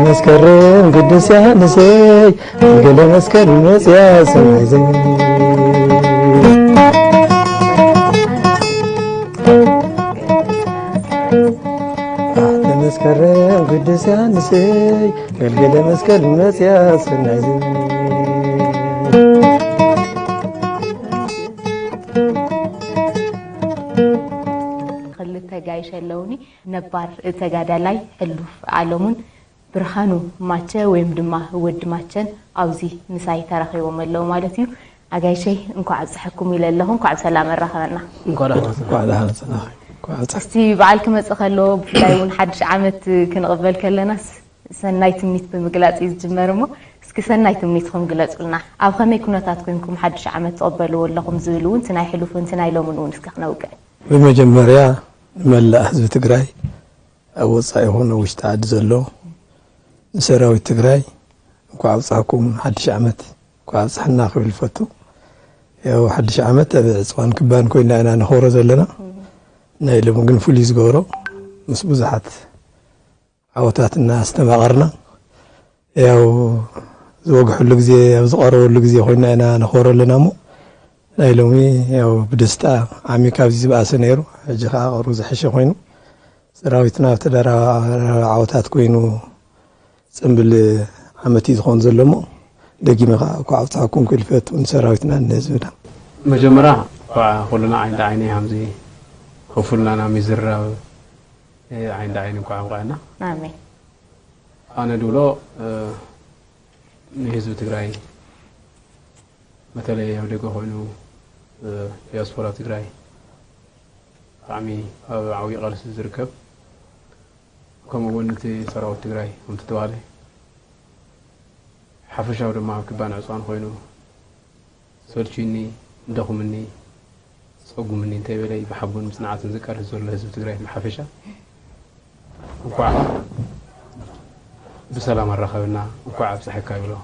መስከረም ቅዱስ ዮሐንሰይ፣ ገለ መስቀል መጽያ ሰማይ ዘይ። ኣተ መስከረም ቅዱስ ዮሐንሰይ፣ ገልገለ መስቀል መጽያ ሰናይ ዘይ። ክልተ ጋይሽ ኣለውኒ፣ ነባር ተጋዳላይ ሕሉፍ ኣለሙን ብርሃኑ ማቸ ወይም ድማ ወዲ ማቸን ኣብዚ ምሳይ ተራኺቦም ኣለዉ ማለት እዩ። ኣጋይሸይ፣ እንኳዕ ኣብፀሐኩም ኢለ ኣለኹ። እንኳዕ ብሰላም ኣራኸበና። እንኳዕ ደሓን መጻእኩም። እንኳዕ ደሓን መጻእኩም። እንኳዕ ኣብፀሐ። እስቲ በዓል ክመፅእ ከሎ፣ ብፍላይ እውን ሓድሽ ዓመት ክንቕበል ከለናስ ሰናይ ትምኒት ብምግላፅ እዩ ዝጅመር እሞ፣ እስኪ ሰናይ ትምኒትኩም ግለፁልና። ኣብ ከመይ ኩነታት ኮይንኩም ሓድሽ ዓመት ትቕበልዎ ኣለኹም ዝብል እውን፣ እቲ ናይ ሕሉፍን እቲ ናይ ሎምን እውን እስኪ ክነውግዕ። ብመጀመርያ ንመላእ ህዝቢ ትግራይ፣ ኣብ ወጻኢ ይኹን ኣብ ውሽጢ ዓዲ ዘሎ፣ ንሰራዊት ትግራይ እንኳዕ ኣብጻሕኩም፣ ሓድሽ ዓመት እንኳዕ ኣብጻሕና ክብል ይፈቱ። ያው ሓድሽ ዓመት ኣብ ዕጽዋን ክባን ኮይና ኢና ነኽብሮ ዘለና። ናይ ሎሚ ግን ፍሉይ ዝገብሮ፣ ምስ ብዙሓት ዓወታት እናስተማቐርና፣ ያው ዝወግሐሉ ግዜ ኣብ ዝቐረበሉ ግዜ ኮይና ኢና ነኽብሮ ኣለና እሞ፣ ናይ ሎሚ ያው ብደስታ ዓሚ ካብዚ ዝበኣሰ ነይሩ። ሕጂ ኸዓ ቀሩ ዝሐሸ ኮይኑ፣ ሰራዊትና ኣብ ተደራራቢ ዓወታት ኮይኑ ጽምብል ዓመት እዩ ዝኾን ዘሎ እሞ፣ ደጊመ ኸዓ እንኳዕ ኣብጽሓኩም ክብል ይፈቱ ንሰራዊትና ንህዝብና። መጀመርያ እንኳዕ ኩልና ዓይኒ ዓይኒ ሃምዚ ከፉልና ናብ ምዝራብ፣ እ፣ ዓይኒ ዓይኒ እንኳዕ ኣብቃዕና። ኣሜን። ኣነ ድብሎ፣ እ፣ ንህዝቢ ትግራይ፣ በተለይ ኣብ ደገ ኮይኑ፣ እ፣ ዲያስፖራ ትግራይ ብጣዕሚ ኣብ ዓብዪ ቃልሲ ዝርከብ፣ ከምኡ እውን እቲ ሰራዊት ትግራይ ከምቲ ተባለ፣ ሓፈሻዊ ድማ ኣብ ክባን ዕፅዋን ኮይኑ ሰልችዩኒ፣ ደኹምኒ፣ ጸጉምኒ እንተይበለ ብሓቦን ብጽንዓትን ዝቃለስ ዘሎ ህዝቢ ትግራይ ብሓፈሻ እንኳዕ ብሰላም ኣራኸበና፣ እንኳዕ ኣብፀሐካ ይብሎ።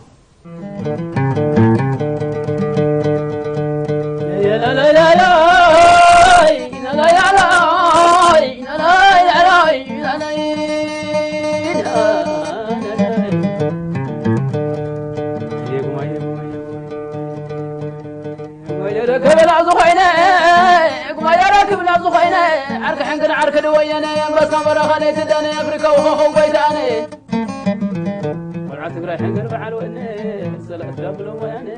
ክብላ ዝኾይነ፣ ጉማያራ ክብላ ዝኾይነ፣ ዓርኪ ሕንግን ዓርኪ ድወየነ፣ ኣንበሳ በረኻ ለይቲ ዳነ፣ ኣፍሪካዊ ኾኾብ ጎይታነ። ቆልዓ ትግራይ ሕንገር በዓል ወነ፣ ሰላም ዳብሎ ሞያነ።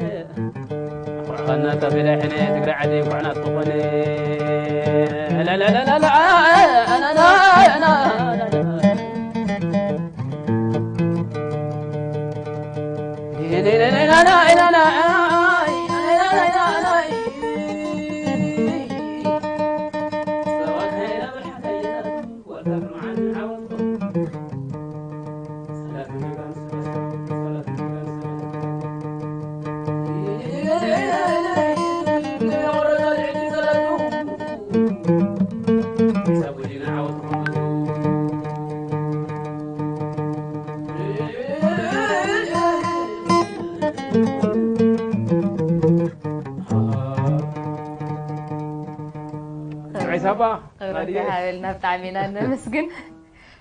ኣኹርዕኻና ታቤላ ሕነ፣ ትግራይ ዓደይ እንኳዕ ናት ዝኾነ። ላላላላላ፣ ኣናና፣ ኣናና። ጥዑይ ሳባ፣ ክብረት ናደይ። ይሃበልና፣ ብጣዕሚ ኢና ነመስግን።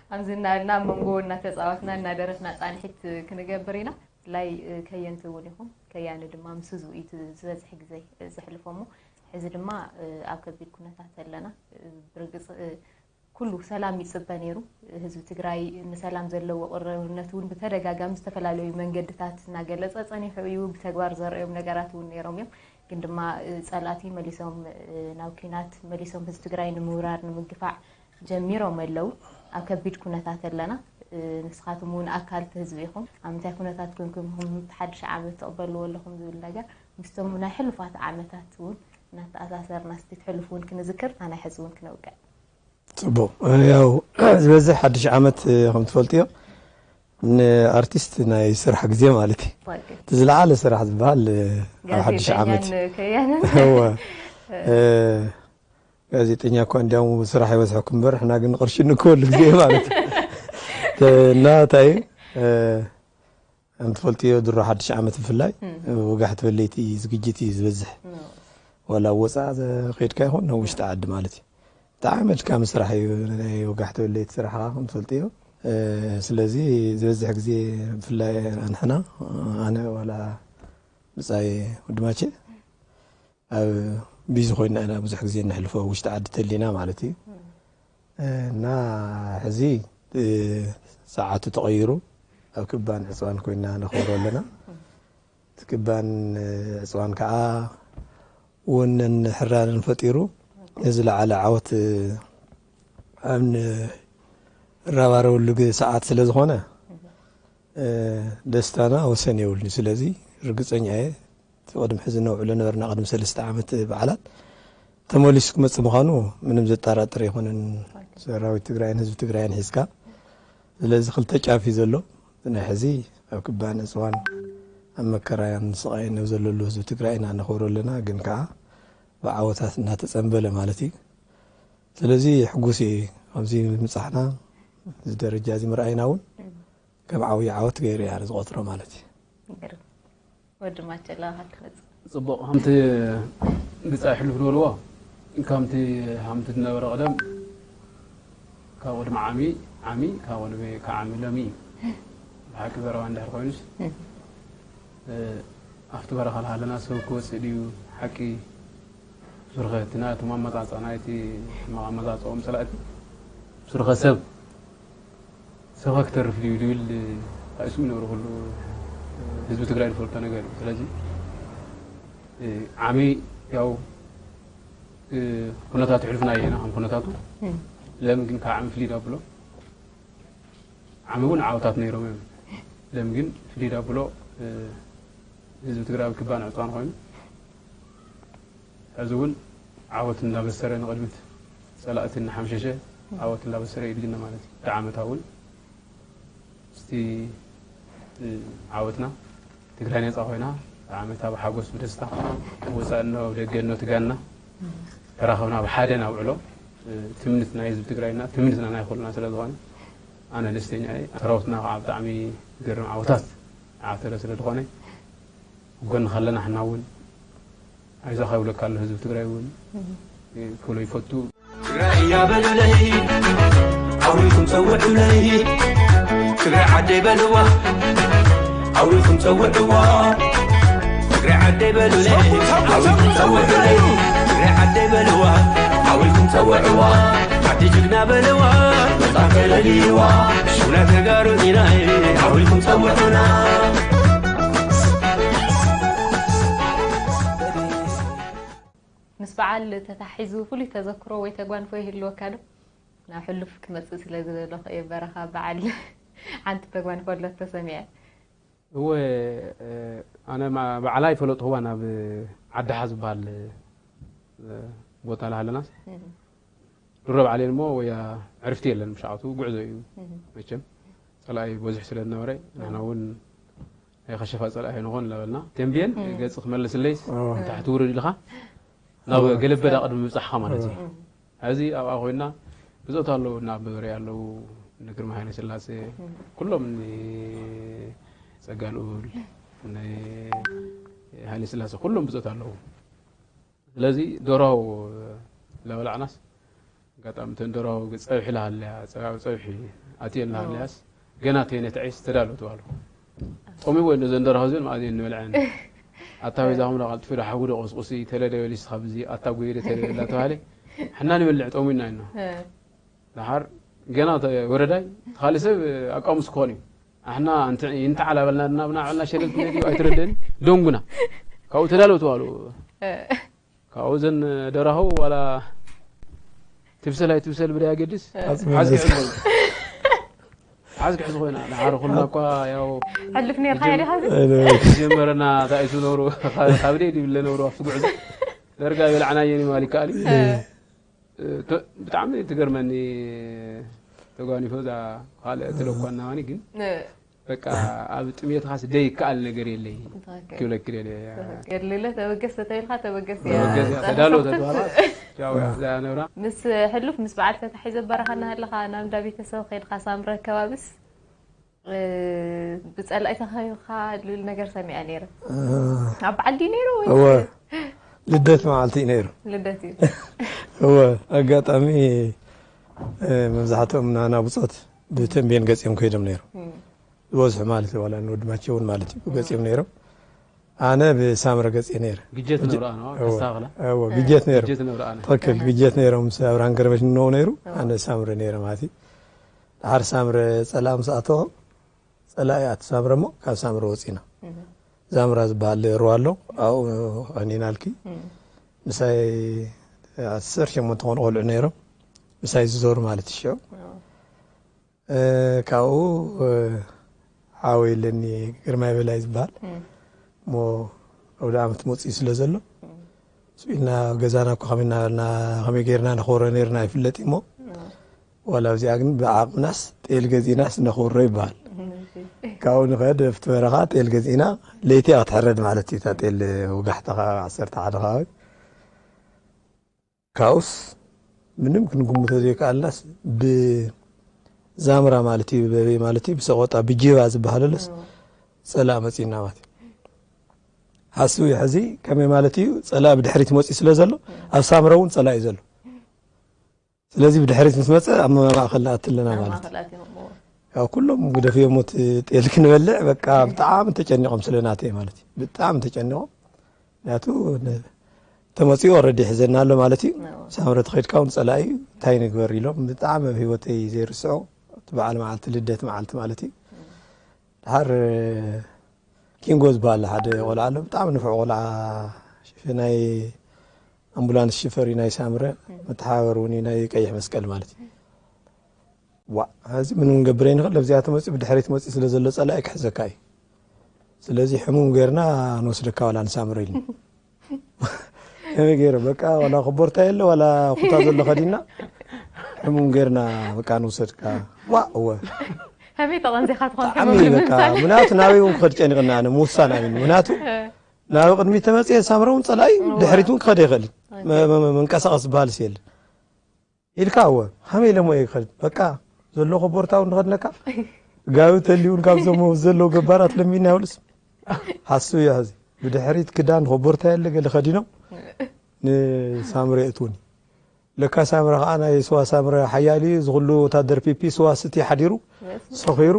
ከምዚ እናበልና ኣብ መንጎ እናተፃወትና እናደረፍና ፃንሒት ክንገብር ኢና። ብፍላይ፣ እ፣ ከየንቲ እውን ኢኹም። ከያኒ ድማ ምስ ህዝቡ እዩ እቲ ዝበዝሕ ግዜ፣ እ፣ ዘሕልፎ እሞ፣ ሕዚ ድማ፣ እ፣ ኣብ ከቢድ ኩነታት ኣለና። እ፣ ብርግፅ፣ እ፣ ኩሉ ሰላም ይፅበ ነይሩ። ህዝቢ ትግራይ ንሰላም ዘለዎ ቅርርብነት እውን ብተደጋጋሚ ዝተፈላለዩ መንገድታት እናገለፀ ፀኒሑ እዩ። ብተግባር ዘርእዮም ነገራት እውን ነይሮም እዮም። ግን ድማ፣ እ፣ ፀላእቲ መሊሶም፣ እ፣ ናብ ኲናት መሊሶም ህዝቢ ትግራይ ንምውራር ንምግፋዕ ጀሚሮም ኣለዉ። ኣብ ከቢድ ኩነታት ኣለና። እ፣ ንስኻትኩም እውን ኣካል እቲ ህዝቢ ኢኹም። ኣብ ምንታይ ኩነታት ኮንኩም ኢኹም እቲ ሓድሽ ዓመት ትቕበልዎ ኣለኹም ዝብል ነገር ምስቶም ናይ ሕሉፋት ዓመታት እውን እናተኣሳሰርና እስቲ እቲ ሕሉፍ እውን ክንዝክር፣ እታ ናይ ሕዚ እውን ክነውቅዕ። ጽቡቕ። ያው ዝበዝሕ ሓድሽ ዓመት፣ እ፣ ከም ትፈልጥዮ ንኣርቲስት ናይ ስራሕ ግዜ ማለት እዩ። ትክክል። እቲ ዝለዓለ ስራሕ ዝበሃል፣ እ፣ ኣብ ሓድሽ ዓመት እዩ። ጋዜጠኛን ከያንን። እወ። እ፣ ጋዜጠኛ እኳ እንዲያው ስራሕ ይበዝሐኩም እምበር፣ ሕና ግን ቅርሺ እንከወሉ ግዜ ማለት እዩ። ተ-፣ እና እንታይ እዩ፣ እ፣ ከም ትፈልጥዮ ድሮ ሓድሽ ዓመት ብፍላይ እም። ወጋሕቲ በለይቲ ዝግጅት እዩ ዝበዝሕ። ኖ። ዋላ ኣብ ወፃእ ዘ-፣ ከይድካ ይኹን ኣብ ውሽጢ ዓዲ ማለት እዩ። ብጣዕሚ ኣድካሚ ስራሕ እዩ ናይ ወጋሕቲ በለይቲ ስራሕ ከዓ ከም ትፈልጥዮ። ስለዚ ዝበዝሕ ግዜ ብፍላይ ኣንሕና ኣነ ዋላ ብጻይ ወድማቼ ኣብ ቢዚ ኮይና ኢና ብዙሕ ግዜ ነሕልፎ ውሽጢ ዓዲ ተሊና ማለት እዩ። እና ሕዚ ሰዓቱ ተቐይሩ ኣብ ክባን ዕፅዋን ኮይና ነኽብሮ ኣለና። እቲ ክባን ዕፅዋን ከዓ ወነን ሕራንን ፈጢሩ ንዝለዓለ ዓወት ኣብ ንራባረበሉ ሰዓት ስለ ዝኾነ ደስታና ወሰን የብሉን። ስለዚ ርግፀኛ እየ እቲ ቅድሚ ሕዚ ነውዕሎ ነበርና ቅድሚ ሰለስተ ዓመት በዓላት ተመሊሱ ክመፅእ ምዃኑ ምንም ዘጠራጥር ኣይኮነን። ሰራዊት ትግራይን ህዝቢ ትግራይን ሒዝካ ስለዚ ክልተ ጫፍ እዩ ዘሎ። ናይ ሕዚ ኣብ ክባን ዕፅዋን ኣብ መከራን ስቓይን ኣብ ዘለሉ ህዝቢ ትግራይ ኢና ነኽብሮ ኣለና። ግን ከዓ ብዓወታት እናተፀንበለ ማለት እዩ። ስለዚ ሕጉስ እየ ኣብዚ ምብፃሕና እዚ ደረጃ እዚ ምርኣይና እውን ከም ዓብዪ ዓወት ገይረ እያ ዝቆፅሮ ማለት እዩ። ወዲ ማቸላ ክትመፅእ ፅቡቕ ከምቲ ብፃይ ሕሉፍ ዝበልዎ ከምቲ ከምቲ ዝነበረ ቀደም ካብ ቅድሚ ዓሚ ዓሚ ካብ ቅድሚ ካብ ዓሚ ሎሚ እዩ። ብሓቂ ዘረባ እንድሕር ኮይኑስ ኣብቲ በረኻ ዝሃለና ሰብ ክወፅእ ድዩ ሓቂ ሱርኸ እቲ ናቶም ኣመፃፅኣ ናይቲ ሕማቕ ኣመፃፅኦም ፀላእቲ ሱርኸ ሰብ ሰብኻ ክተርፍ ድዩ ዝብል ርእሱ ይነብሩ ኩሉ ህዝቢ ትግራይ ዝፈልጦ ነገር እዩ። ስለዚ ዓሚ ያው ኩነታት ይሕልፍና የና ከም ኩነታቱ ለም ግን ካብ ዓሚ ፍልይ ዳብሎ ዓሚ እውን ዓወታት ነይሮም እዮም። ለም ግን ፍልይ ዳብሎ ህዝቢ ትግራይ ኣብ ክባን ዕፅዋን ኮይኑ ሕዚ እውን ዓወት እንዳበሰረ ንቕድሚት ፀላእቲ እናሓምሸሸ ዓወት እንዳበሰረ እዩ ዝግነ ማለት እዩ። እቲ ዓመታ እውን እስቲ ዓወትና ትግራይ ነፃ ኮይና ዓመታ ብሓጎስ ብደስታ ወፃእኖ ደገኖ ትጋና ተራኸብና ብሓደ ናውዕሎ ትምኒት ናይ ህዝቢ ትግራይና ትምኒትና ናይ ኩልና ስለ ዝኾነ ኣነ ደስተኛ እየ። ሰራዊትና ከዓ ብጣዕሚ ዝገርም ዓወታት ዓተረ ስለ ዝኾነ ጎንኻ ኣለና ሕና እውን ኣይዞኻ ይብለካ ኣሎ ህዝቢ ትግራይ እውን ክብሎ ይፈቱ። ትግራይ እያ በሉለይ ዓዊልኩም ፀውዑለይ ትግራይ ዓደይ በልዋ ዓዊልኩም ፀውዕዋ ትግራይ ዓደይ በሉለይ ዓዊልኩም ፀውዑለይ ትግራይ ዓደይ በልዋ ዓዊልኩም ፀውዕዋ ዓዲ ጅግና በልዋ መፃ ከለልይዋ ሽውና ተጋሩ ኢና ዓዊልኩም ፀውዑና ምስ በዓል ተታሒዙ ፍሉይ ተዘክሮ ወይ ተጓንፎ ይህልወካ ዶ? ናብ ሕሉፍ ክመፅእ ስለ ዝደለኹ እየ በረኻ በዓል ሓንቲ ተጓንፎ ኣሎ ተሰሚዐ። እወ ኣነ ባዕላ ይፈለጥኹዋ ናብ ዓድሓ ዝበሃል ቦታ ላሃለናስ ድሮ በዓል እሞ ወያ ዕርፍቲ የለን ብሻዕቱ ጉዕዞ እዩ መቸም ፀላኢ በዙሕ ስለ ዝነበረ ንሕና እውን ናይ ከሸፋ ፀላኢ ኣይንኾን እናበልና ተንብየን ገፂ ክመልስለይስ ታሕቲ ውርድ ኢልካ ናብ ገለበዳ ቅድሚ ምብፃሕካ ማለት እዩ። ሕዚ ኣብኣ ኮይና ብፆት ኣለዉ እና ኣበበሬ ኣለዉ እነ ግርማ ሃይለ ስላሴ ኩሎም እኒ ፀጋ ልኡል እነ ሃይለ ስላሴ ኩሎም ብፆት ኣለዉ። ስለዚ ደርሆ ለበላዕናስ ኣጋጣሚ እተን ደርሆ ፀብሒ ለሃለያ ፀብሒ ኣትየን ለሃለያስ ገና ተይነትዐይስ ተዳሎ ተባሉ። ጦሚ ወይ ነዘን ደርሆ ዝብል ማእዝን ንበልዐን ኣታ በይዛኹም ዶ ቀልጥፊ ዶ ሓዊ ዶ ቆስቁሲ ተለደ በሊ ስኻ ብዚ ኣታ ጉየደ ተለደ እንዳተባሃለ ሕና ንበልዕ ጦሚ ኢና ኢልና። ደሓር ገና ወረዳይ ተኻሊ ሰብ ኣቃሙስ ክኾን እዩ ኣሕና ይንተዓል ኣበልና ድና ብና ዓበልና ሸለል ትነዲ ኣይትረደኒ ደንጉና ካብኡ ተዳለው ተባሉ። ካብኡ ዘን ደራሁ ዋላ ትብሰል ኣይትብሰል ብዳ ያገድስ ሓዝ ክሕዝ ኮይና ሓዝ ክሕዝ ኮይና ንሓረ ኩልና እኳ ያው ሕልፍ ኔርካ ኢኻ ዲኻ ጀመረና ታይሱ ነብሩ ካብ ደይ ድብለ ነብሩ ኣብቲ ጉዕዞ ደርጋ ይበልዓናየን ይማል ይከኣል እዩ። ብጣዕሚ ትገርመኒ ተጓኒፎ እዛ ካልእ ትለኳ እናባኒ ግን በቃ ኣብ ጥሜትኻስ ደይ ይከኣል ነገር የለይ ክብለኪ ደልየ እያ። ገድልለ ተበገስ ተተይልካ ተበገስ እያ። ተበገስ እያ፣ ተዳሎ ተተባህላ ያው እያ እዛ ነብራ። ምስ ሕሉፍ ምስ በዓል ተታሒዘ በረኻ እናሃለኻ ናብ እንዳ ቤተሰብ ከይድካ ሳምረ ከባብስ ብፀላኢ ተኸቢብካ ልብል ነገር ሰሚዐ ነይረ። ኣብ በዓል ድዩ ነይሩ ወይ? እወ ልደት መዓልቲ እዩ ነይሩ። ልደት እዩ። እወ ኣጋጣሚ መብዛሕትኦም ናና ብፆት ብተንቤን ገፂኦም ከይዶም ነይሮም። ዝበዝሑ ማለት እዩ፣ ዋላ ንወዲ ማቸ እውን ማለት እዩ፣ ገፂኦም ነይሮም። ኣነ ብሳምረ ገፂ ነይረ። ግጀት ብጀ- ነብራ ነው እወ፣ ተሳኽላ እወ፣ ግጀት ነይሮም። ግጀት ነብራ ኣነ ትኽክል፣ ግጀት ነይሮም። ምስ ኣብርሃም ገረመች ንነው ነይሩ፣ ኣነ ሳምረ ነይረ ማለት እዩ። ድሓር ሳምረ ፀላእ ምስ ኣተኹ፣ ፀላኢ ኣቲ ሳምረ እሞ ካብ ሳምረ ወፂና። ዛምራ ዝበሃል ሩባ ኣሎ፣ ኣብኡ ቀኒናልኪ። ምሳይ ዓሰርተ ሸሞንተ ዝኾኑ ቆልዑ ነይሮም፣ ምሳይ ዝዞሩ ማለት እዩ። ሽዑ እ፣ ካብኡ እ፣ ሓወይ ኣለኒ፣ ግርማይ በላይ ዝበሃል። እሞ ኣውደ ዓመት መፅኡ ስለ ዘሎ፣ ስኡ ኢልና፣ ገዛና እኮ ከመይ እናበልና፣ ከመይ ጌርና ነኽብሮ ኔርና ኣይፍለጥ እሞ፣ ዋላ ኣብዚኣ ግን ብዓቕምናስ ጤል ገዚእናስ ነኽብሮ ይበሃል። ካብኡ ንኸድ ኣብቲ በረኻ ጤል ገዚእና፣ ለይቲ እያ ክትሕረድ ማለት እዩ። እታ ጤል ወጋሕታ ዓሰርተ ሓደ ከባቢ። ካብኡስ ምንም ክንግምቶ ዘይከኣልናስ፣ ብዛምራ ማለት እዩ፣ በበይ ማለት እዩ፣ ብሰቆጣ ብጂባ ዝበሃለለስ፣ ጸላእ መጺእና ማለት እዩ። ሓስብ እዩ ሕዚ ከመይ ማለት እዩ፣ ጸላእ ብድሕሪት መጺኡ ስለ ዘሎ፣ ኣብ ሳምረ እውን ጸላእ እዩ ዘሎ። ስለዚ ብድሕሪት ምስ መጸ ኣብ ማእከል ንኣቲ ኣለና ማለት እዩ። ያው ኩሎም ግደፍዮ ሞት ጤል ክንበልዕ በቃ ብጣዕሚ ተጨኒቖም ስለ ናተይ ማለት እዩ። ብጣዕሚ ተጨኒቖም። ምክንያቱ ን-፣ ተመጺኡ ኦረዲ ይሕዘና ኣሎ ማለት እዩ። ሳምረ ተኸድካ እውን ጸላኢ እንታይ ንግበር ኢሎም ብጣዕሚ ኣብ ህይወተይ ዘይርስዖ እቲ በዓል መዓልቲ ልደት መዓልቲ ማለት እዩ። ድሓር ኪንጎ ዝበሃል ሓደ ቆልዓ ኣሎ፣ ብጣዕሚ ንፉዕ ቆልዓ፣ ሽፈ ናይ ኣምቡላንስ ሽፈር እዩ፣ ናይ ሳምረ መተሓባበሪ እውን እዩ፣ ናይ ቀይሕ መስቀል ማለት እዩ። ዋ፣ ሕዚ ምን ንገብር ኣይንኽእል፣ ኣብዚኣ ተመፂኡ ብድሕሪት መፂኡ ስለ ዘሎ ጸላኢ ክሕዘካ እዩ። ስለዚ ሕሙም ጌርና ንወስደካ ዋላ ንሳምረ ኢልና። ከመይ ገይረ በቃ ዋላ ኮቦርታ የለ ዋላ ኩታ ዘሎ ከዲና ሕሙም ጌርና በቃ ንውሰድካ። ዋ እወ ከመይ ተቐንዚኻ ትኾን ብጣዕሚ በቃ ምክንያቱ ናበይ እውን ክኸድ ጨኒቕና ኣነ ምውሳን ኣሚን ምክንያቱ ናብ ቅድሚት ተመፅየ ሳምረ እውን ፀላኢ ድሕሪት እውን ክኸደ ይኽእል እዩ። መ- መ- መ- መንቀሳቐስ ዝበሃል የለ ኢልካ እወ ከመይ ኢለ ሞ እየ ክኸድ በቃ ዘሎ ኮቦርታ እውን ንኸድነካ ጋቢ ተልዩ እውን ካብዞም ዘለዉ ገባራት ለሚና ይብልስ ሓስብ እዮ ሕዚ ብድሕሪት ክዳን ኮቦርታ የለ ገለ ከዲኖም ንሳምረ የእትውኒ ለካ ሳምረ ከዓ ናይ ስዋ ሳምረ ሓያል እዩ ዝኩሉ ወታደር ፒፒ ስዋ ስቲ ሓዲሩ ሰኺሩ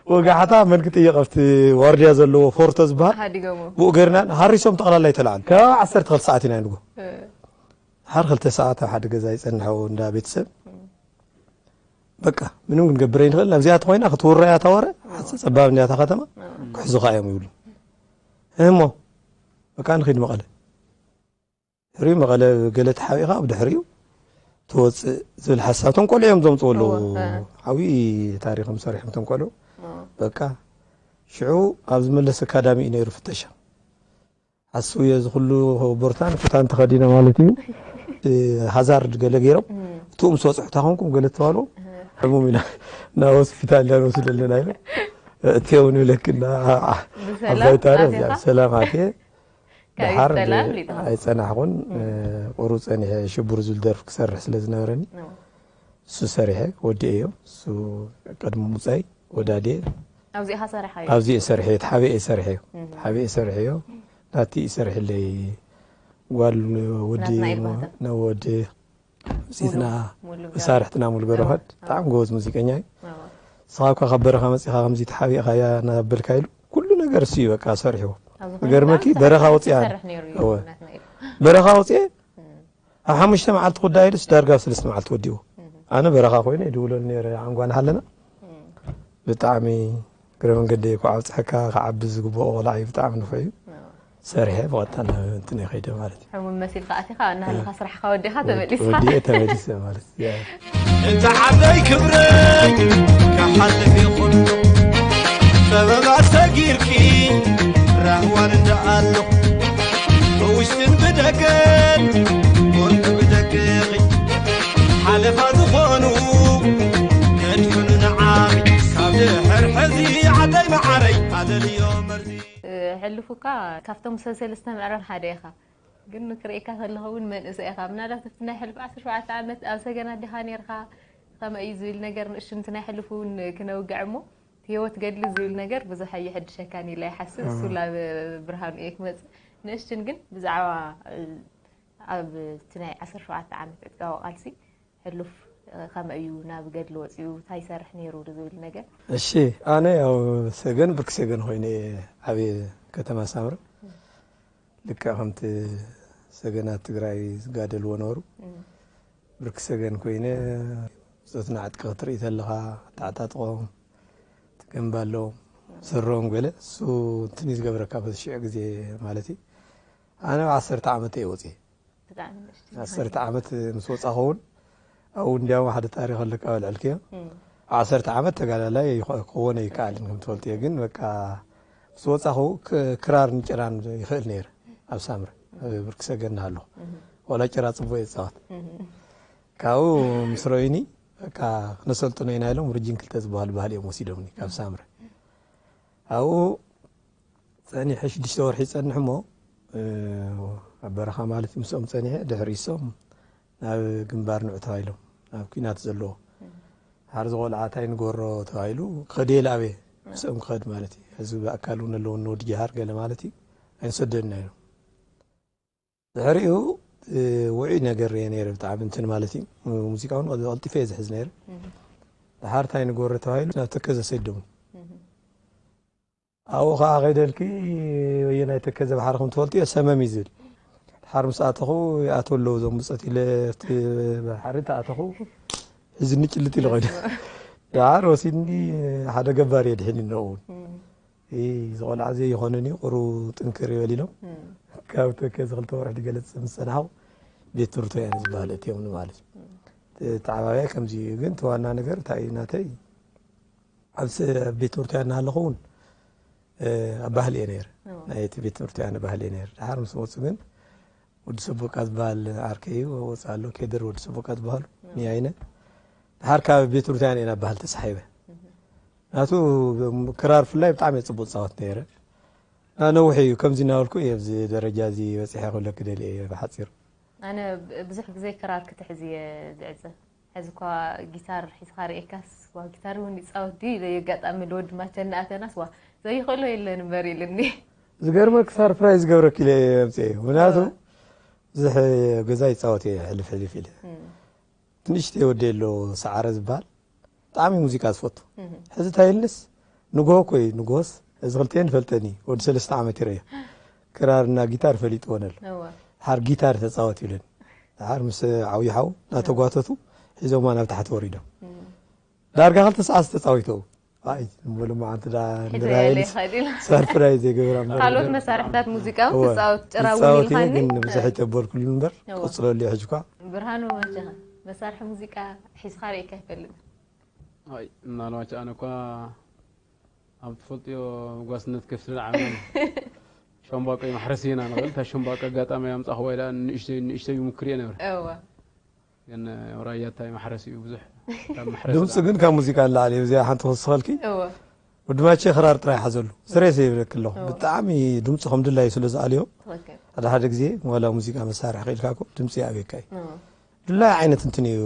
ወጋሕታ መን ክጥይቕ ኣብቲ ዋርድያ ዘለዎ ፎርቶ ዝበሃል ሃዲጎሞ ብኡ ገርና ሃሪሶም ጠቕላላ ይተለዓሉ ካብ ዓሰርተ ክልተ ሰዓት ኢና ንጎ ድሓር ክልተ ሰዓት ኣብ ሓደ ገዛ ይጸንሐው እንዳ ቤተሰብ በቃ ምንም ክንገብር ኣይንኽእል ኣብዚኣ ተኾይና ክትውረያ ታወረ ሓፂ ፀባብ እንዲያታ ከተማ ክሕዙኻ እዮም ይብሉ እሞ በቃ ንኺድ መቐለ ድሕሪኡ መቐለ ገለ ተሓቢእኻ ኣብ ድሕሪኡ ትወፅእ ዝብል ሓሳብ እቶም ቆልዑ እዮም ዘምፅኡ ኣለዉ ዓብዪ ታሪኽም ሰሪሖም እቶም ቆልዑ በቃ ሽዑ ኣብ ዝመለስ ኣካዳሚ እዩ ነይሩ ፍተሻ ሓስብዮ እዚ ኩሉ ቦርታን ኩታን ተኸዲነ ማለት እዩ ሃዛርድ ገለ ገይሮም እትኡ ምስ በፅሑ ታኾንኩም ገለ ተባልዎ ሕሙም ኢና ናብ ሆስፒታል ኢና ንወስዶ ኣለና ኢለ እትየውን ይብለክና ኣባይታረ ሰላም ኣትየ ድሓር ኣይፀናሕኩን ቁሩ ፀኒሐ ሽቡር ዝብል ደርፍ ክሰርሕ ስለ ዝነበረኒ እሱ ሰሪሐ ወዲኤዮ እሱ ቅድሚ ሙፃይ ወዳድየ ኣብዚኻ ሰሪሓዮ ኣብዚ እየ ሰሪሐዮ ተሓቢአ እየ ሰሪሐዮ ተሓቢአ እየ ሰሪሐዮ ናቲ ይሰርሕለይ ጓል ወዲ ነወዲ ሲትና መሳርሕትና ሙሉ ገረኸድ ብጣዕሚ ጎበዝ ሙዚቀኛ እዩ ስኻ እኳ ካብ በረኻ መፂኻ ከምዚ ተሓቢእኻያ እናበልካ ኢሉ ኩሉ ነገር እሱ እዩ በቃ ሰሪሕዎ ገርመኪ በረኻ ወፅያ በረኻ ወፅየ ኣብ ሓሙሽተ መዓልቲ ጉዳይ ኢሉስ ዳርጋ ኣብ ሰለስተ መዓልቲ ወዲዎ ኣነ በረኻ ኮይነ ይድውለሉ ነረ ዓንጓ ንሃለና ብጣዕሚ እግረ መንገደይ እኳ ኣብፅሐካ ክዓቢ ዝግብኦ ቆልዓ እዩ ብጣዕሚ ንፉዕ እዩ ሰሪሐ ብቐጥታ ናብ እንትን ከይደ ማለት እዩ ሕሙም መሲልካ ኣቲኻ እናሃለኻ ስራሕካ ወዲኻ ተመሊስካ ወዲኤ ተመሊሰ ማለት እዩ እንተ ዓደይ ክብረይ ክሓልፍ ይኹን ጥበብ ኣሰጊርኪ ራህዋን እንዳ ኣለኹ ብውሽጥን ብደገን ወርቂ ብደቅኺ ሓለፋ ዝኾኑ ከድሕኑ ንዓኺ ካብ ድሕር ሕዚ ዓደይ መዓረይ ኣለልዮ መርዚ ሕልፉካ ካብቶም ሰብ ሰለስተ ምዕራብ ሓደ ኢኻ ግን ክርእየካ ከለኹ እውን መንእሰይ ኢኻ ምናልባት ኣብቲ ናይ ሕልፍ ዓሰርተ ሸውዓተ ዓመት ኣብ ሰገን ኣዴኻ ነርካ ከመይ እዩ ዝብል ነገር ንእሽንቲ ናይ ሕልፉ እውን ክነውግዕ እሞ ህይወት ገድሊ ዝብል ነገር ብዙሕ ኣየሐድሸካን ኢለ ይሓስብ እሱ ላብ ብርሃኑ እየ ክመፅእ ንእሽትን ግን ብዛዕባ ኣብ እቲ ናይ ዓሰርተ ሸውዓተ ዓመት ዕጥቃዊ ቃልሲ ሕሉፍ ከመይ እዩ ናብ ገድሊ ወፂኡ እንታይ ይሰርሕ ነይሩ ዝብል ነገር? እሺ፣ ኣነ ያው ሰገን ብርክ ሰገን ኮይነ ዓብየ ከተማ ሳምረ። ልክዕ ከምቲ ሰገናት ትግራይ ዝጋደልዎ ነበሩ። ብርክ ሰገን ኮይነ ብፆትና ዕጥቂ ክትርኢ ተለኻ ተዓጣጥቆም ትገንባሎም ስሮም ገለ እሱ እንትን እዩ ዝገብረካ በዚ ሽዑ ግዜ ማለት እዩ። ኣነ ዓሰርተ ዓመት እየ ወፅየ። ብጣዕሚ ንእሽተይ ዓሰርተ ዓመት ምስ ወፃኹ እውን ኣብኡ እንዲያውም ሓደ ታሪክ ኣለካ በልዕልክዮ። ዓሰርተ ዓመት ተጋዳላይ ይኸ- ክኾነ ይከኣልን ከም ትፈልጥዮ ግን በቃ ምስ ወፃኹ ክ- ክራርን ጭራን ይኽእል ነይረ ኣብ ሳምረ። ብርክ ሰገን ኣለኹ። ዋላ ጭራ ፅቡቅ እየ ዝፃወት። ካብኡ ምስ ረዩኒ በቃ ክነሰልጥኖ ኢና ኢሎም ሪጅን ክልተ ዝበሃሉ ባህሊ እዮም ወሲዶምኒ ካብ ሳምረ። ኣብኡ ፀኒሐ ሽዱሽተ ወርሒ ይፀንሕ እሞ ኣብ በረኻ ማለት ምስኦም ፀኒሐ ድሕሪ እሶም ናብ ግንባር ንዑ ተባሂሎም ናብ ኲናት ዘለዎ ሓር ዝቆልዓ እንታይ ንገሮ ተባሂሉ ክኸድ የለ ኣበየ ምስኦም ክኸድ ማለት እዩ። ሕዚ ብኣካል እውን ኣለዎ ንወዲ ጀሃር ገለ ማለት እዩ ኣይንሰደድና ኢሎም። ድሕሪኡ ውዑይ ነገር እየ ነይረ ብጣዕሚ እንትን ማለት እዩ። ሙዚቃ እውን ቀልጢፈ እየ ዝሕዝ ነይረ። ድሓር እንታይ ንገሮ ተባሂሉ ናብ ተከዘ ሰደሙ። ኣብኡ ከዓ ከይደልኪ ወየናይ ተከዘ ባሕሪ ከም ትፈልጥዮ ሰመም እዩ ዝብል። ድሓር ምስ ኣተኹ ይኣትው ኣለዉ እዞም ብፀት ኢለ እቲ ባሕሪ ተኣተኹ ሕዝኒ ጭልጥ ኢሉ ኸይደ። ድሓር ወሲድኒ ሓደ ገባር እየ ድሕኒ ነኡ እውን እዚ ቆልዓ እዚ ይኾነን እዩ ቁሩ ጥንክር ይበል ኢሎም ካብ ተከዘ ክልተ ወርሒ ድገለፅ ምስ ፀናሕኩ ቤት ትምህርቲ ወያነ ዝበሃል እትዮም ማለት እዩ። ተዓባብያ ከምዚ እዩ ግን ተዋና ነገር እንታይ እዩ ናተይ ኣብ ቤት ትምህርቲ እናሃለኹ እውን ኣብ ባህሊ እየ ነይረ። ናይ እቲ ቤት ትምህርቲ ኣነ ባህሊ እየ ነይረ። ድሓር ምስ መፁ ግን ወዲ ሰቦቃ ዝበሃል ዓርከይ እዩ ወፃ ኣሎ ኬድር ወዲ ሰቦቃ ዝበሃሉ ንያይነ ድሓር ካብ ቤት ትምህርቲ ኣነ ናብ ባህሊ ተሳሒበ ናቱ ክራር ፍላይ ብጣዕሚ እየ ፅቡቅ ፃወት ነይረ። እና ነውሒ እዩ ከምዚ እናበልኩ እየ ኣብዚ ደረጃ እዚ በፂሐ ክብለኪ ደልየ እየ ብሓፂሩ። ኣነ ብዙሕ ግዜ ክራር ክትሕዝ እየ ዝዕዘብ። ሕዚ እኳ ጊታር ሒዝካ ርእየካስ ዋ ጊታር እውን ይፃወት ድዩ ኢለ ኣጋጣሚ ልወዲ ማቸ እናኣተናስ ዋ ዘይኽእሎ የለን እምበር ኢልኒ። ዝገርመኪ ሳርፕራይዝ ዝገብረኪ ኢለ እየ መምፅአ ምክንያቱ ብዙሕ ገዛ ይፃወት እየ ሕልፍ ሕልፍ ኢለ ትንሽተይ ወደይ ኣሎ ሰዓረ ዝበሃል ብጣዕሚ ሙዚቃ ዝፈቱ ሕዚ እንታይ ኢልንስ ንግሆ እኮ እዩ ንግሆስ እዚ ክልተን ይፈልጠኒ ወዲ ሰለስተ ዓመት ይረዮ ክራርና ጊታር ፈሊጥዎ ነሎ ሓር ጊታር ተፃወት ይብለኒ ሓር ምስ ዓብዪ ሓው እናተጓተቱ ሒዞማ ናብ ታሕቲ ወሪዶም ዳርጋ ክልተ ሰዓት ዝተፃወይተው ኣይ እሞ ሎማዓንቲ ዳ ንራይል ሰርፕራይዝ የገብራ እምበር ካልኦት መሳርሕታት ሙዚቃ እውን ትፃወት ጭራ እውን ይፃወት እየ ኢልካኒ ግን ብዙሕ ይጨበልኩሉ እምበር እዎ። ቅፅለሉ እየ ሕጂ እኳ ብርሃኑ መቸኸ መሳርሒ ሙዚቃ ሒዝካ ርኢካ ይፈልጥ ኣይ ምናልባት ኣነ እኳ ኣብ ትፈልጥዮ ጓስነት ከፍቲ ዓመ ሸምባቆ መሕረሲ ኢና ንኽእል እታ ሸምባቆ ኣጋጣሚ ኣምፃኽዋ ኢላ ንእሽተይ ንእሽተይ ይሙክር እየ ነብረ እወ ግን ራያ እንታይ ማሕረስ እዩ ብዙሕ ካብ ማሕረስ ድምፂ ግን ካብ ሙዚቃ ንላዕሊ እዩ። እዚኣ ሓንቲ ክውስኸልኪ እወ ወዲ ማቼ ክራር ጥራይ ሓዘሉ ስሬስ ይብለክ ኣለኹ። ብጣዕሚ ድምፁ ከም ድላዩ ስለ ዝኣልዮ ትኽክል ሓደ ሓደ ግዜ ዋላ ሙዚቃ መሳርሒ ክኢልካ እኮ ድምፂ ይኣብየካ እዩ። እወ ድላይ ዓይነት እንትን እዩ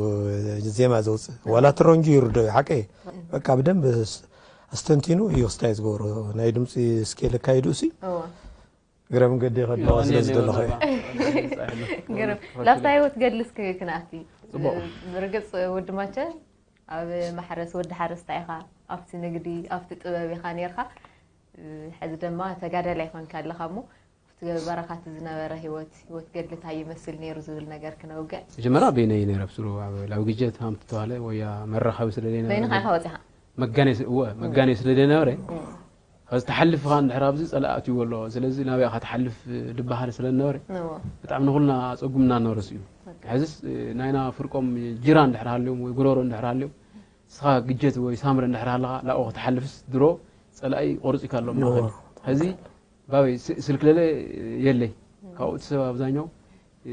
ዜማ ዘውፅእ ዋላ ትረንጁ ይርዶ እዩ ሓቀ በቃ ብደንብ ኣስተንቲኑ እዩ ክስታይ ዝገብሮ ናይ ድምፂ ስኬል ኣካይዱ እሲ እወ እግረ መንገዲ ከድልዋ ስለ ዝደለኹ እየ። ገርም ላብታ ህይወት ገድሊ እስኪ ክንኣቲ ብርግፅ ወዲ ማቸ ኣብ ማሕረስ ወዲ ሓረስታ ኢኻ ኣብቲ ንግዲ ኣብቲ ጥበብ ኢኻ ነርካ ሕዚ ድማ ተጋዳላይ ኮንካ ኣለኻ እሞ ኣብቲ በረኻቲ ዝነበረ ህይወት ህይወት ገድሊ እንታይ ይመስል ነይሩ ዝብል ነገር ክነውግዕ መጀመርያ በይነይ ነይረ ብስሩ ኣብ ላው ግጀት ሃም ተተባለ ወያ መራኸቢ ስለ ዘይነበረ በይንኻ ኢኻ ወፂኻ መጋነይ ስለ ዘይነበረ ሕዚ ትሓልፍ ኢኻ እንድሕር ኣብዚ ፀላኢ ኣትይዎ ኣሎ ስለዚ ናበይ ኢኻ ትሓልፍ ድበሃል ስለ ዝነበረ ብጣዕሚ ንኹልና ኣፀጉምና ነበረ ስኡ ሕዝስ ናይና ፍርቆም ጅራ እንድሕር ሃልዮም ወይ ጉሮሮ እንድሕር ሃልዮም ንስኻ ግጀት ወይ ሳምረ እንድሕር ሃለኻ ናብኡ ክትሓልፍስ ድሮ ፀላኢ ቆሪፂካ ኣሎ ኣብ ማእኸል ሕዚ ባበይ ስልክለለ የለይ ካብኡ እቲ ሰብ ኣብዛኛው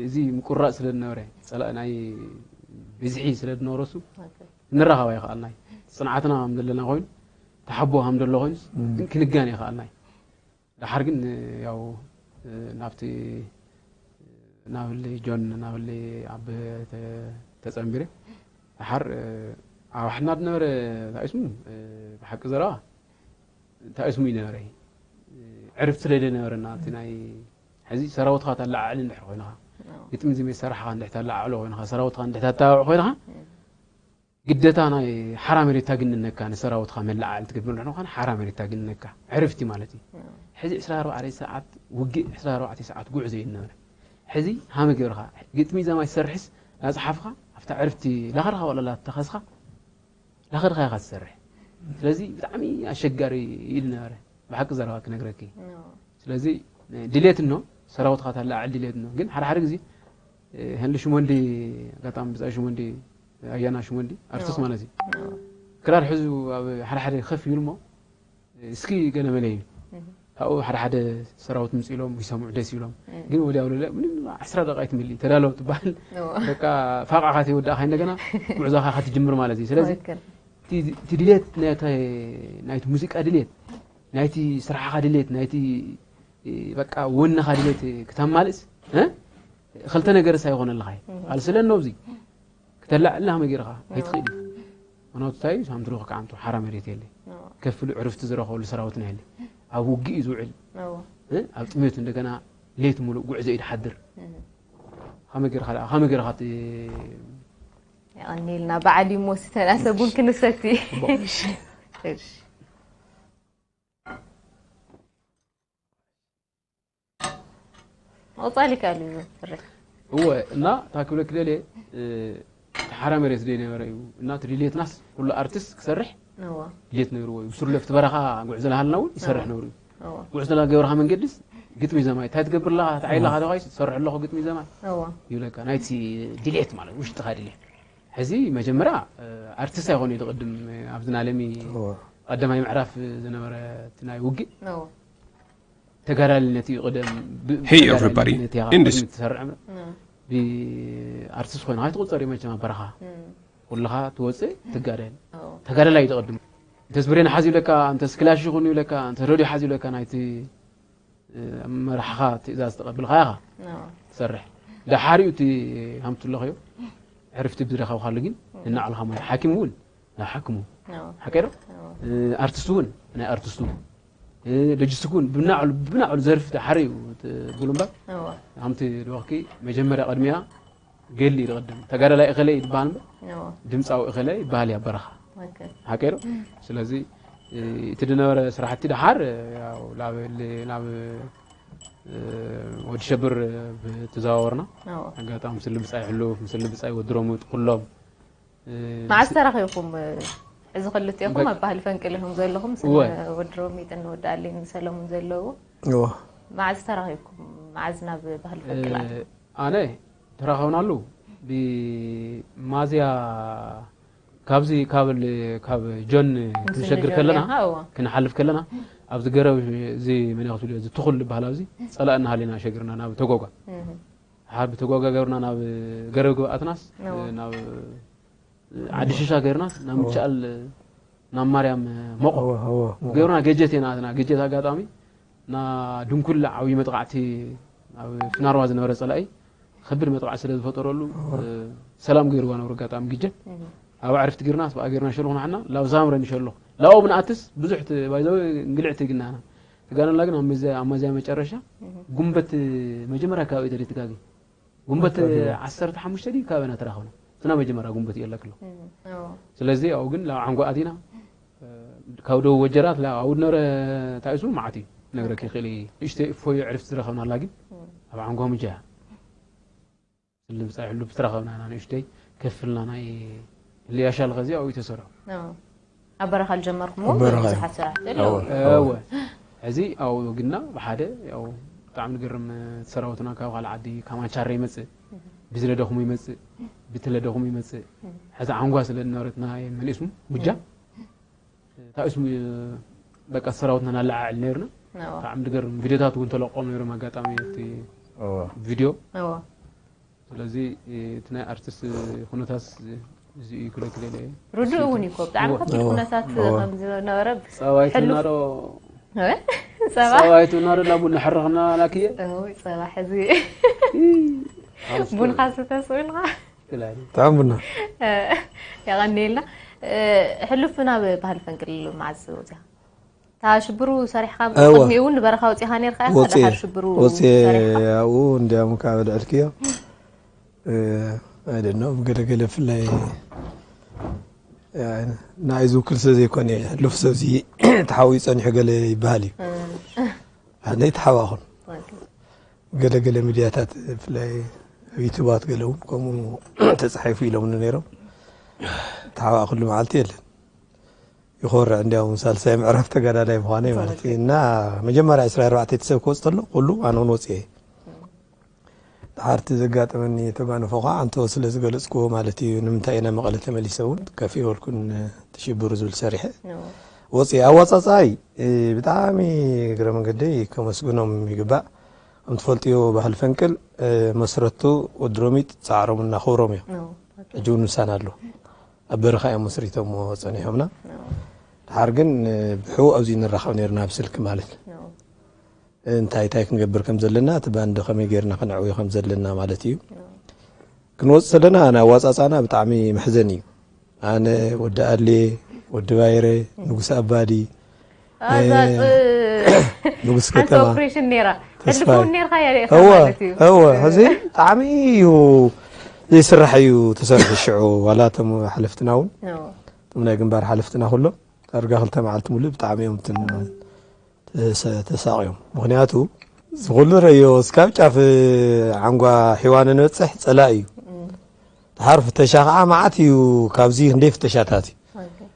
እዚ ምቁራፅ ስለ ዝነበረ ፀላኢ ናይ ብዝሒ ስለ ዝነበረ እሱ ክንራኸብ ኣይኸኣልናይ። ፅንዓትና ከም ዘለና ኮይኑ፣ ተሓቦ ከም ዘሎ ኮይኑ ግን ክንጋን ኣይኸኣልናይ። ደሓር ግን ያው ናብቲ ናብ ህሊ ጆን ናብ ህሊ ኣብ ተፀንቢረ ደሓር ኣብ ኣሕና ዝነበረ ታይስሙ ብሓቂ ዘረባ እንታይ ስሙ ይነበረ ዕርፍቲ ስለ ዘይነበረና እቲ ናይ ሕዚ ሰራውትካ ተለዓዕል እንድሕር ኮይንካ ግጥሚ ዝሜ ሰራሕካ እንድሕ ተለዓዕሎ ኮይንካ ሰራውትካ እንድሕ ተተባብዕ ኮይንካ ግደታ ናይ ሓራ መሬት ታግንነካ፣ ንሰራውትካ መለዓዕል ትገብር እንድሕር ኾነ ሓራ መሬት ታግንነካ፣ ዕርፍቲ ማለት እዩ። ሕዚ ዕስራ ኣርባዕተ ሰዓት ውግእ፣ ዕስራ ኣርባዕተ ሰዓት ጉዕዞ እዩ ዝነበረ። ሕዚ ሃመ ጌርካ ግጥሚ ዘማይ ትሰርሕስ፣ ላጽሓፍካ ኣብታ ዕርፍቲ ላኸርካ ዋላ ላተኸስካ ላኸርካ ኢኻ ትሰርሕ። ስለዚ ብጣዕሚ ኣሸጋሪ እዩ ዝነበረ፣ ብሓቂ ዘረባ ክነግረኪ። ስለዚ ድሌት እኖ፣ ሰራውትካ ታለዓል ድሌት እኖ። ግን ሓደ ሓደ ግዜ፣ እ፣ ሄንሪ ሽሞንዲ፣ ኣጋጣሚ ብጻይ ሽሞንዲ፣ ኣያና ሽሞንዲ፣ ኣርቲስት ማለት እዩ። ክራር ሕዙ ኣብ ሓደ ሓደ ከፍ ይብል እሞ፣ እስኪ ገለ መለ እዩ። ካብኡ ሓደ ሓደ ሰራውት ምጽእ ኢሎም ይሰምዑ ደስ ይብሎም። ግን ወዲያው ለለ ምንም ዓስራ ደቂቃ ኣይትምልእ፣ ተዳሎ ትበሃል። በቃ ፋቃኻ ተይወዳእካ እንደገና ጉዕዞኻ ኢኻ ትጅምር ማለት እዩ። ስለዚ ትክክል። እቲ፣ እቲ ድሌት ናይቲ፣ ናይቲ ሙዚቃ ድሌት፣ ናይቲ ስራሕኻ ድሌት፣ ናይቲ በቃ ወንኻ ድሌት ክተማልእስ፣ እ? ክልተ ነገርስ ኣይኾነልኻይ። ቃልሲ ለኖ ኣብዚ ክተላዕልና ከመይ ጌርኻ ኣይትኽእል እዩ። ምኽንያቱ እንታይ እዩ? ሳምትሮ ከዓምቱ ሓራ መሬት የለ። ከፍሉ ዕርፍቲ ዝረኸበሉ ሰራዊትና የለ። ኣብ ውግእ እዩ ዝውዕል። እ? ኣብ ጥሜት እንደገና ሌት ሙሉእ ጉዕዞ እዩ ድሓድር። ከመይ ጌርካ ደኣ፣ ከመይ ጌርካ ት-፣ የቐንየልና። በዓል እዩ እሞ፣ እስቲ ተናሰ ቡን ክንሰቲ። እሺ። መቕጻሊ ካልእ እዩ ዘፍሪ። እወ፣ እና እታ ክብለኪ ደልየ፣ እ፣ እቲ ሓራ መሬት ደይ ነበረ እዩ። እና እቲ ድልየትናስ ኩሉ ኣርቲስት ክሰርሕ እወ። ድልየት ነይርዎ እዩ። ብስሩ ለፍቲ በረኻ ጉዕዞ ላሃልና እውን ይሰርሕ እወ። ነይሩ እዩ። እወ። ጉዕዞ ላገበርካ መንገድስ ግጥሚ ዘማይ፣ እንታይ ትገብር ኣለኻ? እንታይ ኢልካ ኣለኻ? ትሰርሕ ኣለኹ ግጥሚ ዘማይ እወ። ይብለካ። ናይቲ ድልየት ማለት ውሽጥኻ ድልየት። ሕዚ መጀመርያ፣ እ፣ ኣርቲስት ኣይኮነ እዩ ዝቕድም፣ እ፣ ኣብዚ ናለሚ እወ። ቀዳማይ ምዕራፍ ዝነበረ እቲ ናይ ውግእ እወ። ተጋዳልነት እዩ ቅደም፣ ብ-፣ Hey ተጋዳልነት everybody, እያ in this ቅድሚ ትሰርዕ እምበር፣ እ። ብኣርቲስት ኮይንካ ኣይትቁጸር እዩ መቸም ኣብ በረኻ። እ። ኩልኻ ትወፅእ ትጋደል። ኦ። ተጋዳላይ እዩ ተቐድሙ። እንተስ ብሬን ሓዝ ይብለካ፣ እንተስ ክላሽ ይኹን ይብለካ፣ እንተስ ረድዮ ሓዝ ይብለካ፣ ናይቲ፣ እ፣ መራሕኻ ትእዛዝ ተቐብልካ ኢኻ ኦ። ትሰርሕ። ዳሓሪኡ እቲ ሃምቱ ኣለኽዮ፣ ዕርፍቲ ብዝረኸብካሉ ግን እ። እናዕልኻ ማለት ሓኪም እውን ናይ ሓክሙ። ኣዎ። ሓቀይ ዶ? ኣዎ። እ፣ ኣርቲስት እውን ናይ ኣርቲስቱ። እ፣ ሎጂስቲክ እውን ብናዕሉ፣ ብናዕሉ ዘርፊ ተሓረ እዩ ትብሉ እምበር። ኣዎ። ከምቲ ድወኽኪ መጀመርያ ቅድሚያ ገሊ እዩ ዝቕድም። ተጋዳላይ እኸለ እዩ ዝበሃል እምበር። ኣዎ። ድምፃዊ እኸለ ይበሃል እዩ ኣብ በረኻ። ትክክል። ሓቀይ ዶ? እም። ስለዚ፣ እ፣ እቲ ዝነበረ ስራሕቲ ደሓር፣ ያው፣ ናብ፣ ናብ፣ እ፣ ወዲ ሸብር ብተዘዋወርና። ኣዎ። ኣጋጣሚ ምስሊ ብፃይ ሕሉፍ፣ ምስሊ ብፃይ ወዲ ሮሙጥ፣ ኩሎም እ፣ መዓዝ ተራኺብኩም? እዚ ክልቲኦኹም በ-፣ ኣብ ባህሊ ፈንቅል ኢኹም ዘለኹም፣ ስነ እወ። ወዲ ሮሚጥን ወዲ ኣሌን ሰለሙን ዘለዉ። እወ። መዓዝ ተራኺብኩም? መዓዝ ናብ ባህሊ ፈንቅል እ፣ ኣትኹም? ኣነ ተራኸብናሉ ብማዝያ ካብዚ ካብ ል-፣ ካብ ጆን ምስሊ ክንሸግር ጆን ከለና፣ ኢኻ፣ እወ። ክንሓልፍ ከለና፣ ኣብዚ ገረብ እዚ መን ኢኻ ትብልዮ፣ እዚ ትኹል ዝበሃል ኣብዚ ጸላእ እናሃለና ሸግርና ናብ ተጓጓ። እህ። ሓር ብተጓጓ ገርና ናብ ገረብ ግብኣትናስ፣ እወ። ናብ ዓዲ ሽሻ ገርና ናብ እወ። ምቻል፣ ናብ ማርያም ሞቆ እወ፣ እወ፣ እወ። ገርና ገጀት ኢና ኣትና። ገጀት ኣጋጣሚ ና ድንኩል ዓብዪ መጥቃዕቲ ኣብ ፍናርዋ ዝነበረ ጸላኢ ከቢድ መጥቃዕቲ ስለ ዝፈጠረሉ፣ እወ። እ፣ ሰላም ገይርዋ ነብሩ ኣጋጣሚ ግጀት። እህ። ኣብ ዕርፍቲ ገርና፣ ስብኣ ገርና ሸልኹ ንሓና፣ ላብ ሳምረ ንሸልኹ። ላብ ንኣትስ ብዙሕ ት-፣ ባይዘው እንግልዕቲ ግናና። ትጋነላ ግን ኣብ መዘ-፣ ኣብ መዝያ መጨረሻ እህ። ጉንበት መጀመርያ ኣካባቢ ተደ ትጋገ። ጉንበት መካከል። ዓሰርተ ሓሙሽተ ድዩ ከባቢና ተራኸብና። እትና መጀመርያ ጉንበት እየ ኣለክሎ። እም፣ ኣዎ። ስለዚ ኣብኡ ግን ላብ ዓንጎ ኣቲና፣ እ፣ ካብ ደቡብ ወጀራት ላ-፣ ኣብኡ ዝነበረ እንታይ እሱ መዓት እዩ። ነግረኪ ኦኬ። ይኽእል እየ። ንእሽተይ እፎይ ዕርፍቲ ዝረኸብና ኣላ ግን እም። ኣብ ዓንጎ ምጃ። ስልም ጻይ ሕሉፍ ዝተረኸብና ኢና ንእሽተይ ከፍልና ናይ ልያሻል ኸዚ ኣብኡ ተሰርሑ። ኣዎ። ኣብ በረኻ ዝጀመርኩሞ ኣብ በረኻ። ብዙሓት ስራሕቲ ኣለዉ። ኣዎ። እወ። ሕዚ ኣብኡ ግና ብሓደ ያው ብጣዕሚ ዝገርም ሰራዊትና ካብ ካልእ ዓዲ ካብ ማንቻረ ይመጽእ፣ ብዝለደኹም ይመጽእ፣ ብትለደኹም ይመጽእ። ሕዚ ዓንጓ ስለ ዝነበረት ናይ መን ስሙ ሙጃ፣ እንታይ ስሙ በቃ ሰራዊትና እናለዓዕል ነይርና። ኣዎ። ብጣዕሚ ዝገርም ቪድዮታት እውን ተለቆም ነይሮም ኣጋጣሚ እቲ ኣዎ። ቪድዮ። ኣዎ። ስለዚ፣ እ፣ እቲ ናይ ኣርቲስት ኩነታት እዚ እዩ ክብለኪ ደልየ። ርዱእ እውን እዩ እኮ፣ ብጣዕሚ እወ። ከቢድ እወ። ኩነታት እወ። ከም ዝነበረ ጸባይ ሕሉፍ ትናዶ፣ እ? ጸባ? ጸባይ ትናዶ ናብ ቡን ሕርኽና ላክየ። እወ፣ ጸባ ሕዚ። ቡንኻ ስተ ስቕ ኢልካ። ትላሊ። ጥዑም ቡና። እ፣ የቐንየልና። እ፣ ሕሉፍ ናብ ባህሊ ፈንቅል መዓዝ ወጺኻ? እታ ሽብሩ ሰሪሕካ እወ። ቅድሚኡ እውን ንበረኻ ወጺኻ ነርካ ኢኻ፣ ወጽየ፣ ደሓር ሽብሩ ወጽየ ሰሪሕካ? ኣብኡ እንዲያውም ካብ ኣልዕልክዮ፣ እ፣ I don't know፣ ገለ ገለ ብፍላይ ንኣይ ዝውክል ስለ ዘይኮነ፣ ሕሉፍ ሰብዚ ተሓዊኡ ጸኒሑ ገለ ይበሃል እዩ። ኣነ ኣይተሓዋኹን። ገለ ገለ ሚድያታት፣ ብፍላይ ኣብ ዩቱባት ገለ እውን ከምኡ ተጻሒፉ ኢሎምኒ ነይሮም። ተሓዋኹሉ መዓልቲ የለን። ይኾርዕ፣ እንዲያውም ሳልሳይ ምዕራፍ ተጋዳላይ ምዃነይ ማለት እዩ። እና መጀመርያ ዕስራ ኣርባዕተ እቲ ሰብ ክወጽእ ተሎ፣ ኩሉ ኣነ እውን ወጽኤ። ድሓርቲ ዘጋጠመኒ ተጓንፎ ኸዓ ኣንቶ ስለ ዝገለጽክዎ ማለት እዩ። ንምንታይ ኢና መቐለ ተመሊሰ እውን ከፍ ይበልኩን ትሽብሩ ዝብል ሰሪሐ። ወፂ ኣዋፃፃይ ብጣዕሚ እግረ መንገደይ ከመስግኖም ይግባእ። ከም ትፈልጥዮ ባህል ፈንቅል መስረቱ ወድሮሚጥ ፃዕሮም እና ክብሮም እዮም። ሕጂ እውን ምሳና ኣሎ። ኣብ በረኻ እዮም መስሪቶሞ ፀኒሖምና። ድሓር ግን ብሕቡ ኣብዚ ንራኸብ ነርና ብስልክ ማለት እዩ። እንታይ እንታይ ክንገብር ከም ዘለና፣ እቲ ባንድ ከመይ ጌርና ከነዕብዮ ከም ዘለና ማለት እዩ። ክንወጽእ ዘለና ኣነ ኣዋጻጻና ብጣዕሚ መሕዘኒ እዩ። ኣነ፣ ወዲ ኣሌ፣ ወዲ ባይረ፣ ንጉስ ኣባዲ፣ ኣዛ እ፣ ንጉስ ሓንቲ ከተማ፣ ኦፕሬሽን ነይራ። ተስፋይ። ሕልፎን ነይርካ እያ ዲኻ እወ፣ ማለት እዩ። እወ፣ ሕዚ ብጣዕሚ እዩ ዘይስራሕ እዩ ተሰሪሑ ሽዑ። ዋላ እቶም ሓለፍትና እውን፣ እወ። እቶም ናይ ግንባር ሓለፍትና ኩሎም ዳርጋ ክልተ መዓልቲ ሙሉእ ብጣዕሚ እዮም እንትን ተሰ-፣ ተሳቕዮም። ምኽንያቱ፣ ዝኹሉ ረዮ እስካብ ጫፍ ዓንጓ ሒዋን ንበጽሕ ጸላኢ እዩ። ድሓር ፍተሻ ኸዓ መዓት እዩ፣ ካብዚ ክንደይ ፍተሻታት እዩ።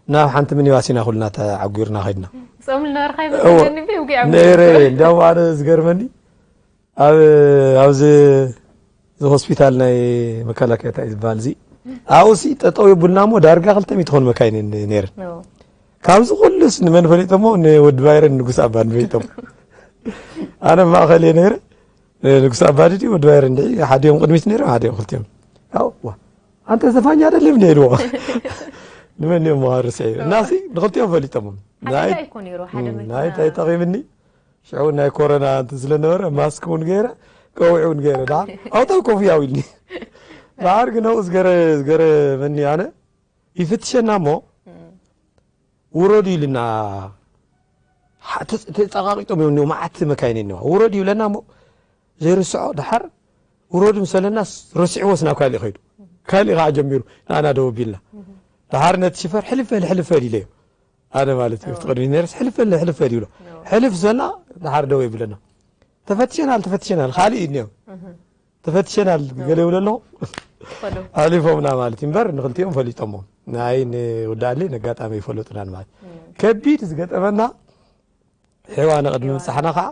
ናብ ሓንቲ ሚኒባስ ኢና ኩልና ተዓጒርና ኸድና። ጾም ልነበርካ እወ። ይመስለኒ፣ ብውግዕ ነይረ፣ እንዲያውም ኣነ ዝገርመኒ፣ ኣብ፣ ኣብዚ፣ እዚ ሆስፒታል ናይ መከላከያ እንታይ እዩ ዝበሃል እዚ? ኣብኡሲ ጠጠው የቡልና እሞ ዳርጋ ክልተ ሚእቲ ኾን መካይን እየን ነይረን። ኦ። ካብዚ ኩሉስ ንመን ፈሊጦሞ? ንወዲ ባይረን ንጉስ ኣባን ፈሊጦም። ኣነ ኣብ ማእኸል እየ ነይረ። ንጉስ ኣባዲ ድዩ ወዲ ባይረን ድዩ? ሓዲኦም ቅድሚት ነይሮም፣ ሓዲኦም ክልቲኦም። ያው፣ ዋ፣ አንተ ዘፋኝ አይደለም እንዴ? ኢልዎ። ንመን እዮም መሃርስ እዩ? እናሲ ንክልቲኦም ፈሊጦም። ሓደጋ ናይ፣ እኮ ነይሩ፣ ሓደ እም፣ መኪና። ናይ እንታይ ጠቒምኒ? ሽዑ ናይ ኮሮና እንትን ስለነበረ ማስክ እውን ገይረ፣ ቀዊዕ እውን ገይረ። ደሓር ኣብታ ኮፍያ ኣውልኒ። ደሓር ግን ኣብኡ ዝገረ-፣ ዝገረመኒ ኣነ፣ ይፍትሸና እሞ፣ እም። ውረዱ ኢልና፣ ሓ-፣ ተጽ-፣ ተጸቓቒጦም እዮም እኒኦ፣ መዓት መካይን እኒኦ። ውረዱ ይብለና እሞ፣ ዘይርስዖ፣ ደሓር ውረዱ ምስ በለናስ፣ ረሲዕዎስ ናብ ካሊእ ኸይዱ። ካሊእ ኸዓ ጀሚሩ፣ ንኣና ደው ኣቢልና። ደሓር ነቲ ሽፈር፣ ሕልፍ በል፣ ሕልፍ በል ኢለዮ። ኣነ ማለት እዩ፣ ኣብቲ ቅድሚት ነይረስ፣ ሕልፍ በል፣ ሕልፍ በል ይብሎ። ሕልፍ ዘና፣ ደሓር ደው ይብለና። ተፈትሸናል፣ ተፈትሸናል፣ ካሊእ እዩ እኒኦ። ተፈትሸናል፣ ገለ ይብሉ ኣለኹ። ከዱ። ኣሕሊፎምና ማለት እዩ። እምበር ንክልቲኦም ፈሊጦሞ። ንኣይ ንወዲ ኣሊ ንኣጋጣሚ ይፈለጡናን ማለት። እም። ከቢድ ዝገጠመና ሔዋነ ቅድሚ ምብጻሕና ከዓ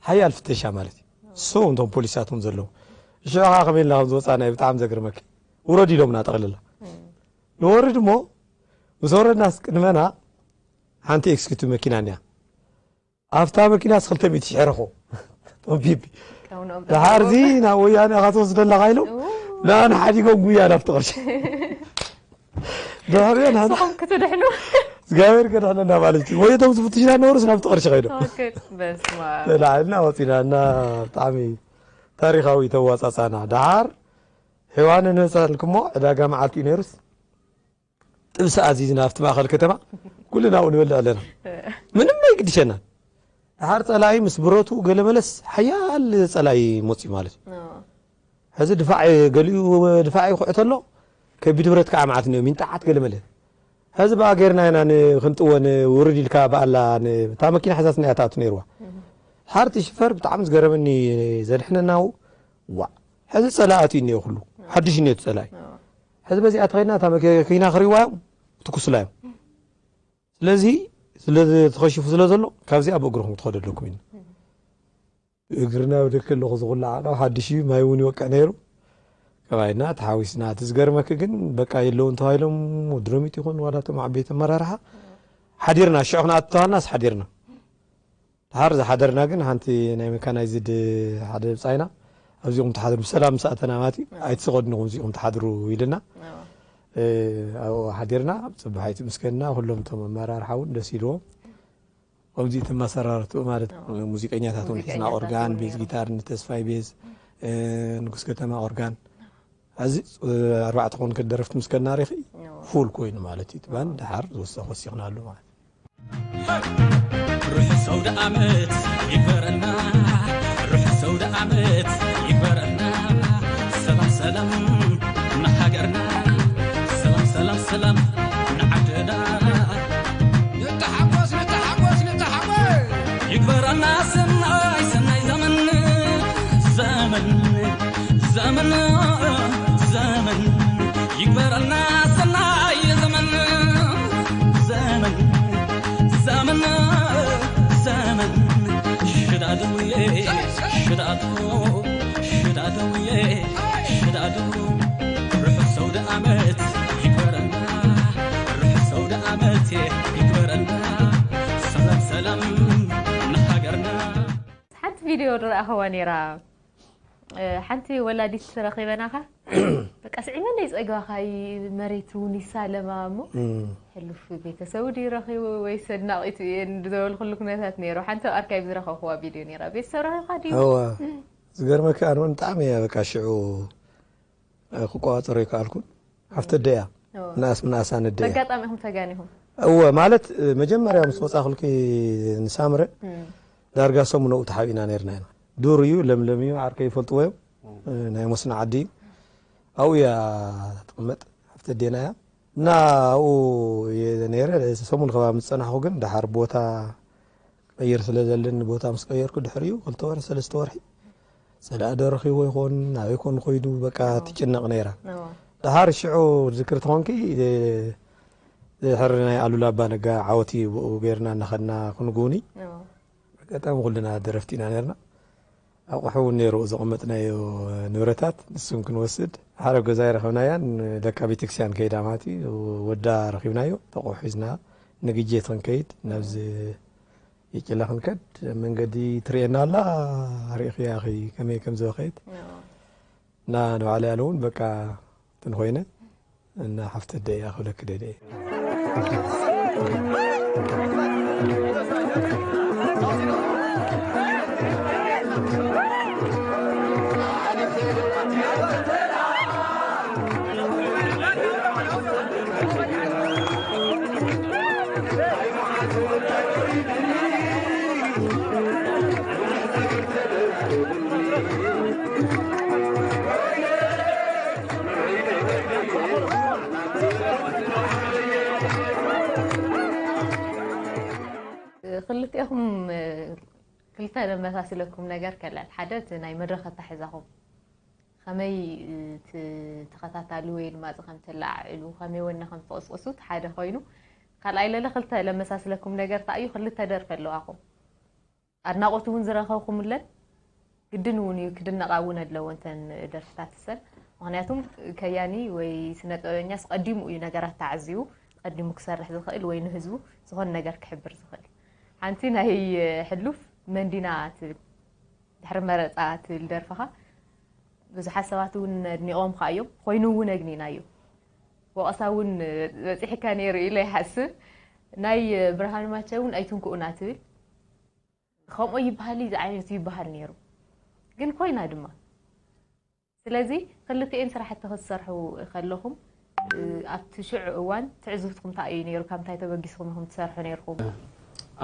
ሓያል ፍተሻ ማለት እዩ። እሶም እቶም ፖሊሳት እውን ዘለዉ። ሽዑ ከዓ ከመይ ኢልና ከም ዝወጻና እዩ ብጣዕሚ ዘግርመኪ። ውረድ ኢሎምና ጠቕልላ። እም። ንወርድ እሞ ምስ ወረድናስ ቅድመና ሓንቲ ኤክስኪዩቲቭ መኪና እኒኣ። ኣብታ መኪናስ ክልተ ሚእቲ ሽሕ ረኾ። ቢቢ። ካብ ንኦም ደሓር እዚ ናብ ወያነ ኢኻ ትወስደና ኢሎም፣ ኡ። ንኣና ሓዲጎም ጉያ ናብቲ ቅርሺ። ድሕሪኦ ንሕና ንስኹም ክትድሕኑ። እግዚኣብሔር ከድሕነና ማለት እዩ። ወይ እቶም ዝፍትሽና ነበሩስ ናብቲ ቅርሺ ከይዶም። ኦኬ፣ በስመ ኣብ። ተላዒልና ወፂና እና ብጣዕሚ ታሪኻዊ ተዋፃፃና። ደሓር ሔዋነ ንበፅሐልኩሞ ዕዳጋ መዓልቲ እዩ ነይሩስ። ጥብሲ ኣዚዝና ኣብቲ ማእኸል ከተማ፣ ኩልና ኣብኡ ንበልዕ ኣለና። ምንም ኣይግድሸናን። ደሓር ጸላኢ ምስ ብረቱ ገለ መለስ ሓያል ጸላኢ መጽዩ ማለት እዩ። ኣዎ። ሕዚ ድፋዕ ገሊኡ ድፋዕ ይኹዕት ኣሎ፣ ከቢድ ብረት ከዓ መዓት እኒኦ፣ ሚንጣዓት ገለ መለ። ሕዚ ብኣ ጌርና ኢና ን-፣ ክንጥወን ውርድ ኢልካ ብኣላ ን-፣ እታ መኪና ሒዛትና እያ ትኣቱ ነይርዋ። እህ። ሓርቲ ሽፈር ብጣዕሚ ዝገረመኒ ዘድሕነና ው-፣ ዋዕ። ሕዚ ጸላኢ ኣትዩ እኒኦ ኩሉ። ሓድሽ እኒኦ እቲ ጸላኢ። ኣዎ። ሕዚ በዚኣ ተኸይድና እታ መኪና ክሪእዋ እዮም ትኩስላ እዮም። ስለዚ ስለ ተኸሺፉ ስለ ዘሎ ካብዚኣ ብእግርኹም ክትኸዱ ኣለኩም ኢልና። እግርና ብደቂ ኣለኹ ዝኹላ ዓቐብ ሓድሽ እዩ፣ ማይ እውን ይወቅዕ ነይሩ። ከባይና ተሓዊስና። እቲ ዝገርመኪ ግን በቃ የለውን ተባሂሎም ድሮሚት ይኹን ዋላ እቶም ዓበይቲ ኣመራርሓ ሓዲርና፣ ሽዑ ክንኣቱ ተባልናስ ሓዲርና። ድሓር ዝሓደርና ግን ሓንቲ ናይ መካናይዝድ ሓደ ብጻይና፣ "ኣብዚኹም ትሓድሩ፣ ብሰላም ምስ ኣተና ማለት እዩ፣ ኣይትስቐድንኹም፣ እዚኹም ትሓድሩ" ኢልና። ኣዎ። እ፣ ኣብኡ ሓዲርና፣ ጽባሕ ኣይትምስገንና፣ ኩሎም እቶም ኣመራርሓ እውን ደስ ኢልዎም። ከምዚ እቲ መሰራርትኡ ማለት ኣዎ። ሙዚቀኛታት እውን ሒዝና፣ ሙዚቀኛታት ኦርጋን፣ እውን ቤዝ ነይሩ። ጊታር፣ ንተስፋይ ቤዝ፣ እ፣ ንጉስ ከተማ ኦርጋን። ሕዚ፣ እ፣ ኣርባዕተ ኮን ከደረፍቲ ምስ ከናሪኺ፣ ኣዎ። ፉል ኮይኑ ማለት እዩ። እቲ ባንድ ድሓር ዝወሰ-፣ ወሲኽናሉ ማለት እዩ። ርሑስ ኣውደ ዓመት ይግበረልና፣ ርሑስ ኣውደ ዓመት ይግበረልና። ሰላም ሰላም ንሃገርና፣ ሰላም ሰላም ሰላም ንዓድና። ሰናይ ሰናይ ዘመን ዘመን ዘመን ዘመን ይግበረልና ሰናይ ዘመን ዘመን ዘመን ዘመን ሽዳደውዬ ሽዳዶ ሽዳደውዬ ሽዳዶ ርሑስ ሰውደ ዓመት ይግበረልና ርሑስ ሰውደ ዓመት ይግበረልና ሰላም ሰላም ንሃገርና ሓንቲ ቪድዮ ዝረኣኸዋ ነይራ። እ፣ ሓንቲ ወላዲት ረኺበናኻ። በቃ ስዒመን ደይ ጸግባኻይ መሬት እውን ይሳለማ እሞ ሕሉፍ ቤተሰቡ ድዩ ረኺቡ ወይስ ኣድናቒቱ እየን ዝበልኩሉ ኩነታት ነይሩ። ሓንቲ ኣብ ኣርካይቭ ዝረኸብክዋ ቪድዮ ነይራ። ቤተሰብ ረኺብካ ድዩ? እዋ፣ ዝገርመካ ኣነ እውን ብጣዕሚ እያ በቃ ሽዑ፣ እ፣ ክቆጻጸሮ ኣይከኣልኩን። ሓፍቲ ኣደይ እያ። እዎ። ምንኣስ ምንኣስ ኣነ ኣደይ እያ። በጋጣሚ ኢኹም ተጋኒኹም? እወ፣ ማለት፣ እ፣ መጀመርያ ምስ ወጻኹልኪ ንሳምረ፣ እም። ዳርጋ ሰሙን ኣብኡ ተሓቢእና ነይርና ኢና። ዱር እዩ፣ ለምለም እዩ፣ ዓርከይ ይፈልጥዎ እዮም። እም። እ፣ ናይ መስኖ ዓዲ እዩ። ኣብኡ እያ ትቕመጥ፣ ሓፍቲ ኣዴና እያ። እና ኣብኡ እየ ነይረ፣ ሰሙን ከባቢ ምስ ጸናሕኩ ግን ደሓር ቦታ ክቕይር ስለ ዘለኒ፣ ቦታ ምስ ቀየርኩ ድሕሪኡ ክልተ ወርሒ፣ ሰለስተ ወርሒ፣ ጸላኢ ዶ ረኺብዎ ይኾን፣ ናበይ ኮን ኾይዱ፣ በቃ እዎ። ትጭነቕ ነይራ። እዎ። ደሓር ሽዑ ዝክር ተኾንኪ፣ እ፣ ድሕሪ ናይ ኣሉላ ኣባ ነጋ ዓወት እዩ ብኡ ገይርና እናኸድና ክንጉኒ። እዎ። ኣጋጣሚ ኩልና ደረፍቲ ኢና ነርና። ኣቑሑ እውን ነይሩ ዘቐመጥናዮ ንብረታት፣ ንሱን ክንወስድ። ሓደ ገዛ ይረኸብናያን፣ ለካ ቤተክርስትያን ከይዳ ማለት እዩ። ወዳ ረኺብናዮ፣ ተቑሑ ሒዝና ንግጄት ክንከይድ፣ ናብዚ የጭላ ክንከድ፣ መንገዲ ትርእየና ኣላ፣ ርኢኽያ ኢኺ ከመይ ከም ዝበኸየት። እዎ። እና ንባዕለይ ኣነ እውን በቃ እንትን ኮይነ፣ እና ሓፍቲ ኣደይ እያ ክብለኪ ደልየ። ክልቲኦኹም፣ እ፣ ክልተ ዘመሳስለኩም ነገር ከላል። ሓደ እቲ ናይ መድረኽ ኣታሕዛኹም። ከመይ፣ እ፣ ት-፣ ተኸታታሊ ወይ ድማ እዚ ከም ተለዓዕሉ፣ ከመይ ወነ ከም ትቕስቅሱ እቲ ሓደ ኮይኑ፣ ካልኣይ ለለ ክልተ ለመሳስለኩም ነገር እንታይ እዩ? ክልተ ደርፊ ኣለዋኹም። ኣድናቖት እውን ዝረኸብኩምለን፣ ግድን እውን እዩ ክድነቓ እውን ኣለዎ እንተን ደርፍታት እሰን። ምኽንያቱም ከያኒ ወይ ስነ ጥበበኛስ ቀዲሙ እዩ ነገራት ተዓዚቡ፣ ቀዲሙ ክሰርሕ ዝኽእል ወይ ንህዝቡ ዝኾነ ነገር ክሕብር ዝኽእል። ሓንቲ ናይ ሕሉፍ መንዲና ትብል፣ ድሕሪ መረጻ ትብል ደርፍኻ ብዙሓት ሰባት እውን ኣድኒቖምካ እዮም፣ ኮይኑ እውን ኣግኒናዮ። ወቐሳ እውን በጺሕካ ነይሩ ኢለ ይሓስብ። ናይ ብርሃኑ ማቻ እውን ኣይትንክኡና ትብል። ከምኡ ይበሃል እዩ፣ እዚ ዓይነት ይበሃል ነይሩ። ግን ኮይና ድማ። ስለዚ ክልቲኤን ስራሕቲ ክትሰርሑ ከለኹም፣ እ፣ ኣብቲ ሽዑ እዋን ትዕዝብትኩም እንታይ እዩ ነይሩ? ካብ እንታይ ተበጊስኩም ኢኹም ትሰርሑ ነይርኩም?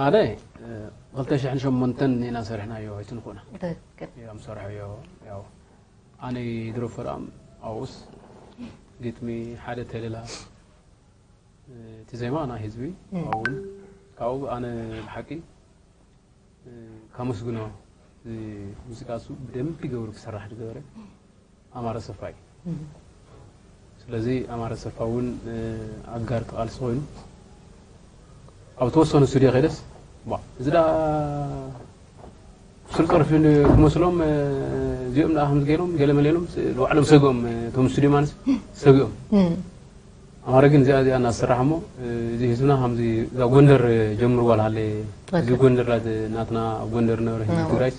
ኣነ፣ እ፣ ክልተ ሽሕን ሸሞንተን ኢና ሰሪሕናዮ፣ ኣይትንኩና። ትክክል። እዮም ሰርሐዮ፣ ያው፣ ኣነ ድሮ ፈርኣም ኣብኡስ ግጥሚ ሓደ ተለላ፣ እ፣ እቲ ዜማ ናይ ህዝቢ፣ እም። ኣብኡ እውን ካብኡ ኣነ ብሓቂ፣ እ፣ ካመስግኖ፣ እዚ ሙዚቃ እሱ ብደንብ ይገብሩ ክሰራሕ ዝገበረ ኣማረ ሰፋ እዩ። እም። ስለዚ ኣማረ ሰፋ እውን፣ እ፣ ኣጋር ተቓልሲ ኮይኑ ኣብ ተወሰኑ ስቱድዮ ከይደስ፣ ባ፣ እዚ ደኣ ስሩዕ ጸርፊ ክመስሎም፣ እ፣ እዚኦም ደኣ ከምዚ ገይሮም፣ ገለ መለ ኢሎም፣ ስ-፣ ባዕሎም ሰግኦም፣ እ፣ እቶም ስቱድዮ ማንስ ሰግኦም። እም። ኣማረ ግን እዚኣ፣ እዚኣ እናሰርሕ እሞ፣ እ፣ እዚ ህዝብና ከምዚ እዛ ጎንደር ጀምርዋ ልሃለ፣ እዚ ትክክል። ጎንደር ላ-፣ ናትና ኣብ ጎንደር ነበረ ህዝቢ እዎ። ትግራይስ፣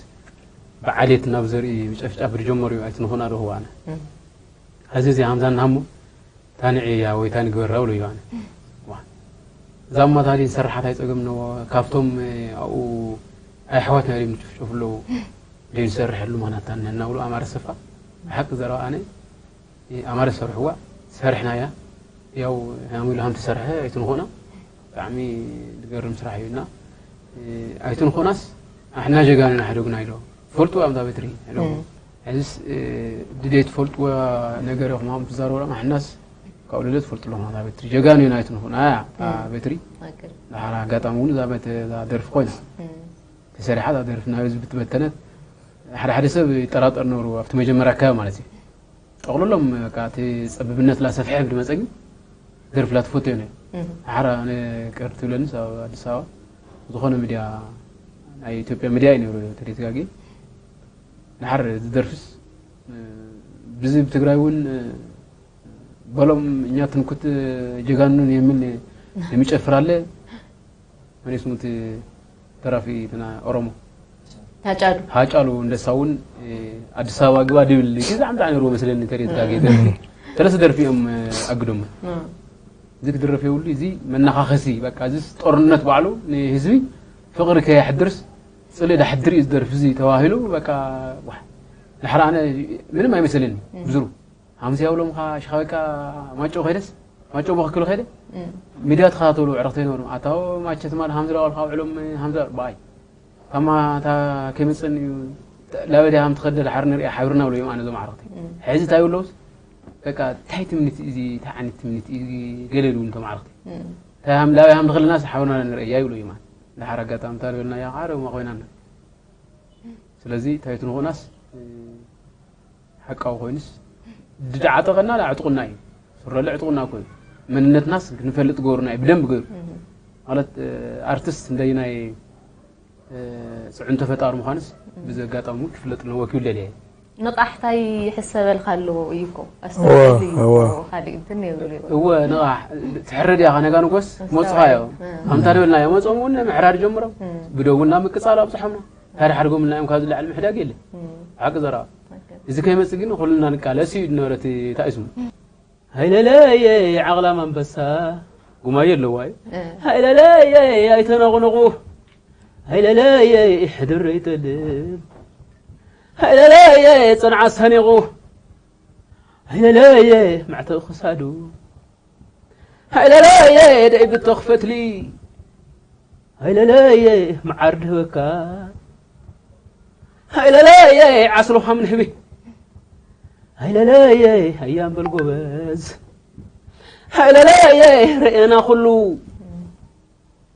ብዓሌት ናብ ዘርኢ ጨፍጫፍ ዝጀመሩ ኣይትንኾና ዶ ህዋነ። እም። ሕዚ እዚ ሃምዛ እናሃሞ፣ ታኒ ዕያ ወይ ታኒ ግበራ ብሎ እዩ ኣነ። ዋ። እዛ እማ ታዲ ንሰርሓት ኣይጸገም ነዎ። ካብቶም፣ እ፣ ኣብኡ ኣሕዋትና እዮም ዝጭፍጨፉ ኣለዉ። ደይ ንሰርሐሉ ምኽንያት ታኒ እናብሉ ኣማረ ሰፋ። ብሓቂ ዘረባ ኣነ፣ እ፣ ኣማረ ዝሰርሕዋ፣ ሰርሕናያ። ያው፣ ሃሚሉ ሃም ትሰርሐ ኣይትንኾና። ብጣዕሚ ዝገርም ስራሕ እዩ እና፣ እ፣ ኣይትንኾናስ፣ ኣሕና ጀጋኑና ሕደጉና ኢሎ። ፈልጡ ኣምዛ በትሪ ኢሎ። እም። ሕዚስ፣ እ፣ ድደይ ትፈልጥዎ ነገር ኢኹም ኣም ትዛረቡ ኣሕናስ ካብኡ ልደት ትፈልጡ ኣለኹም ኣዛ በትሪ። ጀጋኑ ኢና ኣይትንኾና እያ፣ እታ እም። በትሪ። ትክክል። ድሓር ኣጋጣሚ እውን እዛ በት-፣ እዛ ደርፊ ኮይና። እም። ሰሪሓ እታ ደርፊ ናብ ህዝቢ ትበተነት ሓደ ሓደ ሰብ ይጠራጠር ነሩ ኣብቲ መጀመርያ ኣካባቢ ማለት እዩ። ጠቕልሎም በቃ እቲ ጸብብነት ላሰፍሐ ብድመጸ ግን ደርፊ ላትፈትዮ ነ ሓራ ኣነ ቅር ትብለንስ ኣብ ኣዲስ ኣበባ ዝኾነ ሚድያ ናይ ኢትዮጵያ ሚድያ እዩ ነሩ ተደትጋጊ ንሓር ዝደርፍስ ብዚ ብትግራይ እውን በሎም እኛ ትንኩት ጀጋኑን የሚል የሚጨፍር አለ። መን ስሙ እቲ ደራፊ ትና ኦሮሞ ታጫሉ ሃጫሉ እንደሳውን ኣዲስ አበባ ግባ ድብል ግዜ ዓምዳ ነሩ መስለኒ ተሬት ጋጌ ሰለስተ ደርፊ እዮም ኣግዶም እዚ ክድረፍ የብሉ እዚ መናኻኸሲ በቃ እዚ ጦርነት ባዕሉ ንህዝቢ ፍቕሪ ከየሕድርስ ጽልኢ ዳሕድር እዩ ዝደርፍ እዚ ተባሂሉ በቃ ዋሕ ድሕር ኣነ ምንም ኣይመሰለኒ ብዙሩ ሃምዚ ያብሎም ኻ ሽኻ በቃ ማጮ ከይደስ ማጮ በክክሉ ከይደ ሚድያ ተኸታተሉ ዕረኽተ ይነበሩ ኣታው ማቸ ትማል ሃምዚ ዳዋል ካብ ዕሎም ሃምዚ ባይ ካማ እታ ከይመፀኒ እዩ ላበዲ ሃም ትኸደ ድሓር ንሪኣ ሓብርና ብሎ እዮም ኣነ ዞም ዓረኽቲ ሕዚ እንታይ ብለውስ በቃ እንታይ ትምኒት እዚ እንታይ ዓይነት ትምኒት እዩ ገለ ይብሉ እቶም ዓረኽቲ እንታይ ሃም ላበይ ሃም ትኸለናስ ሓብርና ንሪኣ ይብሉ እዮም ኣነ ድሓር ኣጋጣሚ እንታይ ልበልና እያ ዓረብማ ኮይናና ስለዚ እንታይ ትንኾናስ ሓቃዊ ኮይኑስ ድዓጠቐና ኣዕጥቑና እዩ ስረለ ዕጥቑና ኮይኑ መንነትናስ ክንፈልጥ ገሩና እዩ ብደንብ ገሩ ማለት ኣርቲስት እንደይናይ ፅዕንቶ ፈጣሪ ምዃንስ ብዚ ኣጋጣሚ ክፍለጥ ኣለዎ ክብል ደልየ ንቓሕታይ ይሕሰበልካ ኣለዎ እዩ እኮ ኣስተውዕል እዩ እዎ። እኮ ካልእ እንትን የብሉ እዩ እወ ንቓሕ ትሕረድ እያ ከነጋ ንጎስ መፅኻዮ ከምታ ደበልናዮ መፆም እውን ምሕራድ ጀምሮም ብደውልና ምቅፃል ኣብፅሖምና ታዲያ ሓድጎም እና እዮም ካብዚ ላዕሊ ምሕዳግ የለ ሓቂ ዘረባ እዚ ከይመፅእ ግን ኩልና ንቃለስ እዩ ዝነበረ እቲ እንታይ ስሙ ሃይለለየ ዓቕላም ኣንበሳ ጉማየ ኣለዋ እዩ ሃይለለየ ኣይተነቕንቑ ሃይለለየ ሕድር ይጠልም ሃይለለየ ፅንዓት ሰኒቑ ሃይለለየ መዕተብ ክሳዱ ሃይለለየ ደይ ብተኽፈትሊ ሃይለለየ መዓር ድህበካ ሃይለለየ ዓስሎ ከም ንህቢ ሃይለለየ ሃያም በል ጎበዝ ሃይለለየ ርእየና ኩሉ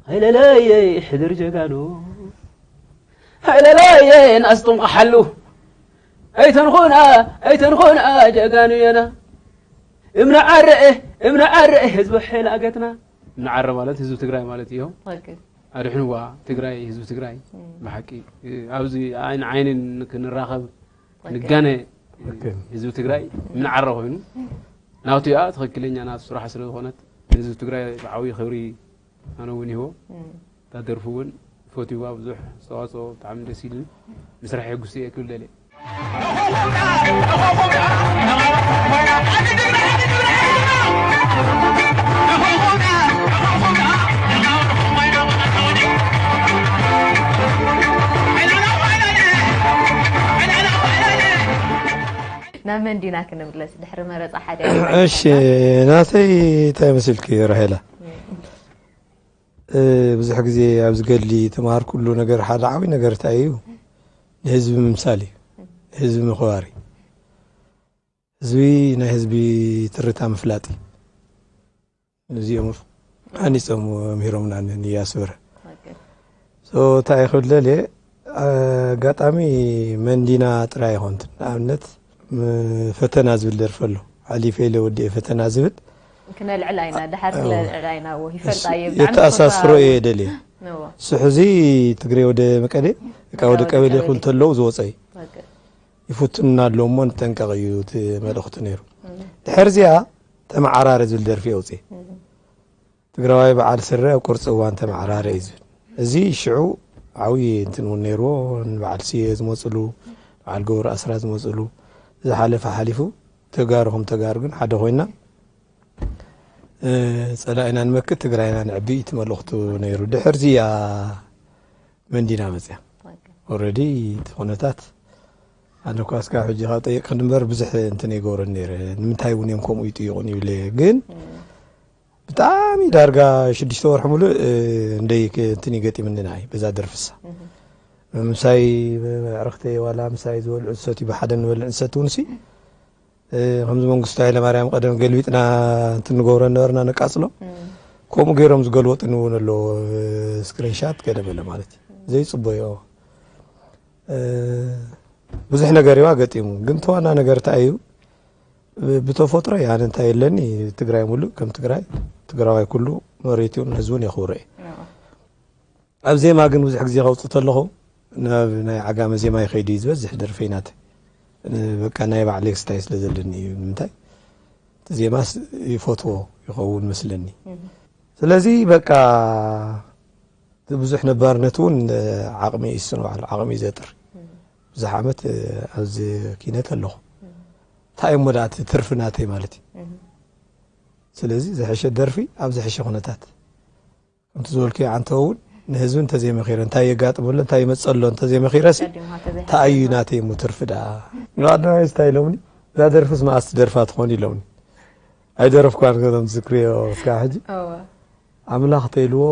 ሃይለለየ ሕድር ጀጋኑ ሃይለለየ ናስቶም ቀሓሉ ኣይተንኾና ኣይተንኾና ጀጋኑ የና እምነ ዓረኤ እምነ ዓረኤ ህዝቢ ሐይል ኣገትና እምነ ዓረ ማለት ህዝቢ ትግራይ ማለት እዮም ኣድሕንዋ ትግራይ ህዝቢ ትግራይ ብሓቂ ኣብዚ ዓይን ዓይንን ክንራኸብ ንጋነ ህዝቢ ትግራይ እምነ ዓረ ኮይኑ ናቱ እያ ትኽክለኛ ናቱ ስራሕ ስለ ዝኾነት ንህዝቢ ትግራይ ብዓብዪ ክብሪ ኣነ እውን ይህቦ እታ ደርፊ እውን ፈትዋ ብዙሕ ኣስተዋፅኦ ብጣዕሚ ደስ ኢሉኒ ምስራሕ የጉስ እየ ክብል ደልየ ናብ መን ዲና ክንምለስ ድሕሪ መረፃ ሓደ እሺ ናተይ እንታይ መሲልኪ ራሄላ ብዙሕ ግዜ ኣብዚ ገድሊ ተምሃርኩሉ ነገር ሓደ ዓብይ ነገር እንታይ እዩ ንህዝቢ ምምሳል እዩ ንህዝቢ ምኽባር እዩ ህዝቢ ናይ ህዝቢ ትርታ ምፍላጥ እዩ እዚኦም ሃኒፆም ምሂሮምና ንያስብረ እንታይ ክብል ደልየ ኣጋጣሚ መንዲና ጥራይ ይኾንትን ንኣብነት ፈተና ዝብል ደርፈ ኣሎ ሓሊፈ ኢለ ወዲኤ ፈተና ዝብል ክነልዕል ኣይና ድሓር ክነልዕል ኣይና እዎ ይፈልጣ እየ ብጣዕሚ የተኣሳስሮ እየ ደልየ እዎ ስሕዚ ትግሬ ወደ መቀሌ እካ ወደ ቀበሌ ክብል ተለው ዝወፀ እዩ በቃ ይፍትኑና ኣለዉ እሞ ንጠንቀቕ እዩ እቲ መልእኽቱ ነይሩ። ድሕሪ እዚኣ ተመዓራረ ዝብል ደርፊ የውፅእ። ትግራዋይ በዓል ስረ ኣብ ቁርፂ እዋን ተመዓራረ እዩ ዝብል። እዚ ሽዑ ዓብዪ እንትን እውን ነይርዎ። ንበዓል ስየ ዝመፅሉ፣ በዓል ገብሩ ኣስራት ዝመፅሉ፣ ዝሓለፈ ሓሊፉ ተጋሩ ከም ተጋሩ ግን ሓደ ኮይና ፀላኢና ንመክት ትግራይና ንዕቢ እቲ መልእኽቱ ነይሩ። ድሕርዚ እያ መንዲና መፅያ። ኦረዲ እቲ ኩነታት ኣነ እኳ እስካብ ሕጂ ካብ ጠየቅክን እምበር ብዙሕ እንትን ይገብረን ነይረ። ንምንታይ እውን እዮም ከምኡ ይጥይቁን ይብለ። ግን ብጣዕሚ ዳርጋ ሽዱሽተ ወርሒ ሙሉእ እንደይ እንትን ይገጢምኒ ንዓይ በዛ ደርፍሳ። ምሳይ ኣዕርኽተይ ዋላ ምሳይ ዝበልዑ ዝሰትዩ ብሓደ ንበልዕ ንሰቲ እውን ሲ ከምዚ መንግስቱ ሃይለማርያም ቀደም ገልቢጥና እንትንገብሮ ነበርና ነቃፅሎ ከምኡ ገይሮም ዝገልወጥኒ እውን ኣሎ ስክሪንሻት ገለ በለ ማለት እዩ ዘይፅበዮ እ፣ ብዙሕ ነገር እዋ ገጢሙ፣ ግን እቲ ዋና ነገር እንታይ እዩ? ብ-፣ ብተፈጥሮ እየ ኣነ እንታይ የለኒ፣ ትግራይ ሙሉእ ከም ትግራይ፣ ትግራዋይ ኩሉ መሬቱን ህዝቡን የኽብሮ እዩ። ኣብ ዜማ ግን ብዙሕ ግዜ ከውፅእ ተለኹ ናብ ናይ ዓጋመ ዜማ ይኸይድ እዩ ዝበዝሕ ደርፈይ ናተይ። ን-፣ በቃ ናይ ባዕለይ ስታይ ስለ ዘለኒ እዩ። ንምንታይ? እቲ ዜማስ ይፈትዎ ይኸውን መስለኒ። ስለዚ በቃ እቲ ብዙሕ ነባርነት እውን ዓቕሚ ይስን ባዕሉ፣ ዓቕሚ ይዘጥር። ብዙሕ ዓመት ኣብዚ ኪነት ኣለኹ። እንታይ እሞ ደኣ እቲ ትርፊ ናተይ ማለት እዩ። ስለዚ ዝሐሸ ደርፊ ኣብ ዝሐሸ ኩነታት ከምቲ ዝበልኩ ዓንተ እውን ንህዝቢ እንተዘይመኺረ እንታይ የጋጥመሎ እንታይ ይመፀሎ እንተዘይመኺረሲ ቀዲምካ ተዘይ- ተኣዩ ናተይ እሞ ትርፊ ደኣ ንቐዳማይ ስታይ ኢሎምኒ እዛ ደርፍስ መኣስ ትደርፋ ትኾን ኢሎምኒ ኣይደረፍኳን ከም ዝክርዮ እስካ ሕጂ እወ። ኣምላኽ ተይልዎ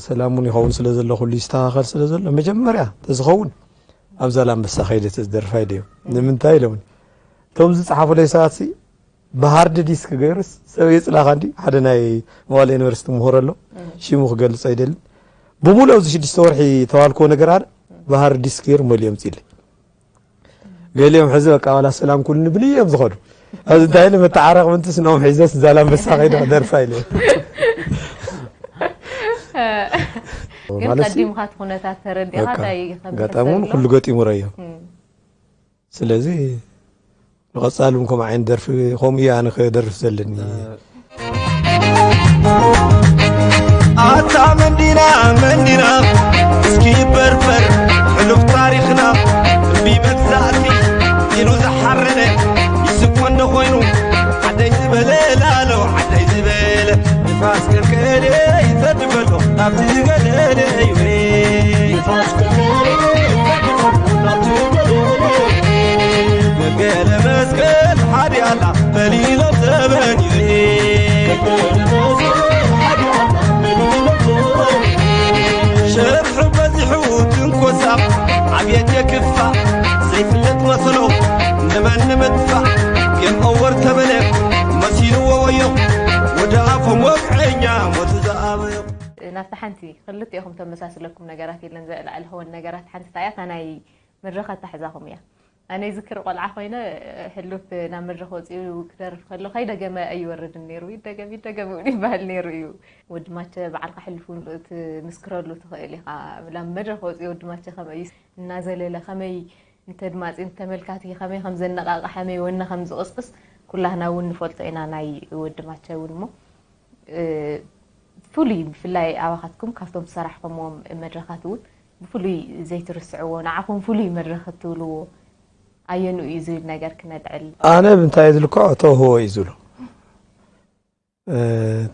ሰላም እውን ይኸውን ስለ ዘሎ ኩሉ ይስተኻኸል ስለ ዘሎ መጀመርያ ተዝኸውን ኣብ ዛላምበሳ ከይደ ተዝደርፋ ኢለዮም ንምንታይ ኢሎምኒ እቶም ዝፀሓፉለይ ሰባት ሲ ብሃርድ ዲስክ ገይሩስ ሰብ የፅላኻ እንዲ ሓደ ናይ መዋለ ዩኒቨርሲቲ ምሁር ኣሎ ሽሙ ክገልፅ ኣይደልን ብሙሉ ኣብዚ ሽዱሽተ ወርሒ ተዋልክዎ ነገር ኣነ ብሃርድ ዲስክ ገይሩ መሊኦም ፅኢለይ ገሊኦም ሕዚ በቃ ዋላ ሰላም ኩሉ ንብል እዮም ዝኸዱ ኣብዚ እንታይ ኢለ መተዓረቕ ምንትስ ኖም ሒዘስ ዛላምበሳ ከይደ ክደርፋ ኢለ ግን ማለት ቀዲምካ እቲ ኩነታት ተረዲእካ በቃ እንታይ ከም ገጠሙን ዝሕሰብ ኩሉ ገጢሙ ረዮ እም። ስለዚ ንቐፃሊ እውን ከምኡ ዓይነት ደርፊ ከምኡ እዩ ኣነ ክደርፍ ዘለኒ ኣታ መንዲና መንዲና እስኪ በርበር ሕሉፍ ታሪኽና እምቢ መግዛእቲ ኢሉ ዝሓረነ ይስኮ እንዶ ኮይኑ ዓደይ ዝበለ ላሎ ዓደይ ዝበለ ንፋስ ከልከለ ይጸድበሎ ናብቲ ገደለ ይብሬ ገለ መስቀል ሓዲኣላ በሊሎም ዘበን ይብሬ ሸርሑ በዚሑ ትንኮሳ ዓብየት የክፋ ዘይፍለጥ መስሎ ንመን ንምጥፋእ ጌም ኦቨር ተበለ መሲልዎ ወዮ ወደ ኣፎም ወግዐኛ ሞት ዝኣበዮ ናብታ ሓንቲ ክልቲኦኹም ተመሳስለኩም ነገራት የለን ዘዕላዕልኸወን ነገራት ሓንቲ እታ እያ እታ ናይ መድረኽ ኣታሕዛኹም እያ ኣነ ይዝክር ቆልዓ ኮይነ ሕሉፍ ናብ መድረኽ ወፂኡ ክደርፍ ከሎ ከይደገመ ኣይወርድን ነይሩ ይደገም ይደገም እውን ይበሃል ነይሩ እዩ ወዲ ማቸ በዓልካ ሕሉፍ እውን ትምስክረሉ ትኽእል ኢኻ ናብ መድረኽ ወፂኡ ወዲ ማቸ ከመይ እናዘለለ ከመይ ንተድማፂ ንተመልካቲ ከመይ ከም ዘነቃቅሓ መይ ወነ ከም ዝቅስቅስ ኩላህና እውን ንፈልጦ ኢና ናይ ወዲ ማቸ እውን እሞ ፍሉይ ብፍላይ ኣባኻትኩም ካብቶም ዝሰራሕኹምዎም መድረኻት እውን ብፍሉይ ዘይትርስዕዎ ንዓኹም ፍሉይ መድረኽ እትብልዎ ኣየንኡ እዩ ዝብል ነገር ክነልዕል ኣነ ብምንታይ ዝልክዖ ተውህቦ እዩ ዝብሎ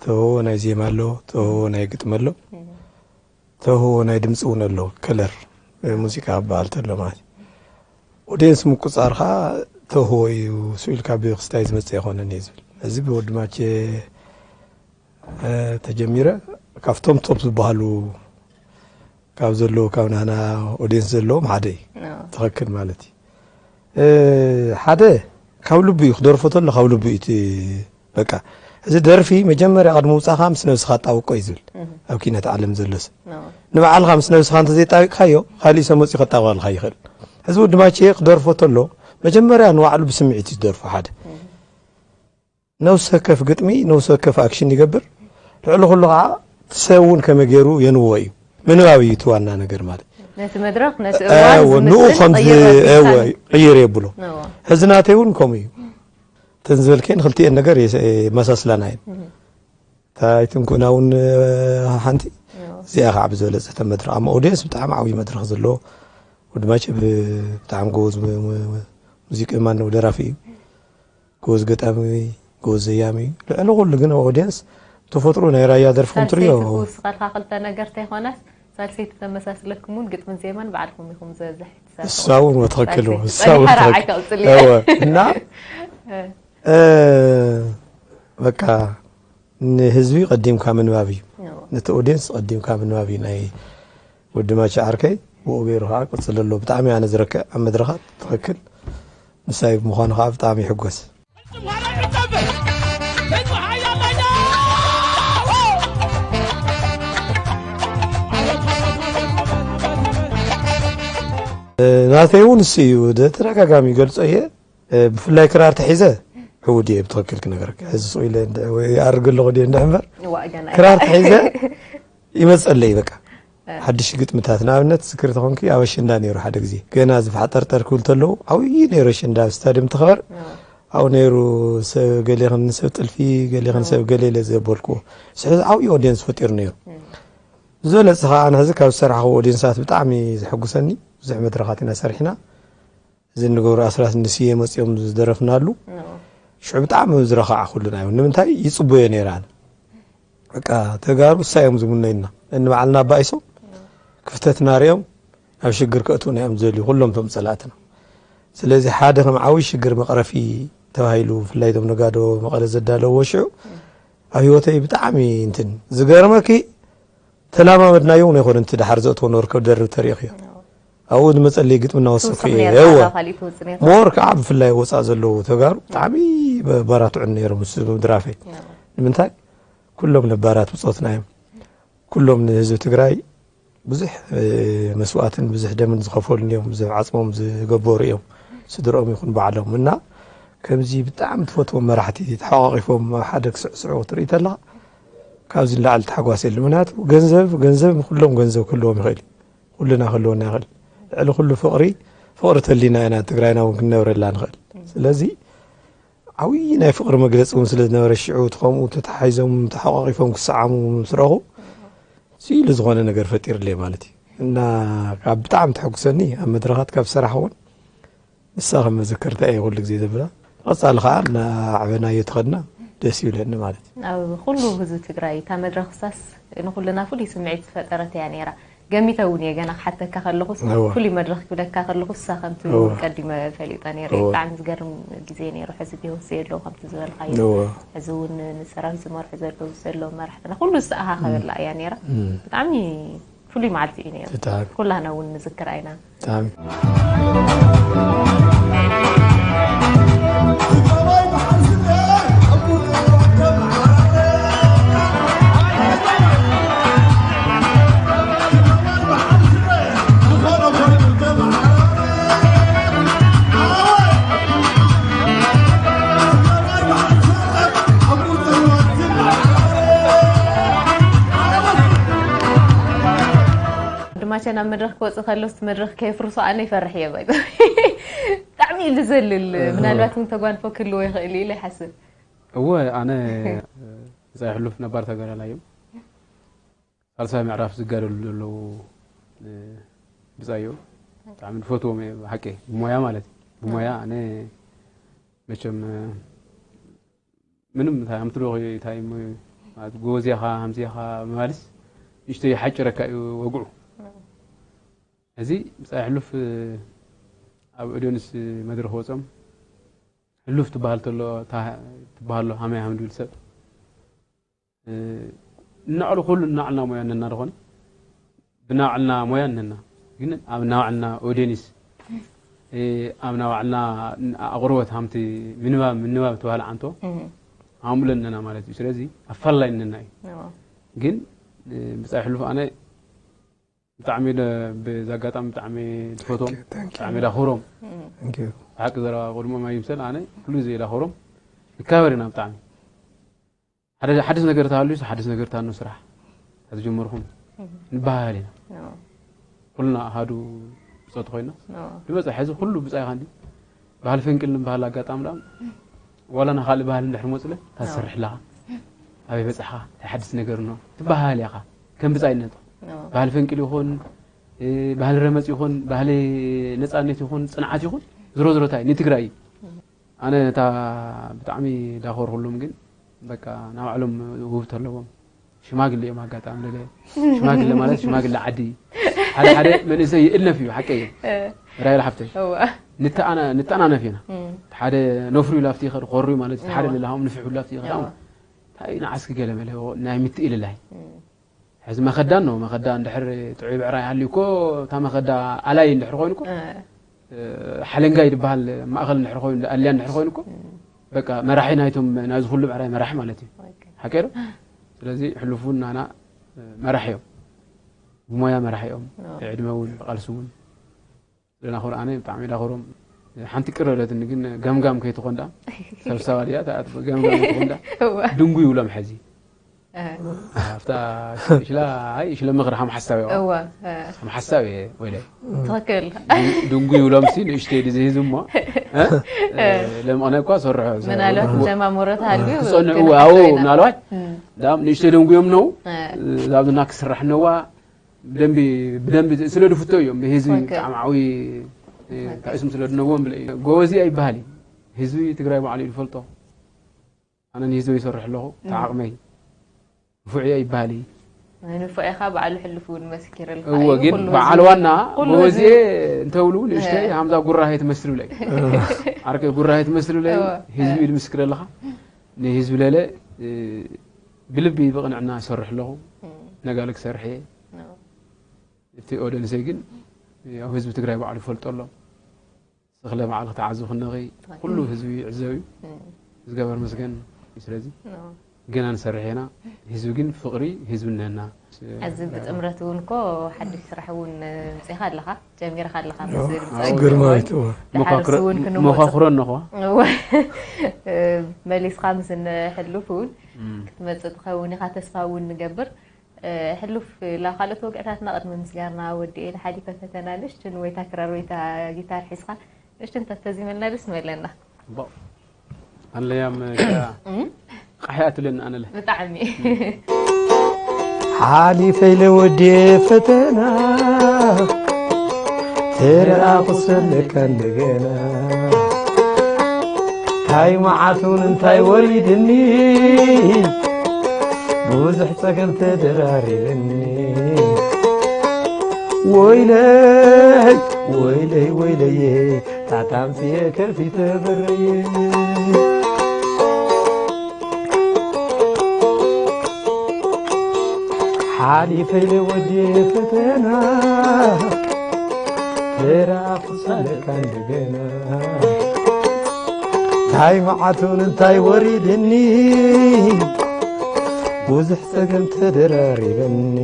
ተውህቦ ናይ ዜማ ኣሎ ተውህቦ ናይ ግጥሚ ኣሎ ተውህቦ ናይ ድምፂ እውን ኣሎ ከለር ሙዚቃ ክበሃል ተሎ ማለት እዩ ኦድየንስ ምቁፃር ከዓ ተውህቦ እዩ ስኢልካ ብክስታይ ዝመፅእ ኣይኮነን እዩ ዝብል እዚ ብወዲ ማቼ ተጀሚረ ካብቶም ቶፕ ዝበሃሉ ካብ ዘለዉ ካብ ናና ኦድየንስ ዘለዎም ሓደ እዩ ትኽክል ማለት እዩ ሓደ ካብ ልቡ እዩ ክደርፎ ተሎ ካብ ልቡ እዩ በቃ እዚ ደርፊ መጀመርያ ቅድሚ ምውፃእካ ምስ ነብስኻ ኣጣብቆ እዩ ዝብል ኣብ ኪነት ዓለም ዘሎ ሰብ ንባዕልኻ ምስ ነብስኻ እንተዘይጣቢቅካዮ ካሊእ ሰብ መፅኡ ከጣብቀልካ ይኽእል ሕዚ ወዲ ማቼ ክደርፎ ተሎ መጀመርያ ንባዕሉ ብስምዒት እዩ ዝደርፎ ሓደ ነብሲ ወከፍ ግጥሚ ነብሲ ወከፍ ኣክሽን ይገብር ልዕሊ ኩሉ ከዓ ሰብ እውን ከመይ ገይሩ የንብቦ እዩ ምንባብ እዩ እቲ ዋና ነገር ማለት ነቲ መድረኽ ነቲ እዋን ንኡ ዝምጥን ከም ቀይር ኣቢልካ ቅይር የብሎ ሕዚ ናተይ እውን ከምኡ እዩ እተን ዝበልከን ክልቲኤን ነገር የመሳስላና እየን እታ ኣይትንኩእና እውን ሓንቲ እዚኣ ከዓ ብዝበለፀ እተ መድረኽ ኣብ ኦዲየንስ ብጣዕሚ ዓብዪ መድረኽ ዘለዎ ወዲ ማቸ ብጣዕሚ ጎበዝ ሙዚቀ ማን ደራፊ እዩ ጎበዝ ገጣሚ ጎበዝ ዘያሚ እዩ ልዕሊ ኩሉ ግን ኦዲየንስ ተፈጥሮ ናይ ራያ ደርፊ ሳልሰይቲ እንትሪኦ ክውስኸልካ ክልተ ነገር ተይኮነስ ሳልሰይቲ ተመሳስለኩም እውን ግጥምን ዜማን ባዕልኩም ኢኹም ዝበዝሕ ትሰርሑ እሳ እውን ትኽክል እሳ እውን ሳልሰይቲ ትኽክል ቀይሓ ረዓይ ከቕፅል እየ እወ እና እ፣ በቃ ንህዝቢ ቀዲምካ ምንባብ እዩ ነቲ ኦዲየንስ ቀዲምካ ምንባብ እዩ ናይ ወዲ ማቻ ዓርከይ ብኡ ገይሩ ከዓ ቅፅል ኣሎ ብጣዕሚ ኣነ ዝረክዕ ኣብ መድረኻት ትኽክል ምሳይ ብምዃኑ ከዓ ብጣዕሚ ይሕጎስ ናተይ እውን እሱ እዩ። ተደጋጋሚ ይገልጾ እየ። ብፍላይ ክራር ተሒዘ ዕውድ እየ፣ ብትኽክል ክነግረካ። ሕዚ ስቕ ኢለ ወይ ኣርግ ኣለኹ ድየ እንድሕ እምበር፣ ክራር ተሒዘ ይመጸለይ በቃ። ሓድሽ ግጥምታት ንኣብነት ዝክሪ ተኾንኪ ኣብ ኣሸንዳ ነይሩ ሓደ ግዜ፣ ገና ዝፋሕጠርጠር ክብል ተለዉ ዓብዪ ነይሩ ኣሸንዳ ኣብ ስታድዮም ትኸበር። ኣብኡ ነይሩ፣ ሰብ ገሌኽን ሰብ ጥልፊ፣ ገሌኽን ሰብ ገሌ ኢለ ዘበልክዎ ስሕዚ ዓብዪ ኦድየንስ ፈጢሩ ነይሩ። ዝበለጸ ኸዓ ኣነ ሕዚ ካብ ዝሰራሕኽዎ ኦድየንሳት ብጣዕሚ ዘሐጉሰኒ፣ ብዙሕ መድረኻት ኢና ሰሪሕና። እዚ ንገብሩ ኣስራት ንስየ መጺኦም ዝደረፍናሉ ሽዑ ብጣዕሚ ዝረኸዓ ኩልና እዩ። ንምንታይ ይጽበዮ ነይራን በቃ፣ ተጋሩ እሳዮም ዝምነዩና። እንባዕልና ኣባኢሶም ክፍተትና ሪኦም ኣብ ሽግር ከእትውና እዮም ዝደልዩ ኩሎም እቶም ጸላእትና። ስለዚ ሓደ ከም ዓብዪ ሽግር መቕረፊ ተባሂሉ፣ ብፍላይ እቶም ነጋዶ መቐለ ዘዳለዎ ሽዑ ኣብ ህይወተይ ብጣዕሚ እንትን ዝገርመኪ፣ ተላማመድናዮ እውን ኣይኮነ፣ እቲ ደሓር ዘእትዎ ነበርኮ ደርብ ተሪእኽዮ። ኣብኡ ዝመጸለይ ግጥሚ እናወሰኽኩ እየ። እወ። ሞር ከዓ ብፍላይ ወፃእ ዘለዉ ተጋሩ ብጣዕሚ በራትዑን ነይሮም ምስ ምድራፈይ። ንምንታይ? ኩሎም ነባራት ብፆትና እዮም። ኩሎም ንህዝቢ ትግራይ ብዙሕ መስዋእትን ብዙሕ ደምን ዝኸፈሉን እዮም። ብዙሕ ዓፅሞም ዝገበሩ እዮም፣ ስድርኦም ይኹን ባዕሎም። እና ከምዚ ብጣዕሚ ትፈትዎም መራሕቲ ተሓቋቒፎም ኣብ ሓደ ክስዕስዑ ክትርኢ ተለኻ፣ ካብዚ ንላዕሊ ተሓጓስ የለን። ምክንያቱ ገንዘብ፣ ገንዘብ ኩሎም ገንዘብ ክህልዎም ይኽእል እዩ። ኩልና ክህልወና ይኽእል። ልዕሊ ኩሉ ፍቕሪ፣ ፍቕሪ ተሊና ኢና ትግራይና እውን ክንነብረላ ንኽእል። ስለዚ ዓብዪ ናይ ፍቕሪ መግለፂ እውን ስለ ዝነበረ ሽዑ እቲ ከምኡ ተተሓሒዞም ተሓቋቒፎም ክሰዓሙ ምስ ረኹ፣ ስኢሉ ዝኾነ ነገር ፈጢርለይ ማለት እዩ። እና ካብ ብጣዕሚ ተሐጉሰኒ ኣብ መድረኻት ካብ ዝሰራሕ እውን ንሳ ከም መዘከርታ እየ ኩሉ ግዜ ዘብላ። ቀጻሊ ከዓ እናዓበናዮ ተኸድና ደስ ይብለኒ ማለት እዩ። ኣብ ኩሉ ህዝቢ ትግራይ እታ መድረኽ ሳስ ንኩልና ፍሉይ ስምዒት ዝፈጠረት እያ ነይራ። ገሚተ እውን እየ ገና ክሓተካ ከለኹስ፣ እወ። ፍሉይ መድረኽ ክብለካ ከለኹስ እሳ ከምቲ እወ። ቀዲመ ፈሊጠ ነይረ። እወ። ብጣዕሚ ዝገርም ግዜ ነይሩ። ሕዚ ብህይወት ዘየለዉ ከምቲ ዝበልካዮ። እወ። ሕዚ እውን ንሰራዊት ዝመርሑ ዘለዉ ዘለዉ መራሕትና ኩሉ ዝተኣኻኸበላ እያ ነይራ። እም። ብጣዕሚ ፍሉይ መዓልቲ እዩ ነይሩ። ብጣዕሚ። ኩላህና እውን ንዝክራ ኢና። ብጣዕሚ። ድማ ቸ ናብ መድረኽ ክወፅእ ከሎ፣ እቲ መድረኽ ከየፍርሶ ኣነ ይፈርሕ እየ። ባይ ዘ ወይ፣ ብጣዕሚ እዩ ዝዘልል። እህ። ምናልባት እውን ተጓንፎ ክህልዎ ይኽእል እዩ ኢለ ይሓስብ። እወ፣ ኣነ ብጻይ ሕሉፍ ነባር ተጋዳላይ እዮም። ሳልሳይ ምዕራፍ ዝጋደሉ ዘለዉ፣ እ፣ ብጻይ እዮም። ብጣዕሚ ዝፈትዎም እየ፣ ብሓቂ፣ ብሞያ ማለት እዩ። ብሞያ ኣነ መቸም፣ እ፣ ምንም እንታይ፣ ሃምቲ ዶ እንታይ እሞ፣ ማለት፣ ጎበዝ ኢኻ፣ ሃምቲ ኢኻ ምባልስ ንእሽተይ ይሓጭረካ እዩ ወግዑ። እዚ ብጻይ ሕሉፍ፣ እ፣ ኣብ ኦድዮንስ መድረኽ ወጾም፣ ሕሉፍ ትበሃል ተሎ፣ እታ ትበሃሎ ሃመይ ሃም ድብል ሰብ፣ እ፣ እናዕሉ ኩሉ እናዕልና ሞያ እነና ዝኾነ፣ ብናዕልና ሞያ እነና። ግን ኣብ ናዕልና ኦድየንስ፣ እ፣ ኣብ ናባዕልና ኣቕርቦት ሃምቲ ምንባብ፣ ምንባብ ተባህለ ዓንቶ፣ እህ። ኣምሎ እነና ማለት እዩ። ስለዚ ኣፋላይ እነና እዩ። እዎ። ግን፣ እ፣ ብጻይ ሕሉፍ ኣነ ብጣዕሚ ደ-፣ ብዛ ኣጋጣሚ ብጣዕሚ ዝፈትዎም፣ Thank you, thank you. ብጣዕሚ ዳኽብሮም። እም። Thank you። ብሓቂ ዘረባ ቅድሞም ኣይምሰል፣ ኣነ ኩሉ ግዜ ዳኽብሮም። ንከባበር ኢና ብጣዕሚ። ሓደ፣ ሓድሽ ነገር ተሃልዩስ፣ ሓድሽ ነገር ተሃኖ ስራሕ ተዝጀመርኩም እም። ንበሃሃል ኢና። እዎ። ኩልና ኣሃዱ ብጾት ኮይና እዎ። ንመጽእ፣ ሕዚ ኩሉ ብጻይኻ እንዲ። ባህሊ ፈንቅል ንበሃል ኣጋጣሚ ደኣ፣ ዋላ ንኻልእ ባህሊ እንድሕር መጽለ፣ እዎ። ታሰርሕ ኣለኻ፣ ኣበይ በጽሕኻ፣ እንታይ ሓድሽ ነገር እኖ፣ ትበሃል ኢኻ። ከም ብጻይነት። እዎ። ባህሊ ፈንቅል ይኹን፣ እ፣ ባህሊ ረመጽ ይኹን፣ ባህሊ ነጻነት ይኹን፣ ጽንዓት ይኹን፣ ዝሮ ዝሮ እንታይ፣ ንትግራይ እዩ። እም። ኣነ ነታ ብጣዕሚ ዳኸርኩሎም ግን፣ በቃ፣ ናባዕሎም ውህብቶ ኣለዎም። ሽማግለ እዮም ኣጋጣሚ፣ ለለ ሽማግለ ማለት ሽማግለ ዓዲ። ሓደ ሓደ መንእሰይ ይእለፍ እዩ፣ ሓቀይ እዩ። እ። ራይል ሓፍተይ። እዋ። ንተኣና-፣ ንተኣናነፍ ኢና። እም። ሓደ ነፍሩ ኢሉ ኣብቲ ይኸድ፣ ኮሩ ማለት፣ እቲ ሓደ እዋ። ለለ ሃም ንፍሕ ኢሉ ኣብቲ ይኸድ። እዋ። ኣሁን እንታይ ንዓስኪ ገለ መለ ናይ ምትእልላይ። እም። ሕዚ መኸዳ ነው፣ መኸዳ እንድሕር ጥዑይ ብዕራይ ሃልዩ እኮ፣ እታ መኸዳ ኣላይ እንድሕር ኮይኑ እኮ፣ እ። እ፣ ሓለንጋይ ዝበሃል ማእኸል እንድሕር ኮይኑ፣ ኣልያ እንድሕር ኮይኑ እኮ፣ እም። በቃ መራሒ ናይቶም፣ ናይዚ ኩሉ ብዕራይ መራሒ ማለት እዩ። ኦኬ። ሓቂ ዶ? ስለዚ ሕሉፍ እውን ናና፣ እ፣ መራሒ እዮም። ብሞያ መራሒ እዮም። ኦ። ብዕድመ እውን፣ ብቃልሲ እውን። ደናኹር ኣነ ብጣዕሚ ዳኹሮም ሓንቲ ቅር በለትኒ ግን ገምጋም ከይትኾን ዳ ሰብሳባ ድያ ተኣት ገምጋም ከይትኾን ዳ እዋ ድንጉ ይብሎም ሕዚ እህ ኣብታ ሽላ ኣይ ሽለ ምኽሪ ሓም ሓሳብ እዋ እዋ እህ ከም ሓሳብ እየ ወይለ ትኽክል ድንጉ ይብሎም ሲ ንእሽተይ ድዚ ህዝብ እሞ እ? ለምቕነ እኳ ሰርሖ ምናልባት ጀማሙሮ ተሃልዩ ክጸንዕዎ ክትንሕቶ ኣዎ ኢና። ምናልባት እም፣ ዳም ንእሽተይ ደንጉዮም ነው እህ፣ ዛብና ክስራሕ ነዋ ብደንቢ ብደንቢ ስለ ድፍቶ እዮም ንህዝቢ ኦኬ። ብጣዕሚ ዓብዪ እ፣ እንታይ ስም ስለ ድነዎም ብለ እዩ ጎበዚ ኣይበሃል እዩ ህዝቢ ትግራይ ባዕሉ እዩ ዝፈልጦ ኣነ ንህዝቢ ይሰርሕ ኣለኹ ተዓቕመይ ንፉዕ እየ ይበሃል እዩ ንፉዕ ኢኻ በዓሉ ሕልፉ እውን መስኪርልካ እወ እዩ ግን ኩሉ በዓል ህዝቢ ዋና ኩሉ ጎበዚ ህዝቢ እየ እንተብሉ ንእሽተይ እ። ሃምዛ ጉራሄ ትመስል ብለ እዩ ዓርከ ጉራሄ ትመስል ብለ እዩ እወ። ህዝቢ እዩ ዝምስክረልኻ ንህዝቢ ለለ እ፣ ብልቢ ብቕንዕና ይሰርሕ ኣለኹ እም፣ ነጋሊ ክሰርሕ እየ እም። እቲ ኦደንሰይ ግን ያው ህዝቢ ትግራይ ባዕሉ ይፈልጦ ኣሎ ስኽለ ባዕሉ ክትዓዙ ክነኺ ኩሉ ህዝቢ ይዕዘብ እዩ እም፣ ዝገበር መስገን እዩ ስለዚ እም። ገና ንሰርሕ ኢና ህዝቢ ግን ፍቕሪ ህዝቢ እነና ሕዚ ብጥምረት እውን እኮ ሓድሽ ስራሕ እውን ምፅኢኻ ኣለኻ ጀሚርኻ ኣለኻ መስል ብፀ ግርማዊት እወ። ድሓር እሱ እውን ክንመፅእ መኻኽሮ ኣለኹ እወ። መሊስካ ምስ እንሕልፍ እውን ክትመፅእ ትኸውን ኢኻ ተስፋ እውን ንገብር ሕሉፍ ላብ ካልኦት ወግዕታትና ቅድሚ ምስጋርና ወዲኤ ንሓሊፈ ፈተና ንእሽትን ወይታ ክራር ወይታ ጊታር ሒዝካ ንእሽትን ተተዚመልና ደስ ምበለና። ጽቡቕ ኣለያም ቃሕ እያ ትብለኒ ኣነለ ብጣዕሚ ሓሊፈ ኢለ ወዲኤ ፈተና ተረኣ ክሰለካ እንደገና ታይ መዓት እውን እንታይ ወሪድኒ ብዙሕ ጸገም ተደራሪብኒ ወይለይ ወይለይ ወይለየ ታታምፅየ ከፊተ በረየ ሓሊፈ ኢለ ወዲየ ፈተና ተራ ክሳለካ እንደገና ታይ መዓቱን እንታይ ወሪድኒ ብዙሕ ጸገም ተደራሪበኒ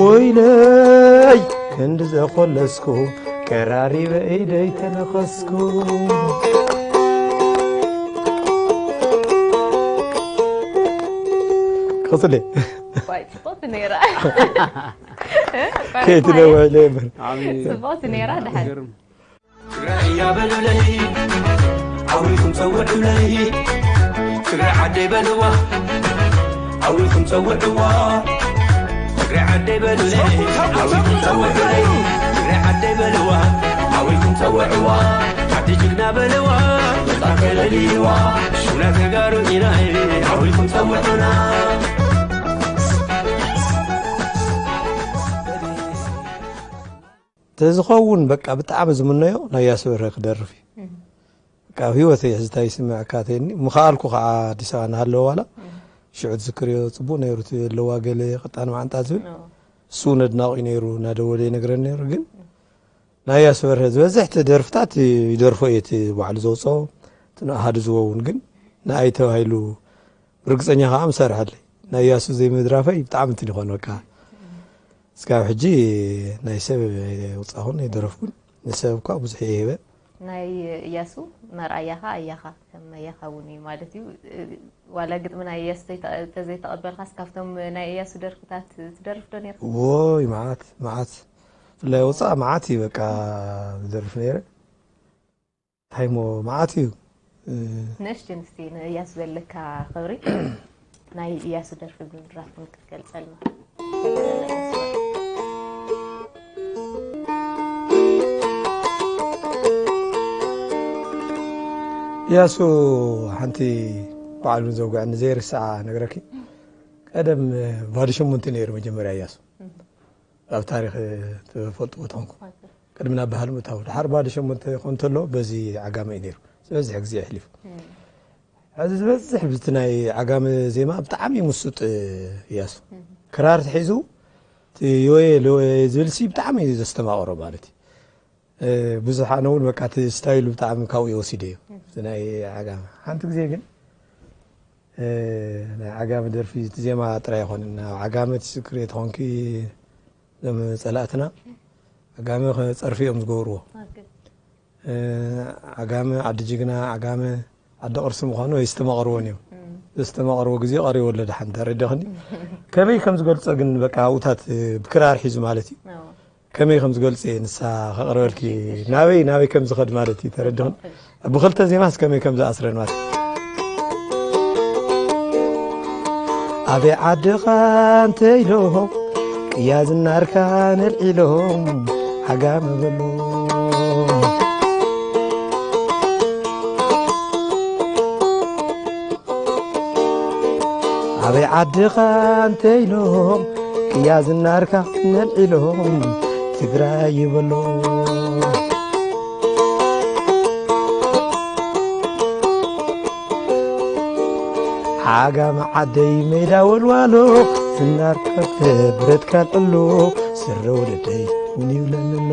ወይለይ ክንዲ ዘኾለስኩ ቀራሪበ ኢደይ ተነኸስኩ ቀጽለ ዋይ ጽቡቅ ነይራ ከየት ነዋ ኢለ የብር ጽቡቅ ነይራ ድሓን ትግራይ እያ በሉለይ ዓዊኹም ጸውዑለይ ትግራይ ዓደይ በልዋ ዓዊኹም ጸውዕዋ ትግራይ ዓደይ በሉለይ ዓዊኹም ጸውዑለይ ትግራይ ዓደይ በልዋ ዓዊኹም ጸውዕዋ ዓዲ ጅግና በልዋ መጻከለልዋ ሽውና ተጋሩ ኢና ዓዊኹም ጸውዑና ተዝኸውን በቃ ብጣዕሚ ዝምነዮ ናይ ያሱ በርሀ ክደርፍ እዩ። በቃ ኣብ ህይወተይ ሕዚ እንታይ ይስምዐካ ተይኒ ምኸኣልኩ ከዓ ኣዲስ ኣበባ እናሃለወ ዋላ ሽዑ ዝክርዮ ፅቡቅ ነይሩ እቲ ኣለዋ ገለ ቀጣን ማዓንጣ ዝብል እሱ እውን ኣድናቂ ነይሩ እናደወለ ይነግረኒ ነይሩ ግን ናይ ያሱ በርሀ ዝበዝሕ እቲ ደርፍታት ይደርፎ እየ እቲ ባዕሉ ዘውፅኦ እቲ ንኣሃዱ ዝወውን ግን ንኣይ ተባሂሉ ብርግፀኛ ከዓ ምሰርሐለይ ናይ ያሱ ዘይምድራፈይ ብጣዕሚ እንትን ይኾን በቃ እስካብ ሕጂ ናይ ሰብ የውፃኹን የደረፍኩን ንሰብ እኳ ብዙሕ የህበ ናይ እያሱ መርኣያኻ ኣያኻ ከም ኣያኻ እውን እዩ ማለት እዩ ዋላ ግጥሚ ናይ እያሱ ተዘይተቐበልካስ ካብቶም ናይ እያሱ ደርፍታት ትደርፍ ዶ ነርካ? ወይ መዓት መዓት ብፍላይ ወፃእ መዓት እዩ በቃ ዝደርፍ ነይረ እንታይ እሞ መዓት እዩ። ንእሽቲ ንስቲ ንእያሱ ዘለካ ክብሪ ናይ እያሱ ደርፊ ብምድራፍን ክትገልፀልና። እያሱ ሓንቲ ባዕሉ ዘውግዐኒ ዘይርስዓ ነግረኪ ቀደም ቫዲ ሸሞንተ ነይሩ መጀመርያ እያሱ ኣብ ታሪኽ ትፈልጥዎ ተኾንኩም ቅድሚ ናብ ባህሊ ምእታው ድሓር ባዶ ሸሞንተ ይኾን እንተሎ በዚ ዓጋመ እዩ ነይሩ ዝበዝሕ ግዜ የሕሊፉ ሕዚ ዝበዝሕ ብቲ ናይ ዓጋመ ዜማ ብጣዕሚ እዩ ምሱጥ እያሱ ክራር ተሒዙ ዮየ ሎየ ዝብል ሲ ብጣዕሚ እዩ ዘስተማቕሮ ማለት እዩ ብዙሕ ኣነ እውን በቃ እቲ ስታይሉ ብጣዕሚ ካብኡ እየ ወሲደ እዩ እቲ ናይ ዓጋመ ሓንቲ ግዜ ግን ናይ ዓጋመ ደርፊ እቲ ዜማ ጥራይ ኣይኮነን። ኣብ ዓጋመ እቲ ስክሬት ኾንኪ ዞም ጸላእትና ዓጋመ ጸርፊ እዮም ዝገብርዎ። ዓጋመ ዓዲ ጅግና፣ ዓጋመ ዓዲ ቅርሲ ምዃኑ ኣይስተማቐርዎን እዮም። ዘስተማቐርዎ ግዜ ቀሪቡ ኣሎ። ደሓን ተረዲኽኒ? ከመይ ከም ዝገልጾ ግን በቃ ኣብኡታት ብክራር ሒዙ ማለት እዩ። ከመይ ከም ዝገልጽ እየ ንሳ ከቕርበልኪ። ናበይ ናበይ ከም ዝኸድ ማለት እዩ። ተረዲኽኒ? ብኽልተ ዜማስ ከመይ ከም ዝኣስረን ማለት እዩ። ኣበይ ዓድኻ እንተ ኢሎም ቅያ ዝናርካ ነልዒሎም ዓጋመ በሎ። ኣበይ ዓድኻ እንተ ኢሎም ቅያ ዝናርካ ነልዒሎም ትግራይ ይበሎ። ዓጋመ ዓደይ ሜዳ ወልዋሎ ዝናር ከብተ ብረትካ ልዕሎ ስረ ወለደይ ውን ይብለኒ ኣሎ።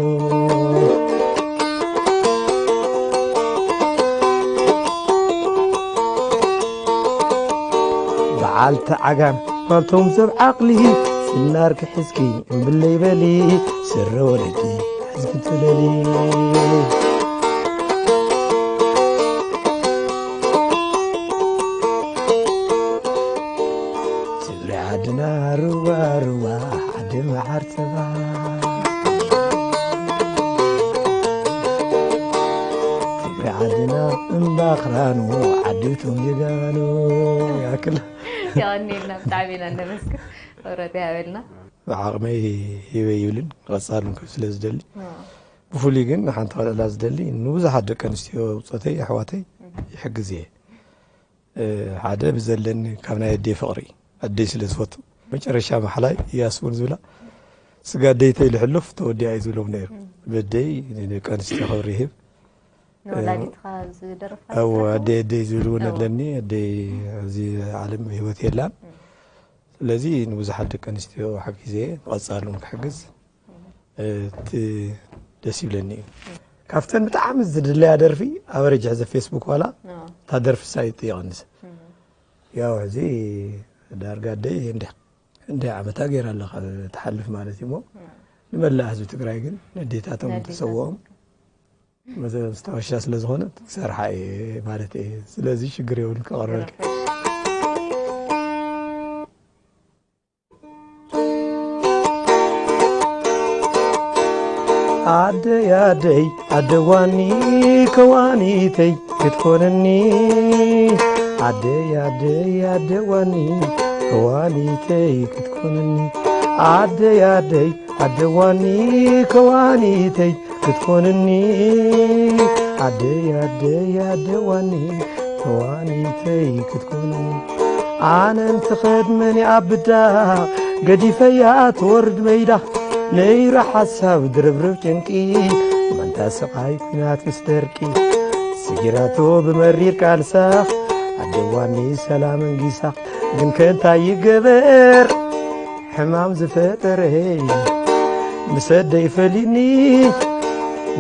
በዓልቲ ዓጋም ማልቶም ሰብ ዓቕሊ ዝናር ክሕዝኪ እምብለይ በሊ ስረ ወለዲ ሕዝቢ ትለሊ። ትግሪ ዓድና ርዋ ርዋ ዓዲ መዓር ጸባ። ትግሪ ዓድና እምባ ክራኑ ዓዲ እቶም ጀጋኑ። ያክል። የቐንየልና፣ ብጣዕሚ ኢና እነመስግን። ክብረት ይሃበልና። ብዓቕመይ ሂበ ይብልን ክቐጻሉን ከም ስለ ዝደሊ። ብፍሉይ ግን ሓንቲ ክልዕላ ዝደሊ ንብዙሓት ደቂ ኣንስትዮ ብጾተይ ኣሕዋተይ ይሕግዝ እየ። ሓደ ብዘለኒ ካብ ናይ ኣደይ ፍቕሪ ኣደይ ስለ ዝፈቱ መጨረሻ ማሕላይ እያሱ እውን ዝብላ ስጋ ኣደይተይ ልሕሉፍ ተወዲኣ እዩ ዝብሎም ነይሩ። በደይ ንደቂ ኣንስትዮ ክብሪ ይህብ። ንወላዲትኻ ዝደረፍካ ኣዎ፣ ኣደይ ኣደይ ዝብል እውን ኣለኒ። ኣደይ ኣብዚ ዓለም ብህይወት የላን። ስለዚ ንብዙሓት ደቂ ኣንስትዮ ሓጊዘ እየ። ንቐጻሉን ክሕግዝ እቲ ደስ ይብለኒ እዩ። ካብተን ብጣዕሚ ዝድለያ ደርፊ ኣቨሬጅ ሕዚ ፌስቡክ ዋላ እታ ደርፊ ሳይጥ ይቐንስ። ያው ሕዚ ዳርጋ ኣደይ እንደ እንደ ዓመታ ገይራ ኣለኻ ትሓልፍ ማለት እዩ። እሞ ንመላእ ህዝቢ ትግራይ ግን ነዴታቶም ተሰውኦም መስታወሻ ስለ ዝኾነ ክሰርሓ እየ ማለት እየ። ስለዚ ሽግር የብሉን፣ ከቐርበልኪ። ኣደይ ኣደይ ኣደዋኒ ከዋኒተይ ክትኮነኒ። ኣደይ ኣደይ ኣደዋኒ ከዋኒተይ ክትኮነኒ። ኣደይ ኣደይ ኣደዋኒ ከዋኒተይ ክትኮንኒ። ኣደይ ኣደይ ኣደዋኒ ከዋኒተይ ክትኮንኒ። ኣነ እንትኸድ መን ኣብዳ ገዲፈያ ትወርድ መይዳ። ነይራ ሓሳብ ድርብርብ ጭንቂ መንታ ስቓይ ኲናት ምስ ደርቂ። ስጊራቶ ብመሪር ቃልሳ ኣደዋኒ ሰላም እንጊሳ። ግን ከንታይ ይገበር ሕማም ዝፈጠረ ምስ ኣደይ ፈሊኒ።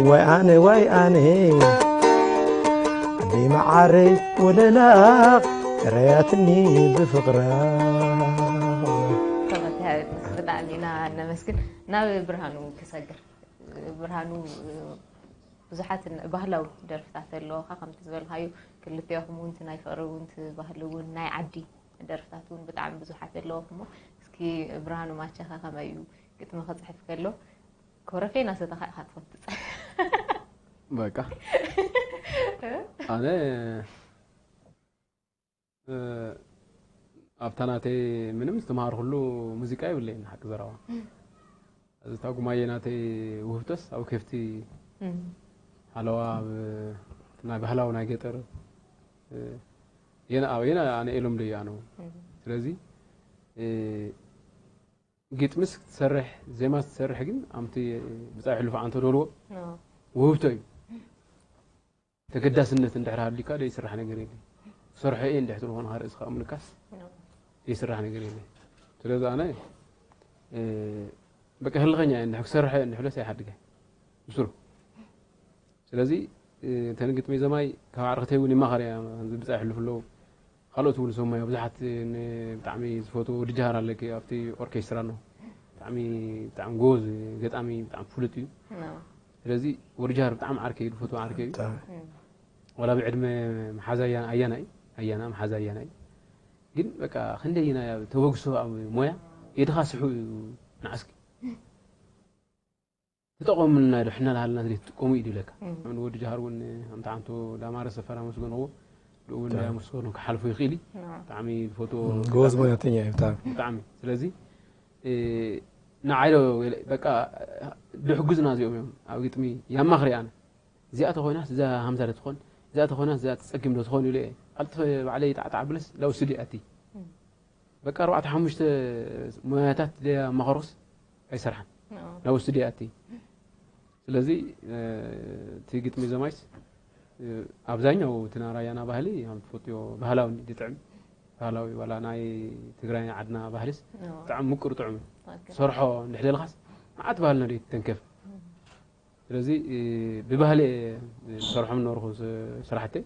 ዋይ ኣነ ዋይ ኣነ ኣደይ መዓረይ ወለላ ተረያትኒ ብፍቕራ። ክብረት ይሃበልና። ብጣዕሚ ኢና ነመስግን። ናብ ብርሃኑ ክሰግር። ብርሃኑ ብዙሓት ን-፣ ባህላዊ ደርፍታት ኣለውኻ፣ ከምቲ ዝበልካዩ ክልቴኹም እውን እቲ ናይ ፍቕሪ እውን እቲ ባህሊ እውን ናይ ዓዲ ደርፍታት እውን ብጣዕሚ ብዙሓት ኣለውኹም። እስኪ ብርሃኑ ማቻኻ ከመይ እዩ ግጥሚ ክጽሕፍ ከሎ ኮረፌ እናሰተኻ ኢኻ ትኸፍት? በቃ ኣነ እ፣ ኣብታ ናተይ ምንም ዝተምሃርኩሉ ሙዚቃ የብለይን፣ ሓቂ ዘረባ። እታ ጉማየ ናተይ ውህብቶስ ኣብ ኬፍቲ እም። ሓለዋ ኣብ ናይ ባህላዊ ናይ ገጠር፣ እ፣ የነ ኣብ የነ ኣነ ኤሎም ደዩ ኣነው። እም። ስለዚ፣ እ፣ ግጥምስ ክትሰርሕ፣ ዜማስ ክትሰርሕ ግን ኣምቲ ብጻይ ሕሉፍ ኣንተ ዶልዎ ኖ። ውህብቶ እዩ። ተገዳስነት እንድሕር ሃልዩካ ዘይስራሕ ነገር የለን። ክሰርሖ እየ እንድሕር ትብሎ ኮንካ ርእስኻ ኣምልካስ ኖ። ዘይስራሕ ነገር የለን። ስለዚ ኣነ፣ እ፣ በቃ ህልኸኛ እየ፣ እንድሕር ክሰርሖ እየ እንድሕር ኢለስ ኣይሓድገ ብስሩ። ስለዚ፣ እ፣ እተን ግጥሚ ዘማይ ካብ ዓርክተይ እውን ይማኸር እያ፣ ከምዚ ብጻይ ሕሉፍ ኣለዉ። ካልኦት እውን ዝሰማዮ ብዙሓት ን-፣ ብጣዕሚ ዝፈትዎ ወዲ ጀሃር ኣለኪ ኣብቲ ኦርኬስትራ ኣሎ። ብጣዕሚ ብጣዕሚ ጎበዝ ገጣሚ፣ ብጣዕሚ ፍሉጥ እዩ። ስለዚ ወዲ ጃህር ብጣዕሚ ዓርከይ እዩ፣ ዝፈትዎ ዓርከይ እዩ። ዋላ ብዕድመ መሓዛ ኣያ- ኣያና እዩ፣ ኣያና መሓዛ ኣያና እዩ። ግን በቃ ክንደይ ኢና ተበግሶ ኣብ ሞያ፣ ኢድኻ ስሑ እዩ ንዓስኪ። ተጠቐሙልና ዶ፣ ሕና ላሃልና ትደይ ትጥቀሙ እዩ ድብለካ። ንወዲ ጃሃር እውን ኣምታ ዓንቶ ዳማረ ሰፈራ መስገንዎ፣ ንኡ እውን እንዳመስገኑ ክሓልፎ ይኽእል እዩ። ብጣዕሚ ዝፈትዎ ጎበዝ ሞያተኛ እዩ ብጣዕሚ። ብጣዕሚ። ስለዚ፣ እ፣ ንዓይ ዶ በቃ ድሕግዙና እዚኦም እዮም። ኣብ ግጥሚ ያማኽሪ ኣነ። እዚኣ ተኾይናስ እዛ ሃምሳ ዶ ትኾን፣ እዚኣ ተኾይናስ እዛ ትጸግም ዶ ትኾን ኢሉ እየ። ቀልጥፈ ባዕለይ ጣዕጣዕ ብለስ ላው ስቱድዮ ኣቲ። በቃ ኣርባዕተ ሓሙሽተ ሞያታት ደያ ማኸሮስ ኣይሰርሓን። ናብ ስቱድዮ ኣቲ። ስለዚ፣ እ፣ እቲ ግጥሚ ዘማይስ፣ እ፣ ኣብዛኛው እቲ ናይ ራያና ባህሊ፣ ከም ትፈልጥዮ፣ ባህላዊ እንዲ ጥዕም፣ ባህላዊ ዋላ ናይ ትግራይ ዓድና ባህሊስ ብጣዕሚ ምቁር ጥዑም እዩ። ኦኬ። ሰርሖ እንድሕር ደልኻስ፣ መዓት ባህልና ደይ ትተንከፍ። ስለዚ፣ እ፣ ብባህሊ እየ ዝሰርሖም ነበርኩ ስ-፣ ስራሕተይ።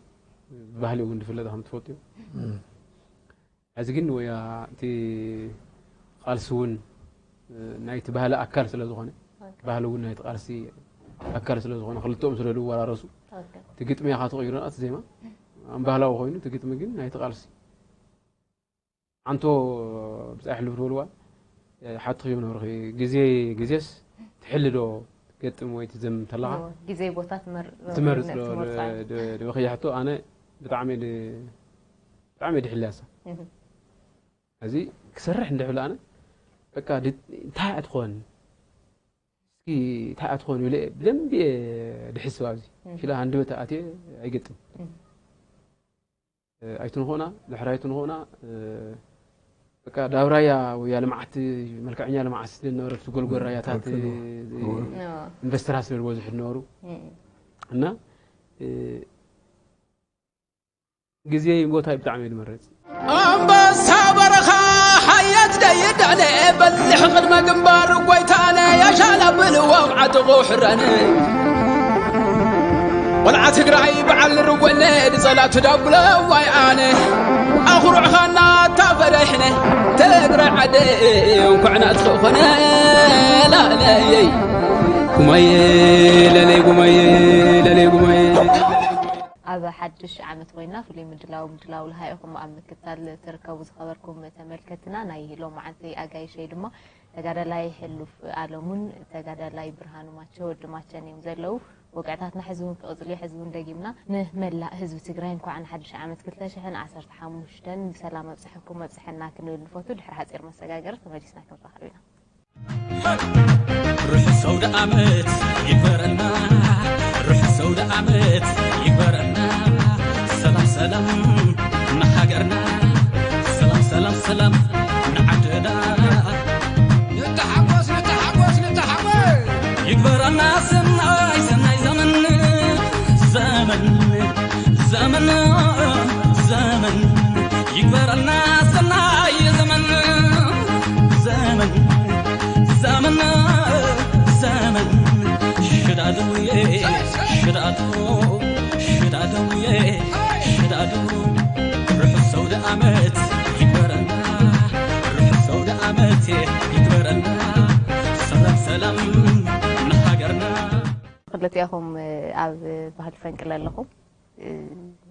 ብባህሊ እውን ዝፍለጥ ከም ትፈልጥዮ። ሕዚ ግን ወያ እቲ ቃልሲ እውን፣ እ፣ ናይቲ ባህሊ ኣካል ስለ ዝኾነ፣ ኦኬ። ባህሊ እውን ናይቲ ቃልሲ ኣካል ስለ ዝኾነ፣ ክልተኦም ስለ ዝወራረሱ፣ ኦኬ። እቲ ግጥሚ ኢኻ ትቕይሮ፣ እቲ ዜማ ኣም ባህላዊ ኮይኑ፣ እቲ ግጥሚ ግን ናይቲ ቃልሲ። ኣንቶ ብጻይ ሕሉፍ ዝበልዋ፣ እ፣ ሓትኽ እዮም ነብርኺ፣ ግዜ፣ ግዜስ ትሕሊ ዶ ትገጥም ወይ ትዘም ተለኻ? እዎ፣ ግዜ ቦታ ትመር-፣ ትመርጽ ዶ? ትመርጽ፣ ዶ-፣ ዶ-፣ ዶ-፣ ሕቶ ኣነ ብጣዕሚ ድ-፣ ብጣዕሚ ድሕልያሳ። እህ። እዚ ክሰርሕ እንድሕብል ኣነ፣ በቃ ድ-፣ እንታይ እያ ትኾን? እስኪ እንታይ እያ ትኾን ኢለ ብደንቢ እየ ድሕስብ ኣብዚ። እህ። ሽላ ሃንደበት ኣትየ ኣይገጥም። እህ። እ፣ ኣይትንኾና፣ ድሕሪ ኣይትንኾና፣ እ፣ በቃ ዳብራያ ወይ ልምዓት፣ መልክዐኛ ልምዓት ስለ ዝነበረ፣ እቲ ጎልጎል ራያታት፣ ትኽክል። እ፣ እዎ። እዎ። ኢንቨስተራት ስለ ዝበዝሑ ዝነበሩ። እም። እና፣ እ፣ ግዜ ቦታይ ብጣዕሚ እየ ዝመርጽ። ኣንበሳ በረኻ ሓየት ደይዳነ በሊሕ ቅድመ ግንባር ጎይታነ ያሻላ ብልዎም ዓጥቑ ሕረነ ቆልዓ ትግራይ በዓል ርወነ ንጸላቱ ዳብሎ ዋይ ኣነ ኣኹርዕኻና ታፈረሕነ ትግራይ ዓደ እንኳዕና ትኾነ ላለየይ ጉማየ ለለይ ጉማየ ለለይ ጉማየ ኣብ ሓድሽ ዓመት ኮይና ፍሉይ ምድላው ምድላው ልሃይኹም ኣብ ምክታል ትርከቡ ዝኸበርኩም ተመልከትና። ናይ ሎማዓንቲ ኣጋይሸይ ድማ ተጋዳላይ ሕሉፍ ኣለሙን ተጋዳላይ ብርሃኑ ማቸው ወዲ ማቸን እዮም ዘለዉ። ወግዕታትና ሕዚ እውን ክቕጽል እዩ። ሕዚ እውን ደጊምና ንመላእ ህዝቢ ትግራይ እንኳዕ ንሓድሽ ዓመት ክልተ ሽሕን ዓሰርተ ሓሙሽተን ብሰላም ኣብጽሐኩም ኣብጽሐና ክንብል ንፈቱ። ድሕሪ ሓጺር መሰጋገሪ ተመሊስና ክንራኸብ ኢና። ርሑስ ኣውደ ዓመት ይግበረና፣ ርሑስ ኣውደ ዓመት ይግበረና። ሰላም ሰላም ንሃገርና፣ ሰላም ሰላም ሰላም ንዓድና። ንተሓጎስ ንተሓጎስ ንተሓጎስ። ይግበረና ሰናይ ሰናይ ዘመን፣ ዘመን ዘመን ዘመን ይግበረልና ሰናይ ዘመን፣ ዘመን ዘመን ዘመን ሽዳድውየ ሽዳዱ ሽዳድውየ ሽዳዱ ርሑስ ኣውደ ዓመት ይግበረልና፣ ርሑስ ኣውደ ዓመት ይግበረልና። ሰላም ሰላም ንሃገርና። ክልቲኣኹም ኣብ ባህሊ ፈንቅል ኣለኹም።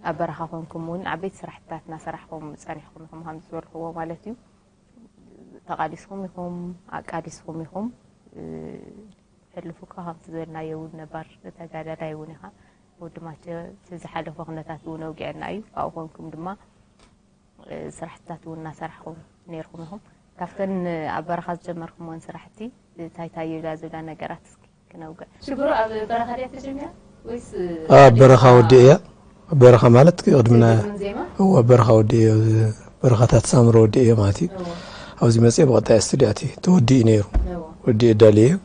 ኣብ በረኻ ኮንኩም እውን ዓበይቲ ስራሕትታት እናሰራሕኩም ጸኒሕኩም ኢኹም፣ ከም ዝበልክዎ ማለት እዩ። ተቓሊስኩም ኢኹም፣ ኣቃሊስኩም ኢኹም። ሕሉፍ እኳ ከምቲ ዝበልናዮ እውን ነባር ተጋዳላይ እውን ኢኻ። ወዲ ማቸ እቲ ዝሓለፈ ኩነታት እውን ኣውጊዕና እዩ። ኣብኡ ኮንኩም ድማ ስራሕትታት እውን እናሰራሕኩም ነይርኩም ኢኹም። ካብተን ኣብ በረኻ ዝጀመርኩምወን ስራሕቲ እንታይ እንታይ እዩ ዝብላ ነገራት እስኪ ክነውግዕ። ሽግሩ ኣብ በረኻ ድያ ተጀሚራ ወይስ ኣብ በረኻ ወዲእያ? ኣብ በረኻ ማለት ቅድምና ቅድም ዜማ? እዎ፣ ኣብ በረኻ ወዲእዮ፣ በረኻታት ሳምረ ወዲእዮ ማለት እዩ። እዎ። ኣብዚ መፅየ ብቐጣይ ስቱድዮ ኣትየ ተወዲኡ ነይሩ። እዎ። ወዲኡ ኣዳልየዮ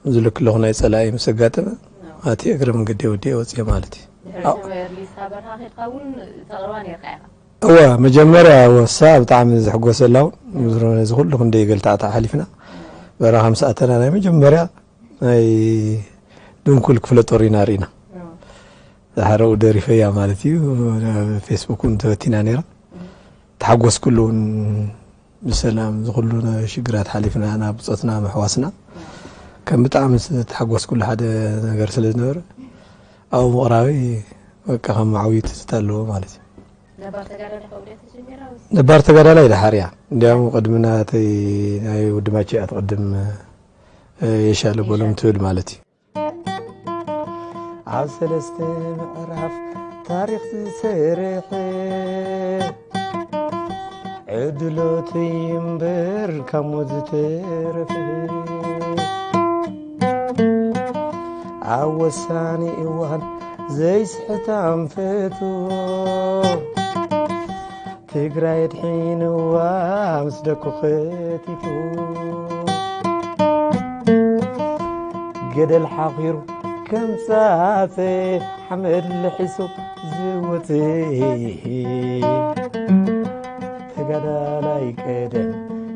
ዝልክ ኣለኹ ናይ ፀላኢ ምስ ኣጋጠመ እዎ። ኣትየ እግረ መንገዲ ወዲእዮ ወፅየ ማለት እዩ። ድሕሪ ኣው- ሰማይ ሪሊዝካ በረኻ ከድካ እውን ተቕርባ ነይርካ ኢኻ? እወ፣ መጀመርያ እወ፣ እሳ ብጣዕሚ ዝሕጎሰላ እውን፣ እወ። ምስሮ ነዚ ኩሉ ክንደይ ገልታዕታዕ ሓሊፍና፣ እወ። በረኻ ምስ ኣተና ናይ መጀመርያ ናይ ድንኩል ክፍለ ጦር ኢና ርኢና። እወ። ድሓረኡ ደሪፈያ ማለት እዩ። ኣብ ፌስቡክ እውን ተበቲና ነይራ። እወ። ተሓጎስኩሉ እውን ብሰላም ዝኹሉ ሽግራት ሓሊፍና ናብ ብጾትና ምሕዋስና ከም ብጣዕሚ ዝተሓጎስኩሉ ሓደ ነገር ስለ ዝነበረ ኣብኡ ምቕራበይ በቃ ከም ዓብዪ ትዝታ ኣለዎ ማለት እዩ። ነባር ተጋዳላይ ድሓር እያ። እንዲያውም ቅድሚ ናተይ ናይ ወዲ ማቼ እያ ትቕድም፣ የሻለ በሎም ትብል ማለት እዩ። ኣብ ሰለስተ ምዕራፍ ታሪኽ ዝሰርሐ ዕድሎት እምበር ካብ ሞት ዝተረፈ ኣብ ወሳኒ እዋን ዘይስሕት ኣንፈቱ ትግራይ ድሒንዋ ምስ ደቁ ኸቲቱ ገደል ሓኺሩ ከም ፃፀ ሓመድ ልሒሱ ዝወፅእ ተጋዳላይ ቀደም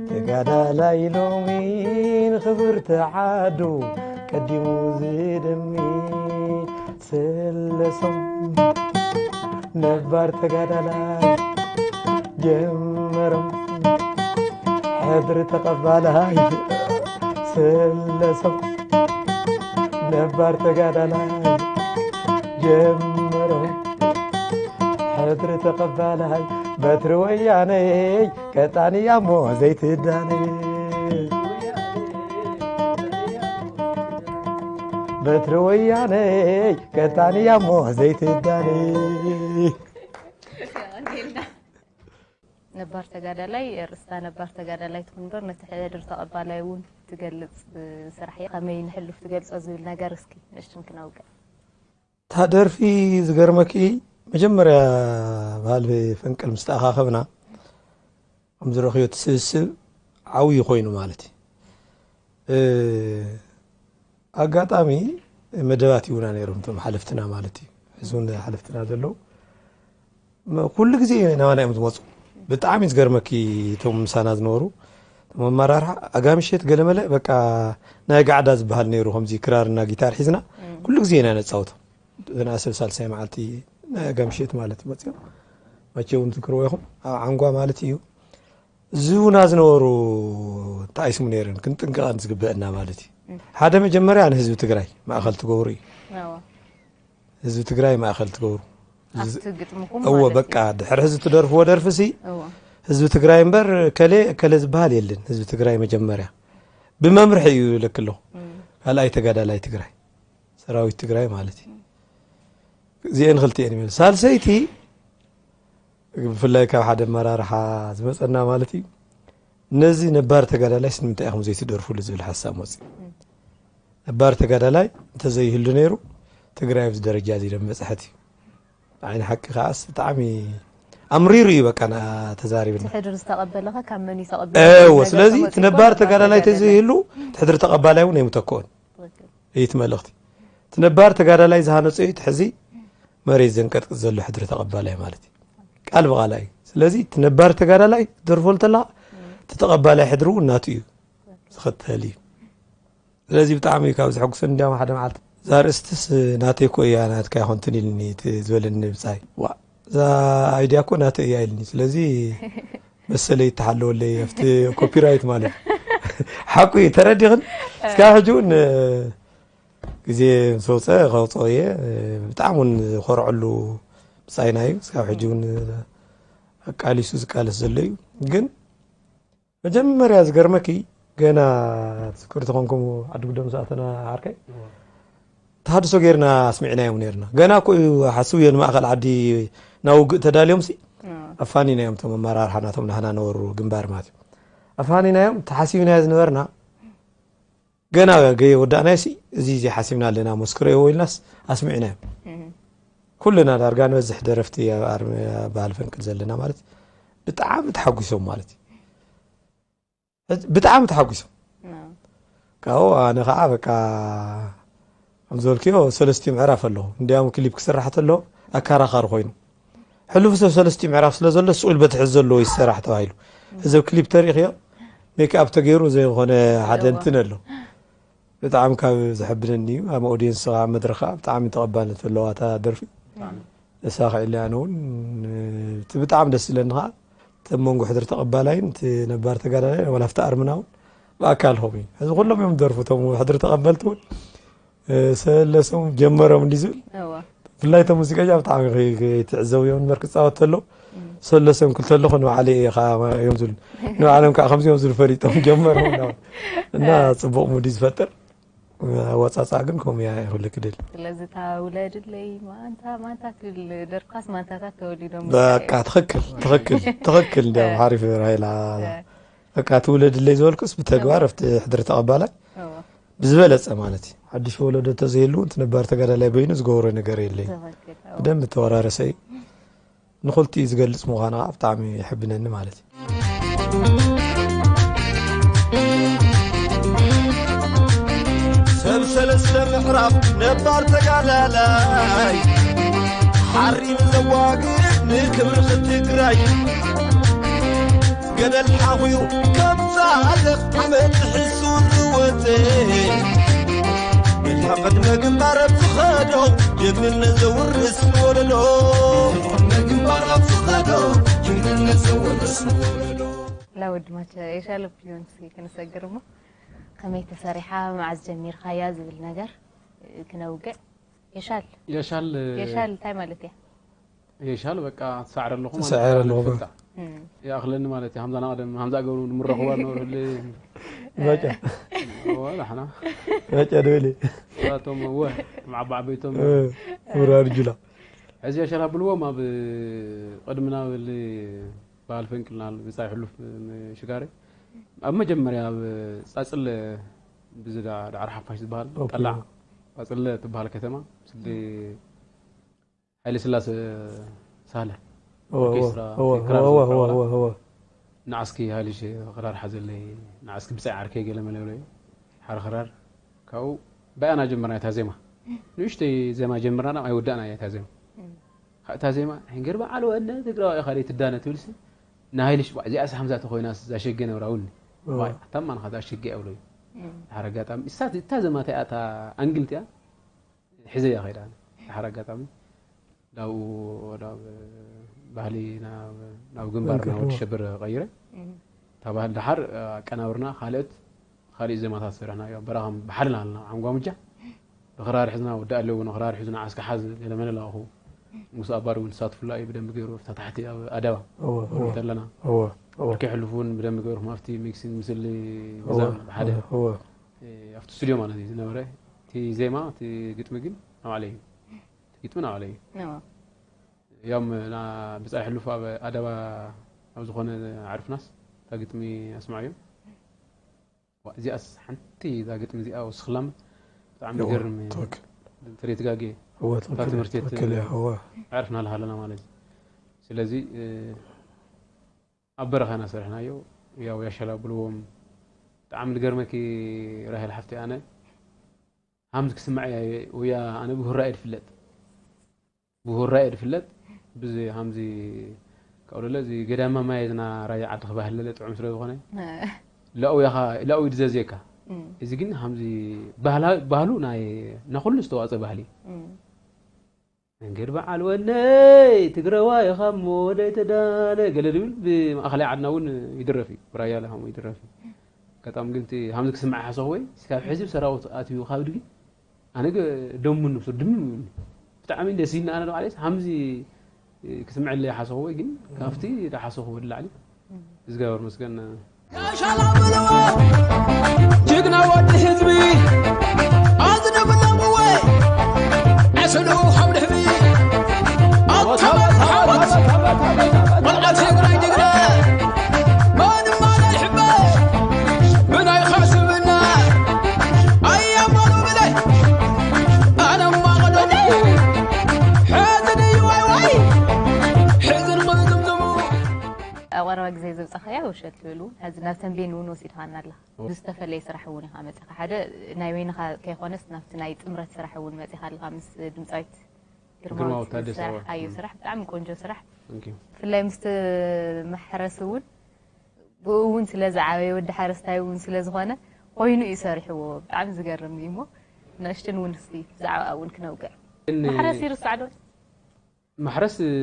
ተጋዳላይ ሎሚ ንኽብርቲ ዓዱ ቀዲሙ ዝደሚ ሰለሶም ነባር ተጋዳላይ ጀመሮም ሕድሪ ተቐባላይ ሰለሶም ነባር ተጋዳላይ ጀመሮም ሕድሪ ተቐባላይ በትሪ ወያነይ ቀጣንያ እሞ ዘይትዳነይ በትሪ ወያነይ ቀጣንያ እሞ ዘይትዳነይ ነባር ተጋዳላይ ርእስታ ነባር ተጋዳላይ ትኹን እምበር ነቲ ሕድሪ ተቐባላይ እውን ትገልፅ ስራሕ እያ። ከመይ ንሕሉፍ ትገልፆ ዝብል ነገር እስኪ ንእሽቱን ክነውቅዕ። እታ ደርፊ ዝገርመኪ መጀመርያ ባህል ፈንቅል ምስ ተኣኻኸብና ከም ዝረኽዮ እቲ ስብስብ ዓብዪ ኮይኑ ማለት እዩ። ኣጋጣሚ መደባት ይብሉና ነይሮም እቶም ሓለፍትና ማለት እዩ። ሕዚ እውን ሓለፍትና ዘለዉ ኩሉ ግዜ ናባና እዮም ዝመፁ። ብጣዕሚ እዩ ዝገርመኪ እቶም ምሳና ዝነበሩ እቶም ኣመራርሓ ኣጋምሸት ገለመለ በቃ ናይ ጋዕዳ ዝበሃል ነይሩ ከምዚ ክራርና ጊታር ሒዝና ኩሉ ግዜ ኢና ነፃውቶ። ዝነኣሰብ ሳልሳይ መዓልቲ ናይ ኣጋምሸት ማለት እዩ መፅዮም መቼ እውን ትዝክርዎ ኢኹም ኣብ ዓንጓ ማለት እዩ ዝህቡና ዝነበሩ ተኣይስሙ ነይረን ክንጥንቀቐን ዝግበአና ማለት እዩ። ሓደ መጀመርያ ንህዝቢ ትግራይ ማእኸል ትገብሩ እዩ። ህዝቢ ትግራይ ማእኸል ትገብሩ። እወ በቃ ድሕሪ ህዝቢ ትደርፍዎ ደርፊ ሲ ህዝቢ ትግራይ እምበር ከሌ ከሌ ዝበሃል የለን። ህዝቢ ትግራይ መጀመርያ ብመምርሒ እዩ ለክሎ ካልኣይ ተጋዳላይ ትግራይ ሰራዊት ትግራይ ማለት እዩ። እዚአን ክልቲአን ይመልስ ሳልሰይቲ ብፍላይ ካብ ሓደ ኣመራርሓ ዝመፀና ማለት እዩ ነዚ ነባር ተጋዳላይስ ንምንታይ ኢኹም ዘይትደርፉሉ ዝብል ሓሳብ መፅእ ነባር ተጋዳላይ እንተዘይህሉ ነይሩ ትግራይ ኣብዚ ደረጃ እዚ ደምበፅሐት እዩ ዓይኒ ሓቂ ከዓስ ብጣዕሚ ኣምሪሩ እዩ በቃ ተዛሪብና ሕድሪ ዝተቐበለኸ ካብ መን እዩ ተቐበለ እዎ ስለዚ እቲ ነባር ተጋዳላይ ተዘይህሉ እቲ ሕድሪ ተቐባላይ እውን ኣይምተክኦን እዩ እቲ መልእኽቲ እቲ ነባር ተጋዳላይ ዝሃነፀ እዩ እቲ ሕዚ መሬት ዘንቀጥቅጥ ዘሎ ሕድሪ ተቐባላይ ማለት እዩ ቃል ብቓል እዩ ስለዚ እቲ ነባር ተጋዳላይ ደርፎ እንተላ እቲ ተቐባላይ ሕድሪ እውን ናቱ እዩ ዝኸተል እዩ ስለዚ ብጣዕሚ ካብ ዘሐጉሰኒ እንዲያውም ሓደ መዓልቲ እዛ ርእስትስ ናተይ እኮ እያ ናትካ ኣይኮንትን ኢልኒ እቲ ዝበለኒ ብጻይ ዋ እዛ ኣይድያ እኮ ናተይ እያ ኢልኒ ስለዚ መሰለይ ይተሓለወለይ ኣብቲ ኮፒራይት ማለት ሓቁ እዩ ተረዲኽን እስካብ ሕጂ እውን ግዜ ምስ ወፀ ከውፅኦ እየ ብጣዕሚ እውን ዝኮርዐሉ ብጻይና እዩ እስካብ ሕጂ እውን ኣቃሊሱ ዝቃለስ ዘሎ እዩ ግን መጀመርያ ዝገርመኪ ገና ትዝክሩ ተኾንኩም ዓዲ ጉደም ዝኣተና ዓርከይ ተሃድሶ ጌርና ኣስሚዕናዮም ኔርና ገና እኮ እዩ ሓስብዮ ንማእኸል ዓዲ ናብ ውግእ ተዳልዮም ሲ ኣፋኒናዮም ቶም ኣመራርሓ ናቶም ናህና ነበሩ ግንባር ማለት እዩ ኣፋኒናዮም ተሓሲብናዮ ዝነበርና ገና ገየ ወዳእናዮ ሲ እዚ እዚ ሓሲብና ኣለና መስክረዮ ኢልናስ ኣስሚዕናዮም ኩልና ዳርጋ ንበዝሕ ደረፍቲ ኣብ ኣርሚ ባህል ፈንቅል ዘለና ማለት ብጣዕሚ ተሓጒሶም ማለት እዩ ብጣዕሚ ተሓጒሶም ካብኡ ኣነ ከዓ በቃ ከም ዝበልክዮ ሰለስቲኡ ምዕራፍ ኣለኹ እንዲያውም ክሊፕ ክስራሕ ተሎ ኣካራኻሪ ኮይኑ ሕሉፍ ሰብ ሰለስቲኡ ምዕራፍ ስለ ዘሎ ስኡል በትሒ ዘለዎ ይሰራሕ ተባሂሉ እዚ ክሊፕ ተሪእኽዮ ሜክኣፕ ተገይሩ ዘይኮነ ሓደ እንትን ኣሎ ብጣዕሚ ካብ ዘሐብነኒ እዩ ኣብ ኦዲየንስ ከዓ መድረክ ከዓ ብጣዕሚ ተቐባልነት ዘለዋ እታ ደርፊ እሳ ክዕሊ ኣነ እውን እቲ ብጣዕሚ ደስ ዝለኒ ከዓ እቲ ኣብ መንጎ ሕድሪ ተቐባላይን እቲ ነባር ተጋዳላይ ዋላ ኣብቲ ኣርምና እውን ብኣካል ከምኡ እዩ። ሕዚ ኩሎም እዮም ዝደርፉ፣ እቶም ሕድሪ ተቐበልቲ እውን፣ እ፣ ሰለሶም ጀመሮም እንዲ ዝብል። እዋ። ብፍላይ እቶም ሙዚቀኛ ብጣዕሚ ከይ-፣ ከይትዕዘቡ እዮም እምበር ክጻወት ተሎ፣ እም። ሰለሶም ክልተ ኣለኹ ንባዕለይ እየ ኸዓ እዮም ዝብሉ። ንባዕሎም ከዓ ከምዚ እዮም ዝብሉ ፈሊጦም ጀመሮም እናበሉ። እና እ። ጽቡቕ ሙድ እዩ ዝፈጥር። ኣወጻጽኣ ግን ከምኡ እያ ኩሉ ክድል። ስለዚ እታ ውለድለይ ማንታ፣ ማንታ ትብል ደርፍካስ ማንታታት ተወሊዶም በቃ ትኽክል፣ ትኽክል፣ ትኽክል። እንዲያው እ። ሓሪፍ ራሄላ። እ። በቃ እቲ ውለድለይ ዝበልኩስ ብተግባር እ። ኣብቲ ሕድሪ ተቐባላይ እዎ። ብዝበለጸ ማለት እዩ። ሓድሽ ወለዶ ተዘይህሉ እቲ ነባር ተጋዳላይ በይኑ ዝገብሮ ነገር የለይ። ትኽክል፣ እዎ። ብደንብ ተወራረሰ እዩ። ንኽልቲኡ ዝገልጽ ምዃኑ ከዓ ብጣዕሚ የሕብነኒ ማለት እዩ። ሰብ ሰለስተ ምዕራብ ነባር ተጋዳላይ ሓሪኑ ዘዋግእ ንክብሪ ትግራይ ገደል ሓቑሩ ከም ዛለፍ ዓመት ሕሱ ዝወፀ ንሕቐት መግባር ኣብ ዝኸዶ ጀግንነት ዘውርስ ወለዶ መግባር ኣብ ዝኸዶ ጅግንነት ዘውርስ ወለዶ። لا ود ما ش-، يشال بليونسي كنسجر مو. خميت سريحة مع الزمير خياز بالنجر. كنوقع. يشال. የሻል የሻል እንታይ ማለት እያ? የሻል በቃ ትሰዕር ኣለኹ ማለት ትሰዕር እያ ኣለኹ። ዝፍታ። እም። ይኣኽለኒ ማለት እዩ። ሃምዛ ናቕደም፣ ሃምዛ ገብሩ ንምረኽባ ነበሩ ህልይ። በቃ። እወ፣ ዳሕና። በቃ ደወለ። እሳቶም እወ፣ ማዕባ ዓበይቶም። እ፣ ምራር ጁላ። ሕዚ የሻል ኣብልዎም ኣብ ቅድሚ ናብ ል-፣ በዓል ፈንቅልና ብጻይ ሕሉፍ ሽጋሪ። ኣብ መጀመርያ ኣብ ጻጽለ ብዝዳ ዳዕሮ ሓፋሽ ዝበሃል ኦኬ። ጠላዕ ጻጽለ ትበሃል ከተማ፣ ስዲ ሃይለ ስላሰ ሳህለ እወ፣ እወ፣ ኦርኬስትራ እወ፣ ክራር እወ፣ እወ፣ ዝፈጥረዋ። እወ፣ እወ። ንዓስኪ ሃይልሽ ክራር ሓዘለይ፣ ንዓስኪ ብጻይ ዓርከይ ገለ መለ በለዮ። ሓደ ክራር፣ ካብኡ ብኣና ጀመርና እታ ዜማ። ንእሽተይ ዜማ ጀምርና፣ ኣይወዳእና እያ እታ ዜማ። እም። እታ ዜማ፣ "ሕንገር በዓል ወነ ትግራዋይ ኢኻ ደይ ትዳነ?" ትብልሲ፣ ንሃይልሽ፣ "ዋ፣ እዚኣስ ሃምዛ ተኾይናስ ዛሸገ ነብራ ውኒ?" እወ። "ዋይ፣ ኣታ ማንኻ ዛሸገ?" ኣብለዩ። እም። ድሓር ኣጋጣሚ፣ እሳ፣ እታ ዜማ እቲኣ፣ እታ ኣንግል እቲኣ፣ ሒዘያ ከይዳ። ድሓር ኣጋጣሚ ዳብኡ ናብ ባህሊ ናብ፣ ናብ ግንባር ግንባር ናብ ወዲ ሸብር ቀይረ። እም። እታ ባህሊ ድሓር ኣቀናብርና ካልኦት፣ ካልእ ዜማታት ሰሪሕና። ያው በረኻ ብሓደ ናልና ዓንጓ ሙጃ ብኽራር ሒዝና ወዲ ኣለዎ ንኽራር ሒዝና ዓስካ ሓዝ ገለ መለ ለኣኹ። ሙሳ ኣባሪ እውን ተሳትፉላ እዩ ብደንብ ገይሩ ኣብታ ታሕቲ ኣብ ኣደባ እወ፣ እወ። ተለና። እወ፣ እወ። ወርቂ ሕሉፍ እውን ብደንብ ገይሩ ኣብቲ ሚክሲንግ ምስሊ እወ፣ ሚዛን ብሓደ። እወ፣ እወ። እ፣ ኣብቲ ስቱድዮ ማለት እዩ ዝነበረ። እቲ ዜማ፣ እቲ ግጥሚ ግን ንባዕለይ እዩ። እቲ ግጥሚ ንባዕለይ እዩ። እወ። ያም ና-፣ ብጻይ ሕሉፍ ኣብ ኣደባ ኣብ ዝኾነ ኣዕርፍናስ እታ ግጥሚ ኣስማዕዮ። ዋ፣ እዚኣስ ሓንቲ እዛ ግጥሚ እዚኣ ወስኽላም ብጣዕሚ እወ፣ ትገርም እያ። ትኽክል። እንተ ዘይትጋጌ እወ፣ እታ ትኽክል፣ ትምህርቲ እት-፣ ትኽክል እያ፣ እወ። ኣዕርፍና ኣለና ማለት እዩ። ስለዚ፣ እ፣ ኣብ በረኻ ኢና ሰሪሕናዮ። ያው ያሸላ ብልዎም ብጣዕሚ ዝገርመኪ ራሄል ሓፍቲ ኣነ ሃምዚ ክስምዐ እያ፣ ወያ ኣነ ብሁራ እየ ዝፍለጥ። ብሁራ እየ ዝፍለጥ። ብዚ ሃምዚ ካብኡ ለለ እዚ ገዳማ ማይ ዝና ራያ ዓዲ ክባህል ለለ ጥዑም ስለ ዝኾነ እ። ላኡ ያኻ፣ ላኡ እዩ ዝዘዝየካ። እም። እዚ ግን ሃምዚ ባህላ-፣ ባህሉ ናይ፣ ናይ ኩሉ ዝተዋጸ ባህሊ እዩ። እም። መንገድ በዓል ወነይ ትግረዋይ ኢኻ እሞ ደይ ተዳነ ገለ ዝብል ብማእኸላይ ዓድና እውን ይድረፍ እዩ። ብራያ ለሃሙ ይድረፍ እዩ። ኣጋጣሚ ግን እቲ ሃምዚ ክስምዐ ሓሰኹ ወይ እስካብ ሕዚ ሰራዊት ኣትዩ ካብ ድጊ ኣነ ገ-፣ ደሙ ንሱ ድም ይብሉኒ። ብጣዕሚ ደስ ኢልና ኣነ ንባዕለይስ ሃምዚ ክስምዐለይ ሓሰኹ ወይ ግን ካብቲ ዝሓሰኹ ብላዕሊ እግዚኣብሔር መስገን። ሻላ በለዋ ጅግና ወዲ ህዝቢ ኣዝነብለምወ ዕስሉ ካብ ድሕቢ ኣታመን ሓወት መልዓት ትግራይ ጅግና ማንም ኣለ ይሕበሽ ብናይ ኻስብና ኣያመሉ ብለይ ኣነማ ቐደሙ ሕዚ ድዩ ዋይ ዋይ ሕዝን ምዝምዝሙ። ኣብ ቀረባ ግዜ ዘውጻኻያ ውሸት ትብል እውን፣ ሕዚ ናብ ተንቤን እውን ወሲድኻና ኣለኻ። እወ። ብዝተፈለየ ስራሕ እውን ኢኻ መጺኻ። ሓደ ናይ በይንኻ ከይኾነስ ናብቲ ናይ ጥምረት ስራሕ እውን መጺኻ ኣለኻ ምስ ድምጻዊት ግርማዊት ግርማዊት ታደሰ፣ እወ። ዝሰራሕካዮ እም። ስራሕ ብጣዕሚ ቆንጆ ስራሕ። Thank you። ብፍላይ ምስቲ መሕረሲ እውን ብኡ እውን ስለ ዝዓበየ ወዲ ሓረስታይ እውን ስለ ዝኾነ ኮይኑ እዩ ሰሪሕዎ። ብጣዕሚ ዝገርም እዩ እሞ ንእሽትን እውን እስቲ ብዛዕባ እውን ክነውግዕ። እን-፣ ማሕረስ ይርሳዕ ዶ? ማሕረስ፣ እ፣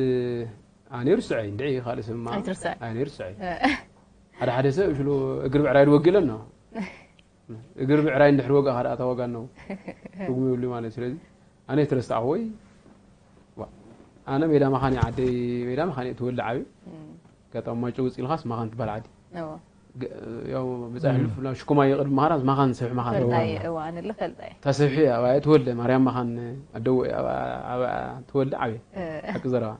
ኣነ ይርስዐ እንድዒ ካልእ ስማ ኣይትርስዐ። ኣነ ይርስዐ ሓደ ሓደ ሰብ ሽሉ እግሪ ብዕራይ ድወግለን ነው እግሪ ብዕራይ እንድሕር ወጋ ካዳ ኣታ ወጋ ነው ትርጉም ይብሉ ማለት ስለዚ ኣነ ትረሳዕዎ ወይ ኣነ ሜዳ መኻኒ ዓደይ ሜዳ መኻኒ ትወልድ ዓብዩ ገጣም ማይጨው ውፅእ ኢልኻስ መኻን ትበሃል ዓዲ እዎ ያው ብፃ ሕሉፍ ሽኮማ ይቕድሚ መኻና መኻን ሰብሒ መኻን ፈልጣየ እዎ ኣነ ለ ፈልጣየ ተሰብሒ ኣብኣ ትወልደ ማርያም መኻን ኣደው ኣብኣ ትወልደ ዓብየ ሓቂ ዘረባ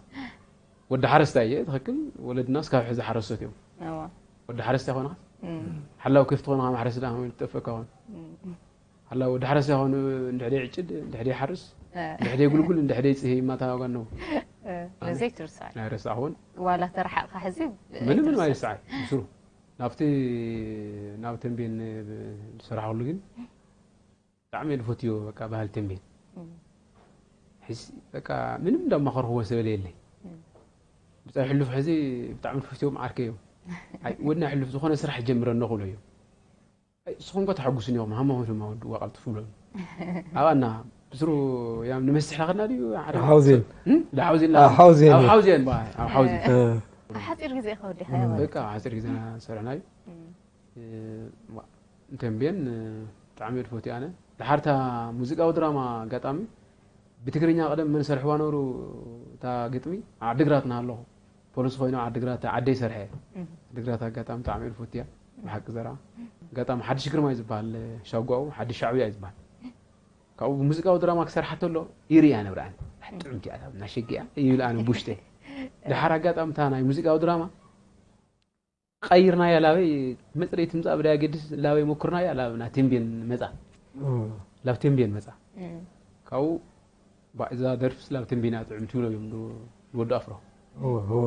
ወዲ ሓረስታይ እየ ትኽክል ወለድና እስካብ ሕዚ ሓረስቶት እዮም እዎ ወዲ ሓረስታይ ኾንኻ እም፣ ሓላው ከፍቲ ኾንኻ ማሕረስ ዳ ትጠፈካ ኾን እም፣ ሓላው ወዲ ሓረስታይ ኾኑ እንድሕደ ይዕጭድ እንድሕደ ይሓርስ እ፣ እንድሕደ ይጉልጉል እንድሕደ ይፅሂ ማታ ዋጋ ነው እ፣ ነዘይ ትርሳዕ ኣይረሳዕኹን ዋላ ተረሓቕካ ሕዚ ምንም ምንም ኣይረሳዕ ብስሩ ናብቲ ናብ ተንቤን ዝሰራሕሉ ግን ብጣዕሚ እየ ዝፈትዮ በቃ ባህል ተንቤን ሕዚ በቃ ምንም እንዳማኸርክዎ ሰብ የለይ ብፃይ ሕሉፍ ሕዚ ብጣዕሚ ዝፈትዮም ዓርከይ እዮም ኣይ ወድና ሕሉፍ ዝኾነ ስራሕ ጀምረና ክብሎ እዮም ኣይ ንስኹም ከ ተሐጉስኒ ኢኹም ሃማኹም ድማ ወድዋ ቀልጥፉ ብሎ ኣባና ብስሩ ያም ንመስሕ ዳኸድና ድዩ ሓደ ሓውዜን እም? ዳሓውዜን ኣብ ሓውዜን ኣብ እዩ። ሓውዜን ባ ኣብ ሓውዜን ኣብ ሓፂር ግዜ ከወዲኻ በቃ ሓፂር ግዜ ሰራሕናዩ ተንቤን ብጣዕሚ እየ ዝፈትዮ ኣነ ድሓርታ ሙዚቃዊ ድራማ ኣጋጣሚ ብትግርኛ ቀደም መን ሰርሕዋ ነብሩ እታ ግጥሚ ዓድግራት ናሃለኹ ፖሊስ ኮይኖም ዓድግራት ዓደይ ሰርሐ ዓድግራት ኣጋጣሚ ብጣዕሚ እየ ዝፈትያ ብሓቂ ዘራ ኣጋጣሚ ሓድሽ ግርማ እዩ ዝበሃል ሻጓኡ ሓድሽ ሻዕብያ እዩ ዝበሃል ካብኡ ብሙዚቃዊ ድራማ ክሰርሓ ተሎ ይርእያ ነብረ ኣነ ጥዑምቲ እያ እናሸጊያ ይብል ኣነ ቡሽተ ድሓር ኣጋጣሚ እታ ናይ ሙዚቃዊ ድራማ ቀይርናያ ላበይ መፅረይ ትምፃእ ብዳይ ኣገድስ ላበይ ሞክርናያ ላብ ና ቴምቤን መፃ ላብ ቴምቤን መፃ ካብኡ ባ- እዛ ደርፍስ ላብ ቴምቤን እያ ጥዕምቲ ይብሎ እዮም ዶ- ወዲ ኣፍሮ እወ፣ እወ።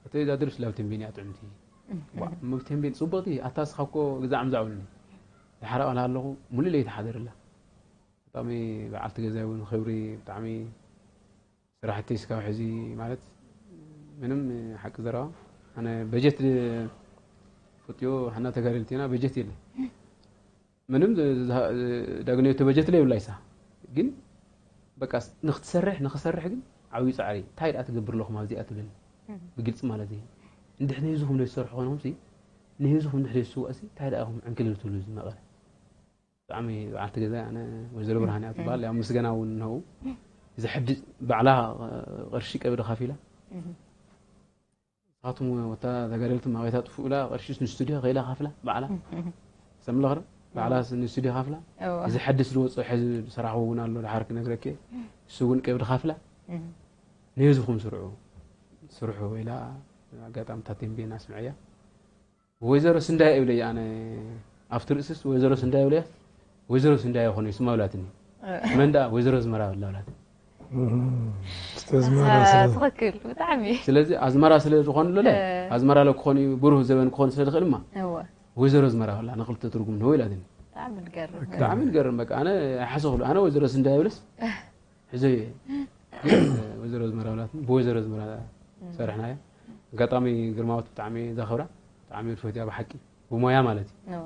እቲ እዛ ደርፍስ ላብ ቴምቤን እያ ጥዕምቲ ባ- ም- ቴምቤን ፅቡቕቲ ኣታ ስኻ እኮ ግዛዕ ምዛዕ ብሉኒ ድሓር ቃል ኣለኹ ሙሉእ ለይቲ ሓደርላ ብጣዕሚ በዓልቲ ገዛይ እውን ክብሪ ብጣዕሚ ስራሕቲ እስካብ ሕዚ ማለት ምንም ሓቂ ዘረባ ኣነ በጀት ፍትዮ ሓና ተጋደልቲ ኢና በጀት የለ ምንም ዳግነዮ ተበጀት ለይብላ ይሳ ግን በቃ ንክትሰርሕ ንክሰርሕ ግን ዓብዩ ፃዕሪ እንታይ ደኣ ትገብር ኣለኹም ኣብዚኣ ትብል ብግልፂ ማለት እዩ እንድሕር ንህዝኹም ነዝሰርሑ ኮንኹም ንህዝኹም እንድሕር ዝስዋእ እንታይ ደኣ ኢኹም ዕንክልል ትብሉ ዝመቐለ ብጣዕሚ በዓልቲ ገዛ ኣነ ወይዘሮ ብርሃን እያ ትበሃል ያው ምስገና እውን ነው ዘሕድስ ባዕላ ቅርሺ ቀብዲ ካፊላ ንስኻትኩም ወታ ተጋደልቲ ማቤታ ጥፉእላ ቅርሺ ንስቱዲዮ ከይላ ካፍላ ባዕላ ሰምለኽረ ባዕላ ንስቱዲዮ ካፍላ እዚ ሓድስ ዝወፅኦ ሕዚ ዝሰራሕዎ እውን ኣሎ ድሓር ክነግረኪ እሱ እውን ቀብዲ ካፍላ ንህዝብኩም ስርዑ ስርሑ ኢላ ኣጋጣሚ ታቴምቤን ኣስምዐያ ወይዘሮ ስንዳይ እብለይ ኣነ ኣብቲ ርእስስ ወይዘሮ ስንዳይ እብለያ ወይዘሮ ስንዳይ ይኾነ ስማ ብላትኒ መን ደኣ ወይዘሮ ዝመራ ብላ ብላትኒ ዝተዝመራ ስለ ትኽክል ብጣዕሚ ስለዚ ኣዝመራ ስለ ዝኾኑ ለ ኣዝመራ ለ ክኾኑ እዩ ብሩህ ዘበን ክኾኑ ስለ ዝኽእል ድማ እወ ወይዘሮ ዝመራ ብላ ንክልተ ትርጉም ንህቦ ኢላትኒ ብጣዕሚ ንገርም ብጣዕሚ ንገርም በቃ ኣነ ኣይሓሰኽሉ ኣነ ወይዘሮ ስንዳይ ብለስ ሕዘዮ እየ ግን ወይዘሮ ዝመራ ብላትኒ ብወይዘሮ ዝመራ ሰርሕናዮ ኣጋጣሚ ግርማዊት ብጣዕሚ ዘኽብራ ብጣዕሚ ትፈትያ ብሓቂ ብሞያ ማለት እዩ እወ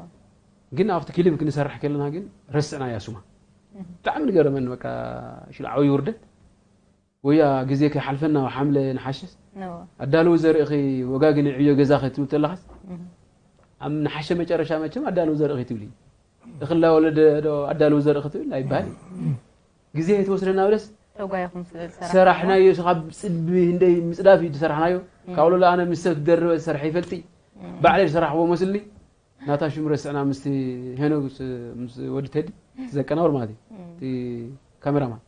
ግን ኣብቲ ክሊፕ ክንሰርሕ ከለና ግን ረስዕናያ ሱማ ብጣዕሚ ንገረመኒ በቃ ሽሉ ዓብዪ ውርደት ወያ ግዜ ከይሓልፈና ሓምለ ንሓሸስ እወ ኣዳለዊ ዘርእኺ ወጋግን ዕዮ ገዛኺ ትብል ተለኻስ ኣብ ንሓሸ መጨረሻ መቸም ኣዳለዊ ዘርእኺ ትብሊ እኽላ ወለደ ዶ ኣዳለዊ ዘርእኺ ትብል ኣይበሃል ግዜ ትወስደና ብለስ ተጓይኹም ስለ ዝሰራሕኩም ሰራሕናዮ ካብ ፅድቢ ህንደይ ምፅዳፍ እዩ ዝሰራሕናዮ ካብ ሎላ ኣነ ምስ ሰብ ትደርበ ዝሰርሐ ይፈልጢ ባዕለይ ዝሰራሕዎ መስልኒ ናታ ሽም ረስዕና ምስቲ ሄኖግ ምስ- ምስ ወዲ ተዲ ዘቀናብር ማለት እዩ እቲ ካሜራማን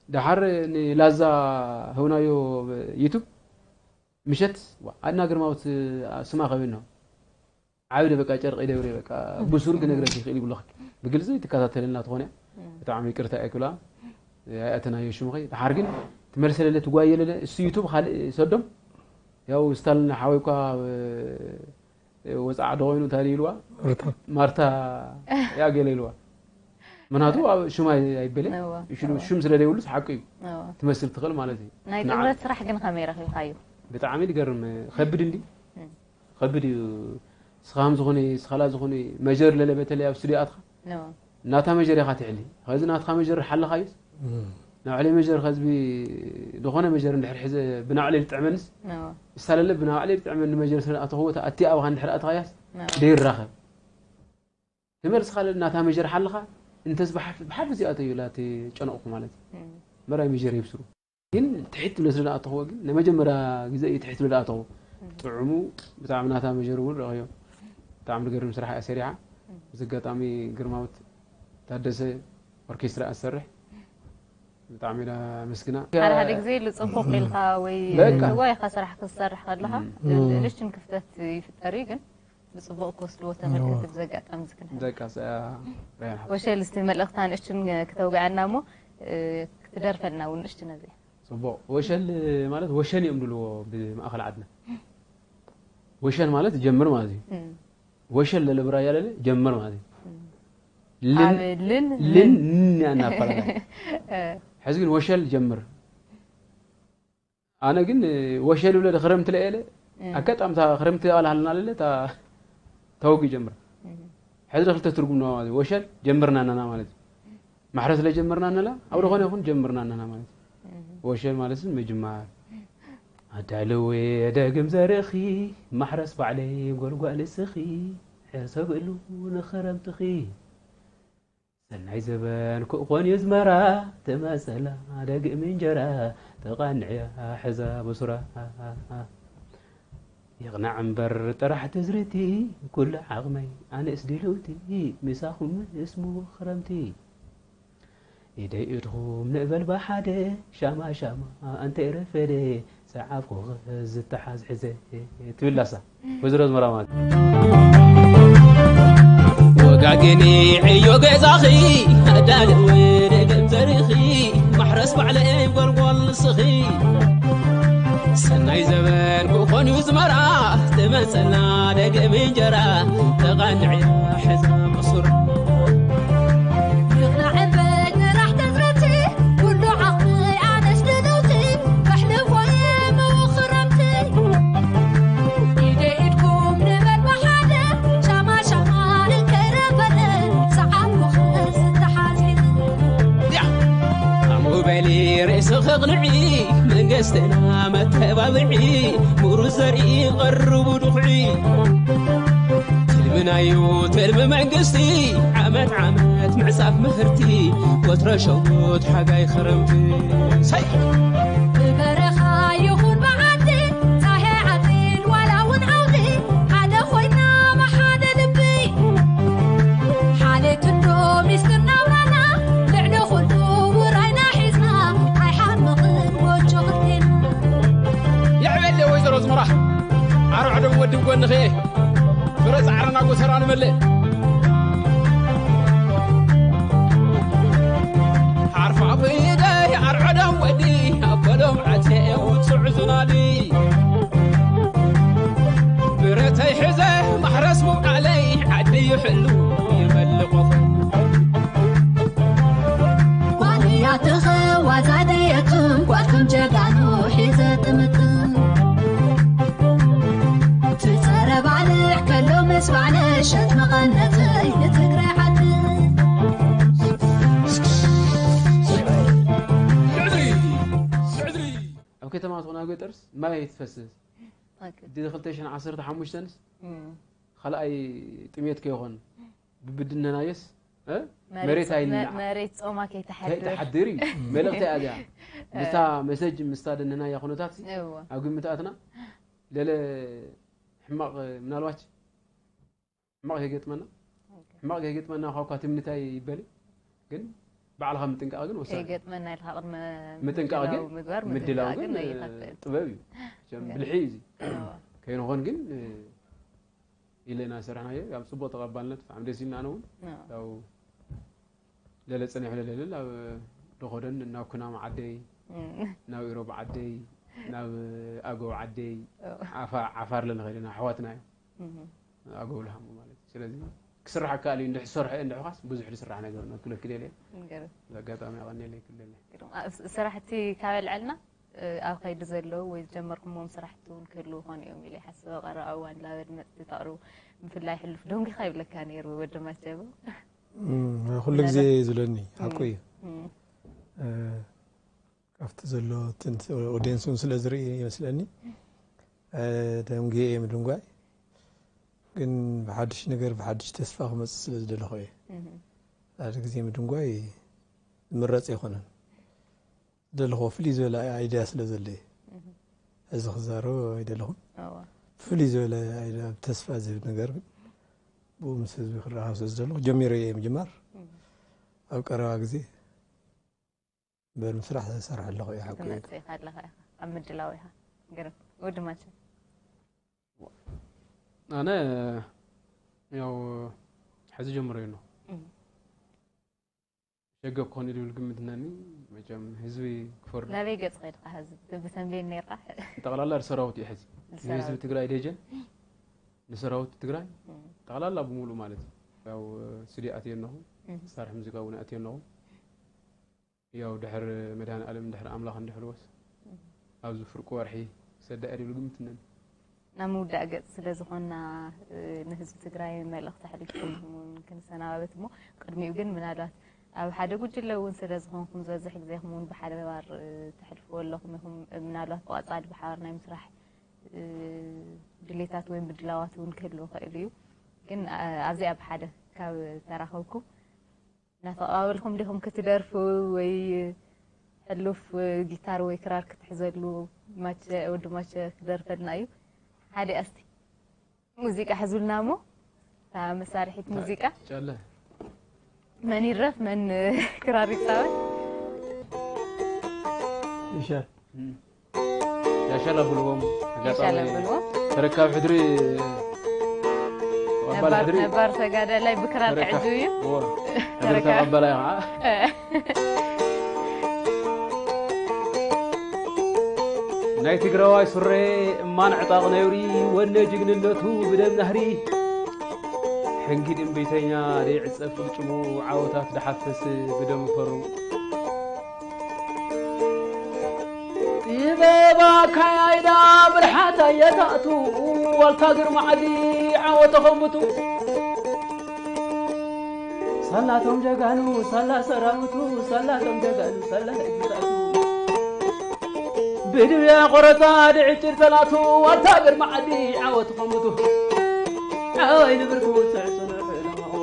ደሓር ንላዛ ህውናዮ ዩቱብ ምሸት ኣድና ግርማውት ስማ ከብን ነው ዓብደ በቃ ጨርቂ ደብረ በቃ ብሱር ክነግረክ ይኽእል ይብለክ ብግልፂ ትከታተልና ትኾነ ብጣዕሚ ይቅርታ እየ ክብላ ኣይኣተናዮ ሽምኸ ድሓር ግን ትመልሰለለ ትጓየለለ እሱ ዩቱብ ካልእ ሰዶም ያው ስታልን ሓወይ እኳ ወፃዓ ዶ ኮይኑ እንታይ ኢልዋ ሩታ ማርታ ያ ገለ ኢልዋ ምክንያቱ ኣብ ሽማ ኣይበለ እዋ፣ ሽም- እዋ። ሽም ስለ ዘይብሉስ ሓቂ እዩ እዋ። ትመስል ትኽእል ማለት እዩ ናይ ንዓ- ጥምረት ስራሕ ግን ከመይ ረኺብካዮ ብጣዕሚ ዝገርም ከብድ እንዲ ከብድ እዩ ስኻም ዝኾነ ስኻላ ዝኾነ መጀር ለለ በተለይ ኣብ ስቱዲዮ ኣትኻ እዋ። ናታ መጀር ኢኻ ትሕሊ ከዚ ናትካ መጀር ሓለኻዩስ ናባዕለይ መጀር ከዝቢ ዝኾነ መጀር እንድሕር ሕዘ ብናባዕለይ ልጥዕመንስ ይሳለለ ብናባዕለይ ልጥዕመኒ መጀር ስለ ኣተኽዎ ኣቲ ኣብኻ እንድሕር ኣተኻያስ ደይራኸብ ተመልስኻ ናታ መጀር ሓልኻ እንተስ ብሓፍ ብሓፍ እዚኣቶ እዩ ላቲ ጨነቕኩ ማለት እዩ መራይ መጀር ይብስሩ ግን ትሕት ብለ ስለ ኣተኽዎ ግን ንመጀመርያ ግዜ እዩ ትሕት ብለ ኣተኽዎ ጥዑሙ ብጣዕሚ ናታ መጀር እውን ረኸዮ ብጣዕሚ ዝገርም ስራሕ እያ ሰሪሓ እዚ ኣጋጣሚ ግርማዊት ታደሰ ኦርኬስትራ እሰርሕ ብጣዕሚ ኢና መስግና ሓደ ሓደ ግዜ ልፅቡቕ ኢልካ ወይ በቃ። ንዋይኻ ስራሕ ክትሰርሕ ከለኻ እም። ንእሽትን ክፍተት ይፍጠር እዩ ግን ብፅቡቕ ክወስድዎ ተመልከት እዎ። ብዚ ኣጋጣሚ እዚ ክንሕዝ ደቃ ሰ- ራያን ሓፍ- ወሸል እስቲ መልእኽታ ንእሽትን ክተውግዐና እሞ እ፣ ክትደርፈልና እውን ንእሽትን ነዚ ፅቡቕ ወሸል ማለት ወሸን እዮም ድልዎ ብማእኸል ዓድና ወሸን ማለት ጀምር ማለት እዩ እም። ወሸል ለለ ብራያ ለለ ጀምር ማለት እዩ ልን ልን ልን ንን ያና ፈራላይ ሕዚ ግን ወሸል ጀምር ኣነ ግን ወሸል ብለ ክረምቲ ለየለ ኣጋጣሚ ክረምቲ ኣላሃልና ለለ ተወጉ ይጀምር ሕዚ ክልተ ትርጉም ነዋ ማለት ወሸል ጀምርና ናና ማለት እዩ ማሕረስ ለጀመርና ነላ ኣብ ዝኾነ ይኹን ጀምርና ነና ማለት እዩ ወሸል ማለት ምጅማር ኣዳልዌ ደግም ዘርእኺ ማሕረስ ባዕለይ ጎልጓል እስኺ ሕርሰ ብእሉ ንኽረምትኺ ሰናይ ዘበን ክኾን እዩ ዝመራ ትመፀላ ደግም እንጀራ ተቓንዕያ ሕዛ ብሱራ ይቕናዕ እምበር ጥራሕ ትዝርቲ ኩሉ ዓቕመይ ኣነስ ድልውቲ ምሳኹም እስሙ ክረምቲ ኢደይ ኢድኹም ንእበል ብሓደ ሻማ ሻማ ኣንተ ረፈደ ሰዓብኩ ዝተሓዝ ሕዘ ትብል ኣሳ ወይዘሮ ኣዝመራ ማለት ወጋግኒ ዕዮ ገዛኺ ኣዳልወ ደገም ዘርኢኺ ማሕረስ ባዕለይ ጎልጎል ንስኺ ሰናይ ዘበን ክኾን እዩ ዝመራ ትመፀና ደገም እንጀራ ተቓንዕያ ሕዛ ብሱራ ይቕናዕ እምበይ ጥራሕ ተዝረቲ ኩሉ ዓቕሚ ኣነስ ድልውቲ ከሕልፎ እየ ምውኽረምቲ ኢደ ኢድኩም ንበል ብሓደ ሻማ ሻማ ንከረበለ ሰዓት ምኽር ዝተሓዝሒዘ ኣሙ በሊ ርእስኺ ኣቕንዒ መንግስትና መተባብዒ ምሩዝ ዘርኢ ይቐርቡ ድኹዒ ትልምናዩ ትልሚ መንግስቲ ዓመት ዓመት ምዕፃፍ ምህርቲ ወትረ ሸውት ሓጋይ ክረምቲ ሰይ ብበረኻ ይኹን ብዓዲ ፃሕያ ዓፂድ ዋላ እውን ዓውዲ ሓደ ኮይና ብሓደ ልቢ ሓሌት እንዶ ሚስጥር ናብራና ልዕሊ ኩሉ ውራይና ሒዝና ኣይሓምቕን ጎጆ ክልቴና የዕበለ ወይዘሮ ዝመራ ኣርዕዶም ወዲ ጎንኸ ፍረ ፃዕርና ጎተራ ንመልእ ሓርፋ ብኢደይ ኣርዕዶም ወዲ ኣበሎም ዓትየ ውፅዕ ዝናዲ ብረተይ ሕዘ ማሕረስ ምውዓለይ ዓዲ ይሕሉ ይመልቆ ጓልያ ተኸዋዛደየትም ጓልኩም ጀጋኑ ሒዘ ጥምጥም ትፀረ ባልዕ ከሎ ምስ ባዕለ ሸት መቐነተይ ንትግራይ ዓዲ ኣብ ከተማ ዝኾና ገጠርስ ማይ ኣይትፈስስ ዲ ክልተ ሽሕን ዓሰርተ ሓሙሽተንስ ካልኣይ ጥሜት ከይኾን ብብድነናየስ መሬት ኣይልና መሬት ጾማ ከይተሓድር ከይተሓድር እዩ መልእኽቲ እያ እዚኣ ምስታ መሰጅ ምስታ ደነናያ ኩነታት ኣብ ግምት ኣትና ለለ ሕማቕ ምናልባች ሕማቕ ከይገጥመና ሕማቕ ከይገጥመና ኳኳ ትምኒታይ ይበል ግን ባዕልኻ ምጥንቃቕ ግን ወሳኝ ከይገጥመና ኢልካ ቅድመ ምጥንቃቕ ግን ምድላው ግን ጥበብ እዩ ብልሒ እዩ ከይንኾን ግን ኢለ ኢና ዝሰራሕናዮ ያው ፅቡቅ ተቐባልነት ብጣዕሚ ደስ ኢልና ኣነ እውን ያው ለለ ፀኒሑ ለለለ ኣብ ደኾደን ናብ ኩናማ ዓደይ ናብ ኢሮብ ዓደይ ናብ ኣገው ዓደይ ዓፋር ለንኸይድ ኢና ኣሕዋትና እዮም ኣገው ልሃሙ ማለት እዩ ስለዚ ክስራሕ ኣካል እዩ እንድሕ ዝሰርሖ እንድሕኻስ ብዙሕ ዝስራሕ ነገር ክለክል የለ ኣጋጣሚ ኣቐኒለይ ክልለ ስራሕቲ ካብ ኣልዐልና ኣብ ከይዲ ዘለዉ ወይ ዝጀመርኩምዎም ስራሕቲ እውን ክህልዉ ይኾኑ እዮም ኢለ ይሓስብ። ኣብ ቀረባ እዋን ላበድ መፅቲ ተቕርቡ ብፍላይ ሕሉፍ ደንጒኻ ይብለካ ነይሩ ወዲ ማቸቦ። እም፣ ኩሉ ግዜ እዩ ዝብለኒ፣ ሓቁ እዩ። እም። እ፣ ኣብቲ ዘሎ ኦድየንስ እውን ስለ ዝርኢ ይመስለኒ ደንጉየ እየ ምድንጓይ። ግን ብሓድሽ ነገር ብሓድሽ ተስፋ ክመፅእ ስለ ዝደለኹ እየ። ሓደ ግዜ ምድንጓይ ዝምረፅ ኣይኮነን። ዝደለኹዎ ፍልይ ዝበለ ኣይድያ ስለ ዘለየ እዚ ክዛረብ ኣይደለኹን። ፍልይ ዝበለ ኣይድያ ተስፋ ዝህብ ነገር ግን ብኡ ምስ ህዝቢ ክረኻብ ስለ ዝደለኹ ጀሚረ እየ ምጅማር። ኣብ ቀረባ ግዜ እምበር ምስራሕ ዝሰርሕ ኣለኹ እየ ሓቁ እዩ። ትመጽእ ኢኻ ኣለኻ ኢኻ ኣብ ምድላው ኢኻ። ግርም ወዲ ማቸ። ኣነ ያው ሕዚ ጀምሮ እዩ ነው ሸገብ ክኾን ኢሉ ዝብል ግምት እነኒ። መቸም ህዝቢ ክፈርዶ ናበይ ገጽ ኸድካ ሕዚ ብተንቤን ነይርካ? ጠቕላላ ንሰራዊት እዩ ሕዚ ንህዝቢ ትግራይ ደጀን ንሰራዊት ትግራይ ጠቕላላ ብምሉእ ማለት እዩ። ያው ስዲ ኣትየ ኣለኹ ሳርሒ ሙዚቃ እውን ኣትየ ኣለኹ። ያው ድሕር መድሃን ኣለም ድሕር ኣምላኽ እንድሕልወስ ኣብዚ ፍርቂ ወርሒ ሰዳ እየ ዝብል ግምት እነኒ። ናብ ምውዳእ ገጽ ስለ ዝኾንና ንህዝቢ ትግራይ መልእኽቲ ኣሕሊፍኩም ክንሰናባበት እሞ ቅድሚኡ ግን ምናልባት ኣብ ሓደ ጉጅለ እውን ስለ ዝኾንኩም ዝበዝሕ ግዜኹም እውን ብሓባር ተሕልፍዎ ኣለኹም ኢኹም። ምናልባት ብቐጻሊ ብሓባር ናይ ምስራሕ ድሌታት ወይ ምድላዋት እውን ክህልው ይኽእል እዩ። ግን ኣብዚኣ ብሓደ ካብ ተራኸብኩም እናተቐባበልኩም ዲኹም ክትደርፉ ወይ ሕሉፍ ጊታር ወይ ክራር ክትሕዘሉ ማቸ ወዲ ማቸ ክደርፈልና እዩ። ሓደ ኣስቲ ሙዚቃ ሕዙልና እሞ እታ መሳርሒት ሙዚቃ ጨለ መን ይድረፍ መን ክራር ይፃወት? ይሻል ያሻል ኣብልዎም። ያሻል ኣብልዎም። ተረካብ ሕድሪ ተቐባል ሕድሪ ነባር ተጋዳላይ ብክራር ክዕዝብ እዩ። ሕድሪ ተቐባላይ ከዓ ናይ ትግራዋይ ሱረ እማን ዕጣቕ ነብሪ ወነ ጅግንነቱ ብደም ናህሪ ሕንጊድ እምቢተኛ ደይዕጸፍ ቅልጭሙ ዓወታት ደሓፍስ ብደም ፈርሙ። ጥበብ ኣካያይዳ ብልሓት ኣየታእቱ ዋልታ ግርማ ዓዲ ዓወት ተኸምቱ። ሳላቶም ጀጋኑ ሳላ ሰራዊቱ ሳላቶም ጀጋኑ ሳላ ህዝብታቱ ብድብያ ቆረፃ ድዕጭር ጠላቱ ዋልታ ግርማ ዓዲ ዓወት ተኸምቱ። ዓወይ ንብርኩ ውፅዕ ፅኑዕ ዕለማኡ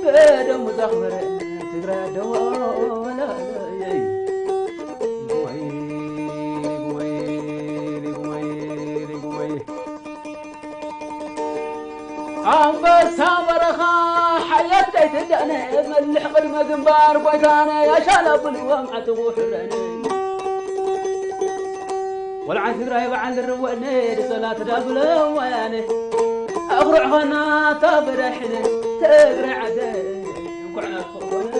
በደሙ ዘኽበረ ትግራይ ኣደዋ ወላለየይ። ኣንበሳ በረኻ ሓያት ከይትዳነ መልሕ ቅድመ ግንባር ጎይታነ ያሻላ ብልዎም ዓጥቑ ሕረነ ወልዓል ትግራይ በዓል ድርወነ ድጸላት ዳብለ ወያነ ኣኽሩዕ ኾና ታበዳሕነ ትግራይ ዓደ እንኳዕ ናፍቆ ኾነ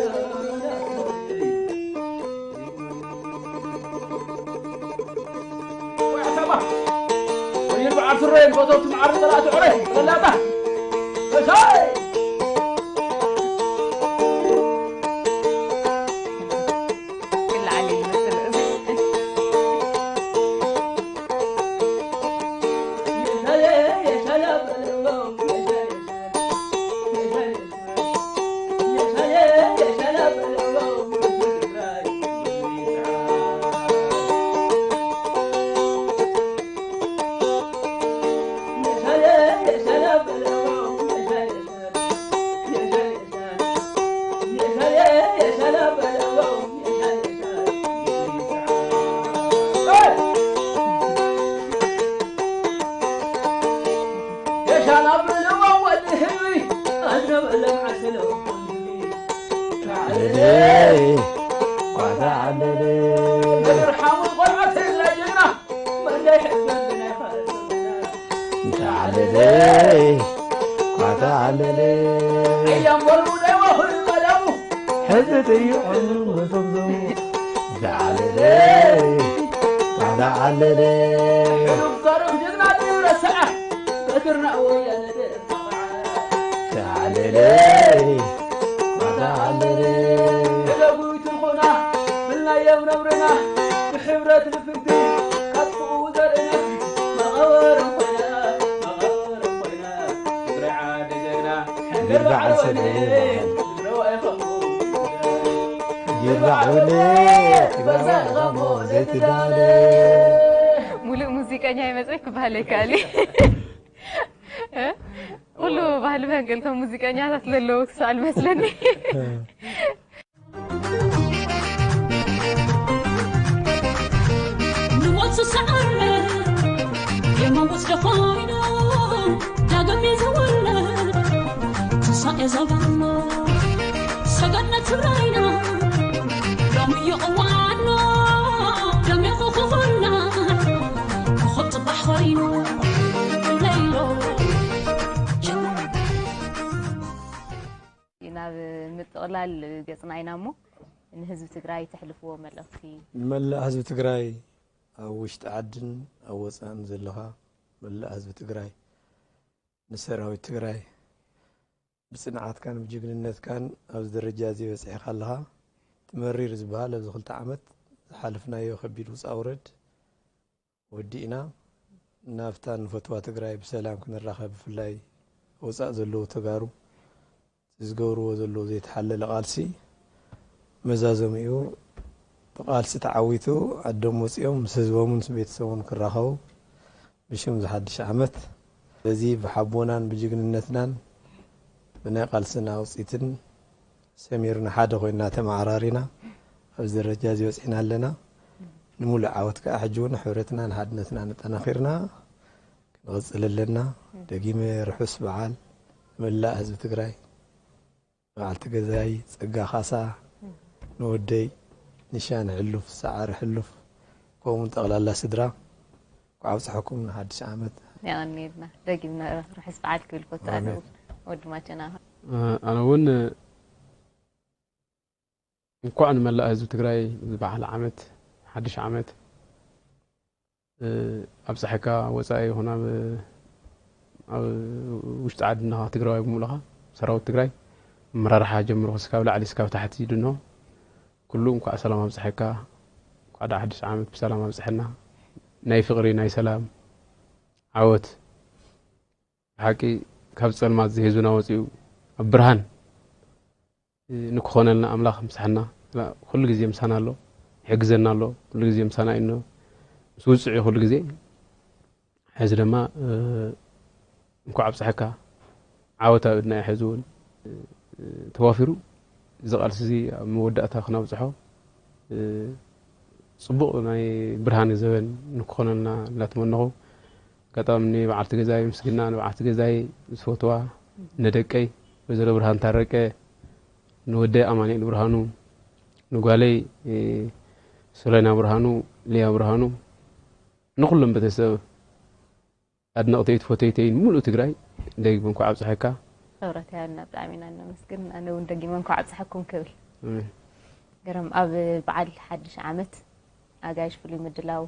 ይርዳዕ ውኔ ትግራዋይ ዓጋሞ ዘይትዳለ። ሙሉእ ሙዚቀኛ ይመጽእ ክበሃል ኣይከኣል እዩ። እ? ኩሉ ባህሊ ፈንቅል፣ እቶም ሙዚቀኛታት ዘለዉ ክስኣል መስለኒ። ንሞት ዝሰዓረ የማሙስ ደፋይና ዳግም ይዘወለ ትንሳኤ ዘባና ሰገነት ትግራይና ሎሚ እዩ እዋና ደሚቑ ክኹና ኮኾብ ጽባሕ ኮይኑ ለይሎ ናብ ምጥቕላል ገጽና ኢና እሞ ንህዝቢ ትግራይ ተሕልፍዎ መልእኽቲ? ንመላእ ህዝቢ ትግራይ ኣብ ውሽጢ ዓድን ኣብ ወፃእን ዘለኻ መላእ ህዝቢ ትግራይ ንሰራዊት ትግራይ ብፅንዓትካን ብጅግንነትካን ኣብዚ ደረጃ እዚ በፂሕኻ ኣለኻ። እቲ መሪር ዝበሃል ኣብዚ ክልተ ዓመት ዝሓለፍናዮ ከቢድ ውፃ ውረድ ወዲእና ናብታ ንፈትዋ ትግራይ ብሰላም ክንራኸብ ብፍላይ ወፃእ ዘለዉ ተጋሩ ዝገብርዎ ዘለዉ ዘይተሓለለ ቃልሲ መዛዘሚኡ ብቃልሲ ተዓዊቱ ዓዶም ወፂኦም ምስ ህዝቦምን ምስ ቤተሰቦም ክራኸቡ ብሽም ዝሓድሽ ዓመት በዚ ብሓቦናን ብጅግንነትናን ብናይ ቃልስና ውፅኢትን ሰሚርና ሓደ ኮይና ተመዓራሪና ኣብዚ ደረጃ እዚ በፂሕና ኣለና። ንምሉእ ዓወት ከዓ ሕጂ እውን ሕብረትናን ሓድነትናን ኣጠናኺርና ክንቕፅል ኣለና። ደጊመ ርሑስ በዓል ንመላእ ህዝቢ ትግራይ። በዓልቲ ገዛይ ፀጋ ካሳ፣ ንወደይ ንሻን ሕሉፍ፣ ሰዓረ ሕሉፍ፣ ከምኡውን ጠቕላላ ስድራ እንኳዕ ኣብፀሐኩም ንሓድሽ ዓመት። የቐንየልና። ደጊምና ርሑስ በዓል ክብል ፈቱ ኣነ እውን ወዲ ማቸና። ኣነ እውን እንኳዕ ንመላእ ህዝቢ ትግራይ ዝበዓል ዓመት ሓድሽ ዓመት ኣብፀሐካ። ወፃኢ ይኹን ኣብ ኣብ ውሽጢ ዓድና ትግራዋይ ብምሉኻ ሰራዊት ትግራይ ኣመራርሓ ጀምሮ ክስካብ ላዕሊ ስካብ ታሕቲ ድኖ ኩሉ እንኳዕ ሰላም ኣብፀሐካ። እንኳዕ ዳ ሓድሽ ዓመት ብሰላም ኣብፀሐና። ናይ ፍቕሪ ናይ ሰላም ዓወት ብሓቂ ካብ ፀልማት ዝህዝብና ወፂኡ ኣብ ብርሃን ንክኾነልና ኣምላኽ ምሳሕና ኩሉ ግዜ ምሳና ኣሎ፣ ይሕግዘና ኣሎ፣ ኩሉ ግዜ ምሳና እዩ ኣሎ። ምስ ውፅዕ እዩ ኩሉ ግዜ። ሕዚ ድማ እንኳዕ ኣብፀሐካ። ዓወት ኣብ እድና እዩ ሕዚ እውን ተዋፊሩ። እዚ ቃልሲ እዚ ኣብ መወዳእታ ክነብፅሖ ፅቡቕ ናይ ብርሃን ዘበን ንክኾነልና እናተመነኹ ኣጋጣሚ ንበዓልቲ ገዛይ ምስግና ንበዓልቲ ገዛይ ዝፈትዋ ንደቀይ ወይዘሮ ብርሃን ታረቀ ንወደይ ኣማኑኤል ብርሃኑ ንጓለይ ሶለና ብርሃኑ ሊያ ብርሃኑ ንኩሎም ቤተሰብ ኣድነቅተይ ትፈተይተይ ንሙሉእ ትግራይ ደጊም እንኳዕ ኣብፀሐካ። ክብረት ያብልና ብጣዕሚ ኢና እነመስግን። ኣነ እውን ደጊመ እንኳዕ ኣብፀሐኩም ክብል። ኣሜን። ገረም ኣብ በዓል ሓድሽ ዓመት ኣጋይሽ ፍሉይ ምድላው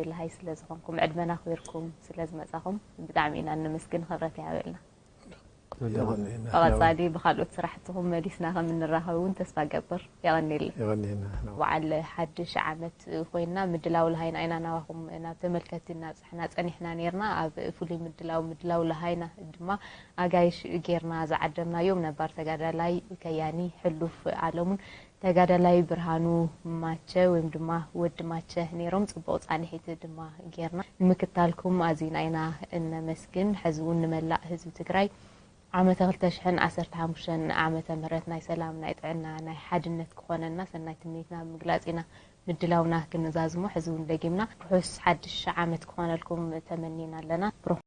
ለሃይ ስለ ዝኾንኩም ዕድመና ኣኽቢርኩም ስለ ዝመፃኹም ብጣዕሚ ኢና እነመስግን። ክብረት ይሃበልና። ብቐፃሊ ብኻልኦት ስራሕትኹም መሊስና ከም እንራኸብ እውን ተስፋ ገብር። የቐንየልና። የቐንየልና። በዓል ሓድሽ ዓመት ኮይንና ምድላው ለሃይና ኢና ናባኹም ናብ ተመልከትቲ እናብፃሕና ፀኒሕና ነይርና። ኣብ ፍሉይ ምድላው ምድላው ለሃይና ድማ ኣጋይሽ ጌርና ዝዓደምናዮም ነባር ተጋዳላይ ከያኒ ሕሉፍ ኣለሙን ተጋዳላይ ብርሃኑ ማቸ ወይም ድማ ወዲ ማቸ ነይሮም። ፅቡቕ ፃንሒት ድማ ጌርና ንምክታልኩም ኣዚና ኢና እነመስግን። ሕዚ እውን ንመላእ ህዝቢ ትግራይ ዓመተ ክልተ ሽሕን ዓሰርተ ሓሙሽተን ዓመተ ምህረት ናይ ሰላም ናይ ጥዕና ናይ ሓድነት ክኾነና ሰናይ ትምኒትና ብምግላፅ ኢና ምድላውና ክንዛዝሞ። ሕዚ እውን ደጊምና ርሑስ ሓድሽ ዓመት ክኾነልኩም ተመኒና ኣለና።